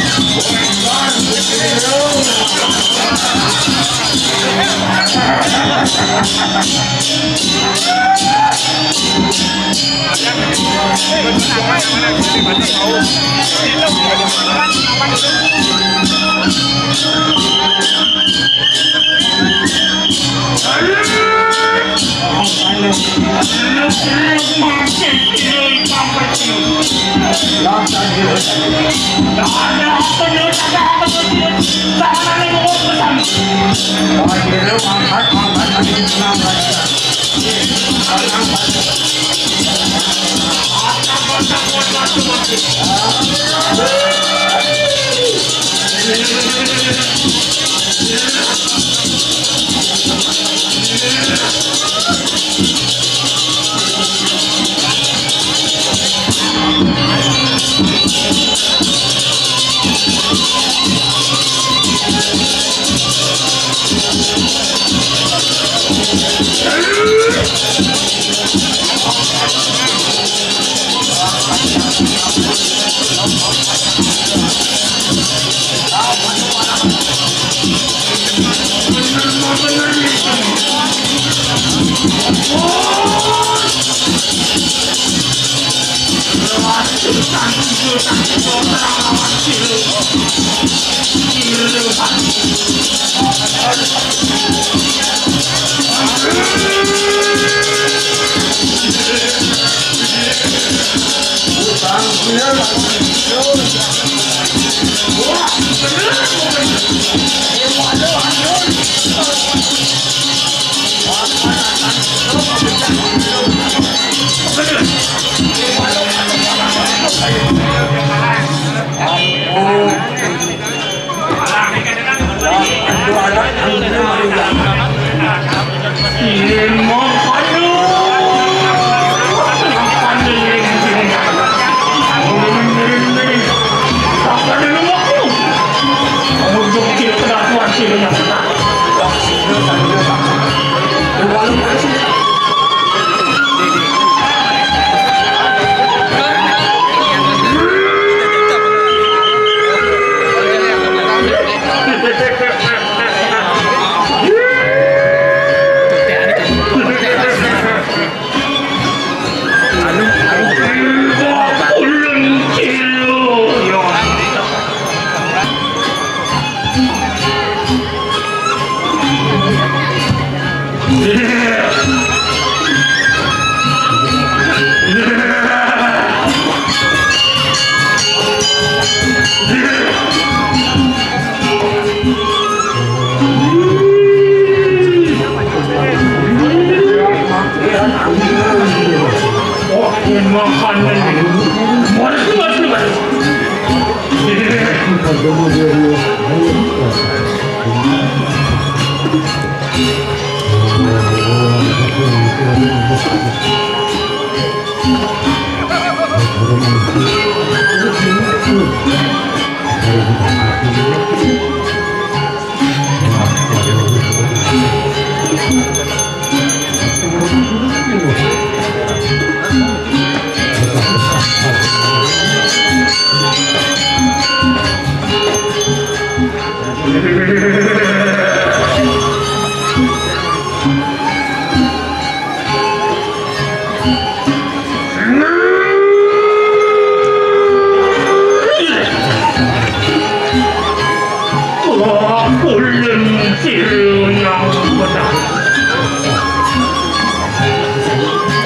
Ulun sirunang pedang.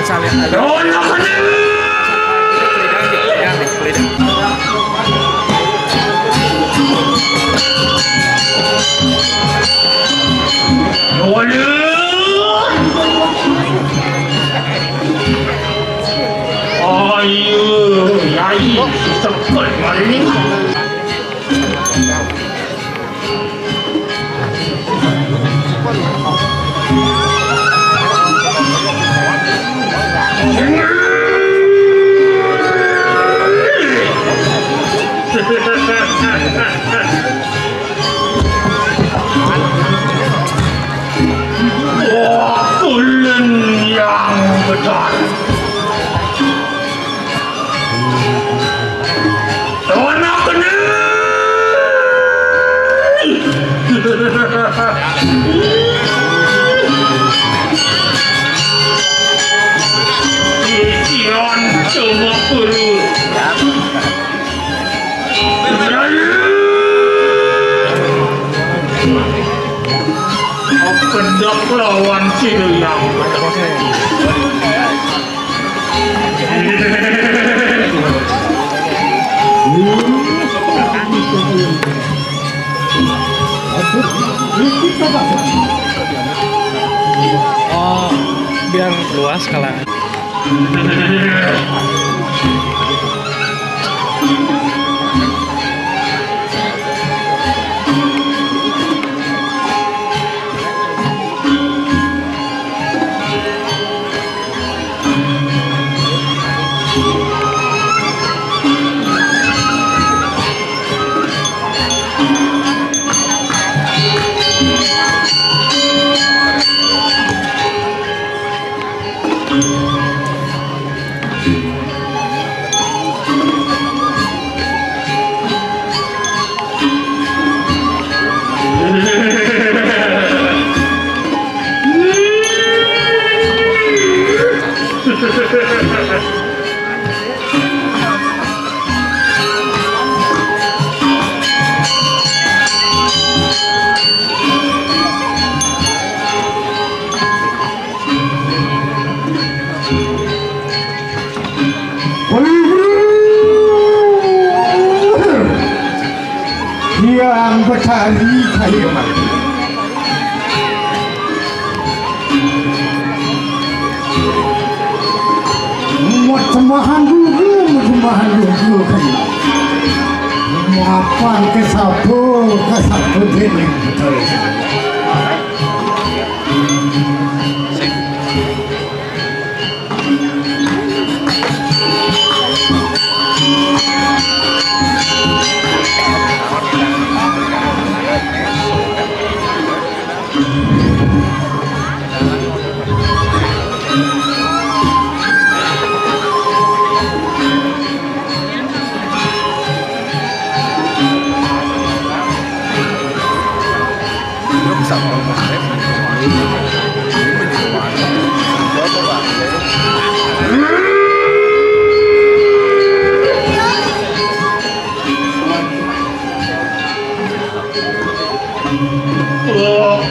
Salah. Dono kena. Dono. Ayo, yai, sepet maling. Wah, ulun yang besar. Anak kena. Isian cuma guru. Kendok lawan siruyang. Oh, biar luas kalangan. Hyang Betari kayu mati. Muat semahan dulu, muat semahan dulu kayu. Mapan kesapu, kesapu dene Betari.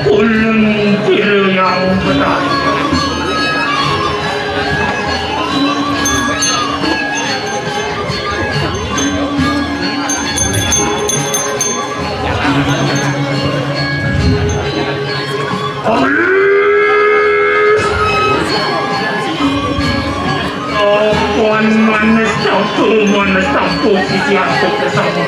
Ulun Pilu yang Apan manestapo, manestapo, sisi antuk bersama.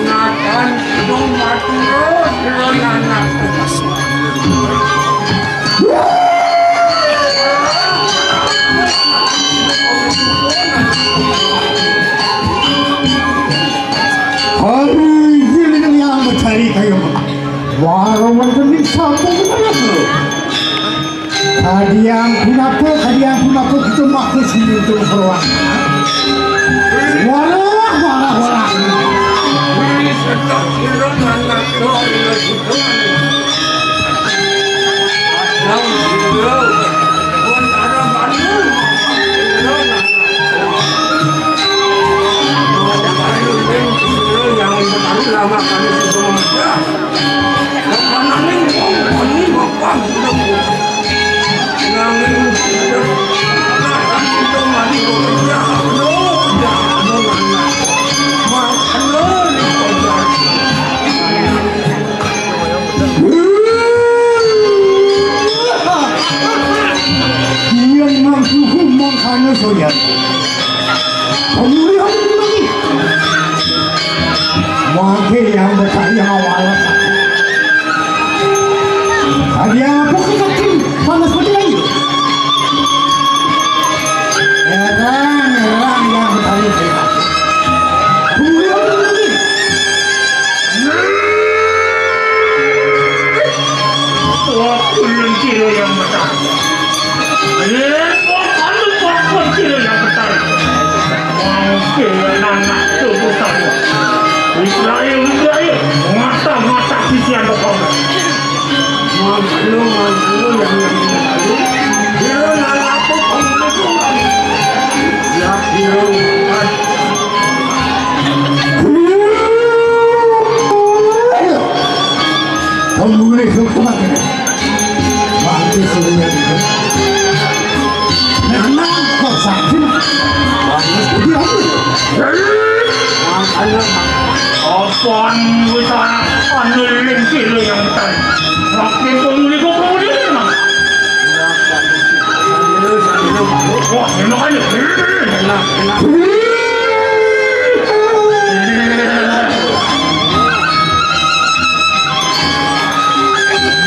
Nathan Kidung Madura, Sira Nanak. Hari ini yang mencari kayu. Waro wonten ing sampun menapa? Kadiang punapa, kadiang punapa kita maku sini untuk ruang. Wara, wara, wara. Yen mangkuhu mangkana soyan. Pemulihan lagi. Mangke yang berkarya awal. Hadiah apa kita tim panas betul lagi. Erang, erang yang berkarya. Pemulihan lagi. Waktu lentira yang bertahan. Yen ora lupa kecil yang besar. Mangke anak tubuh saya. Israel, Israel, mata-mata isian kau. Mangkelo, mangkelo yang yang lalu. Dia nak apa kau lakukan? Ya, dia. Pemulih hukuman. Mati semuanya itu. Memang kok sakit. Makanya, apaan wis anu ling kilo yang tadi. Waktu itu luli kok kemudian, Mas. Wah, enak aja. Enak, enak.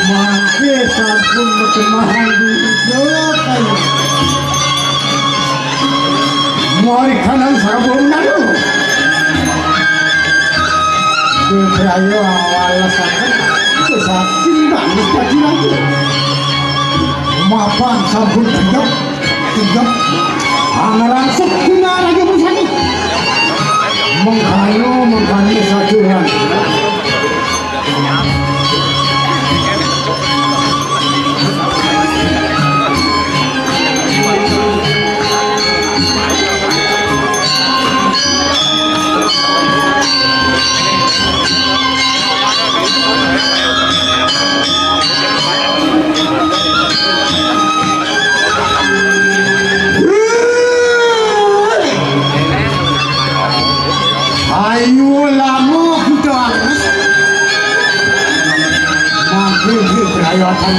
Mangke sampun macemahan duit. Mari kanang sarabon nanu. Bebrayo awal sakit. Sakit banget tadi lagi. Mapan sampun tegap. Tiga. Angarangsuk guna raja bersani. Mengkano, mengkano sajuran. Ayo lama kita. Makin kita ayo akan.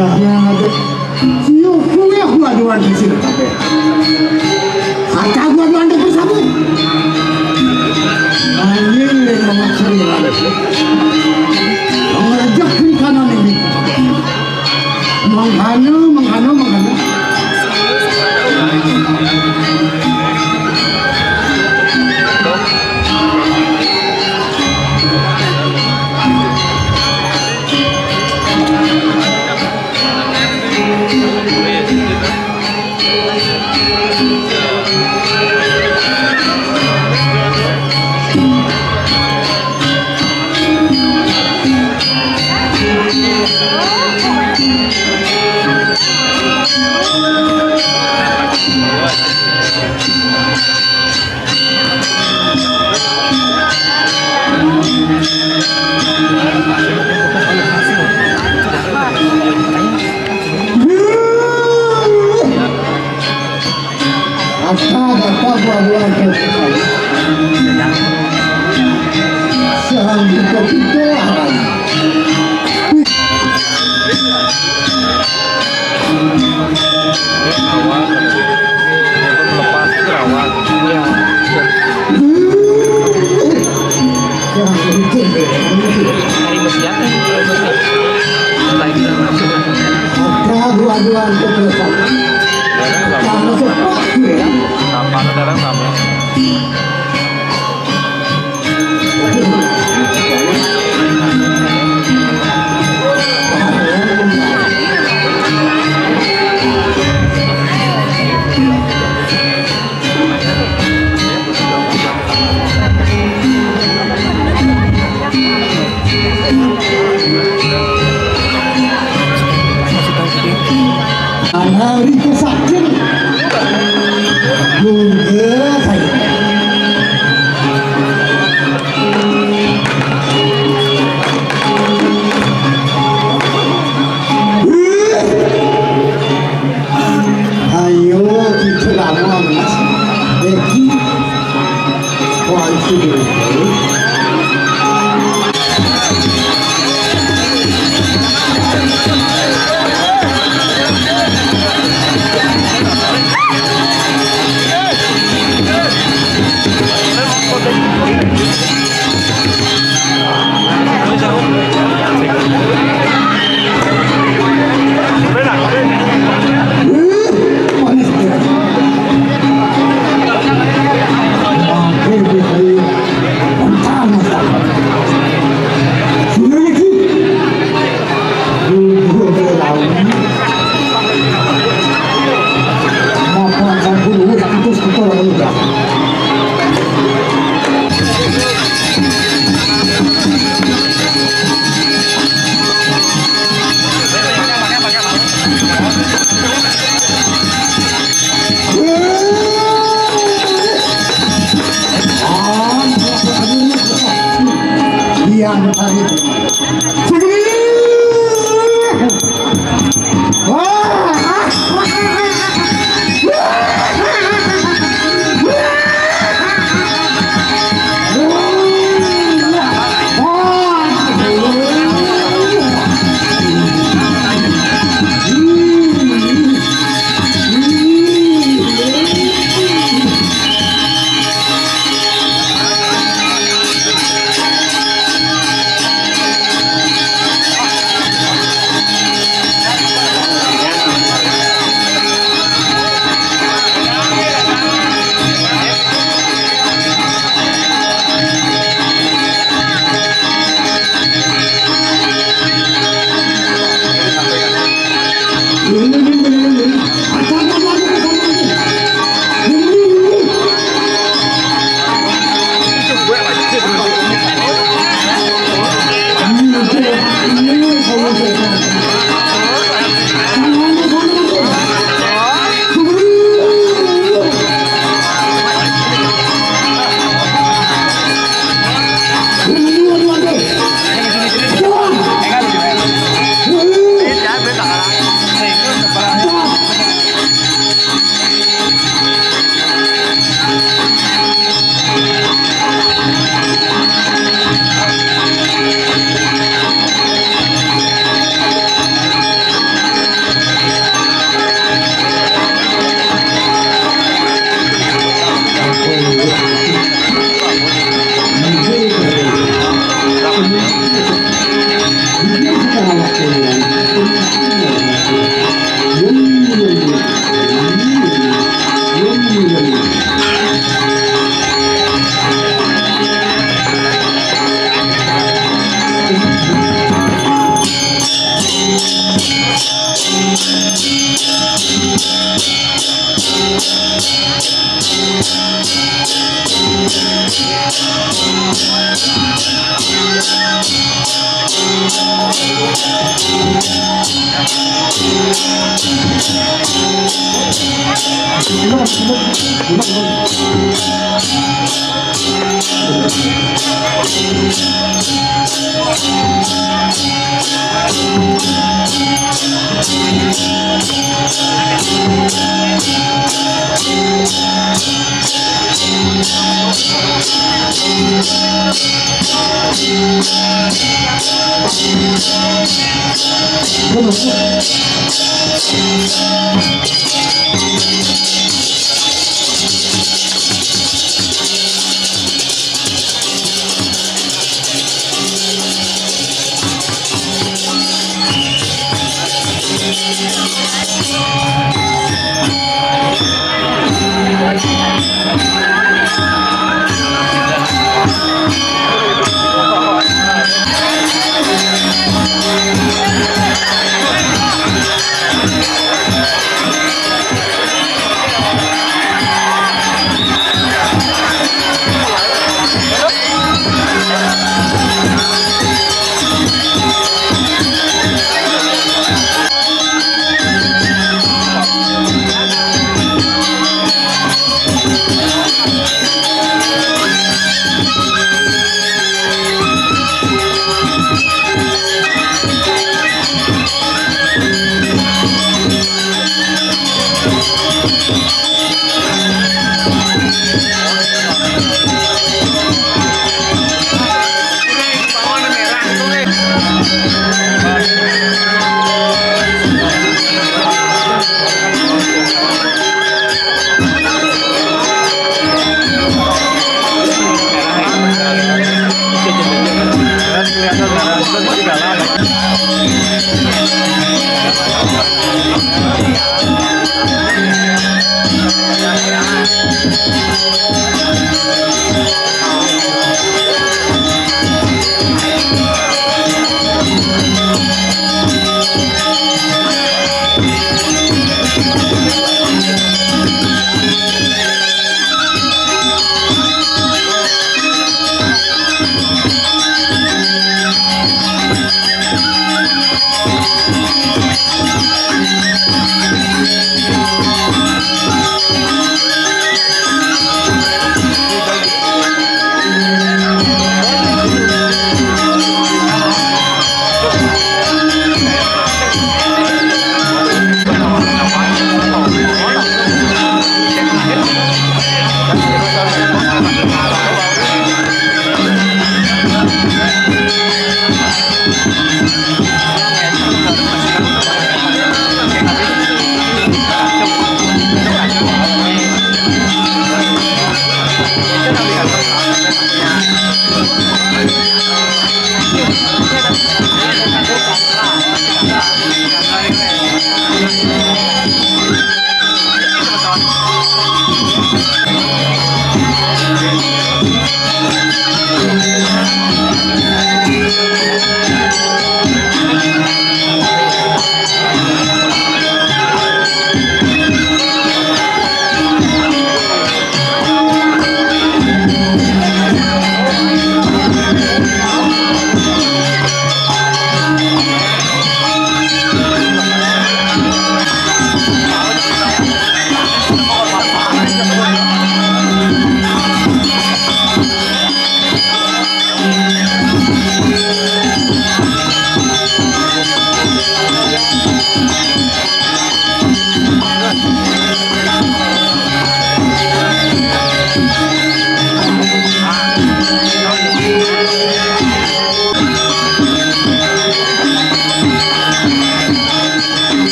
Aduh. Yo, kuwi aku aduan di sini kabeh. Harta aku aduan di bersama. Anjing, lek ngomong sendiri. Ngajak kiri kanan ini. Menghana, menghana, menghana. Astaga, apa buah-buahan kau? Sehingga kita Hari kesakit. Bunga saya. Ayo, kita lama, Mas. Eki. Wah, itu dulu. Yang tadi.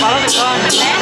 Follow the car.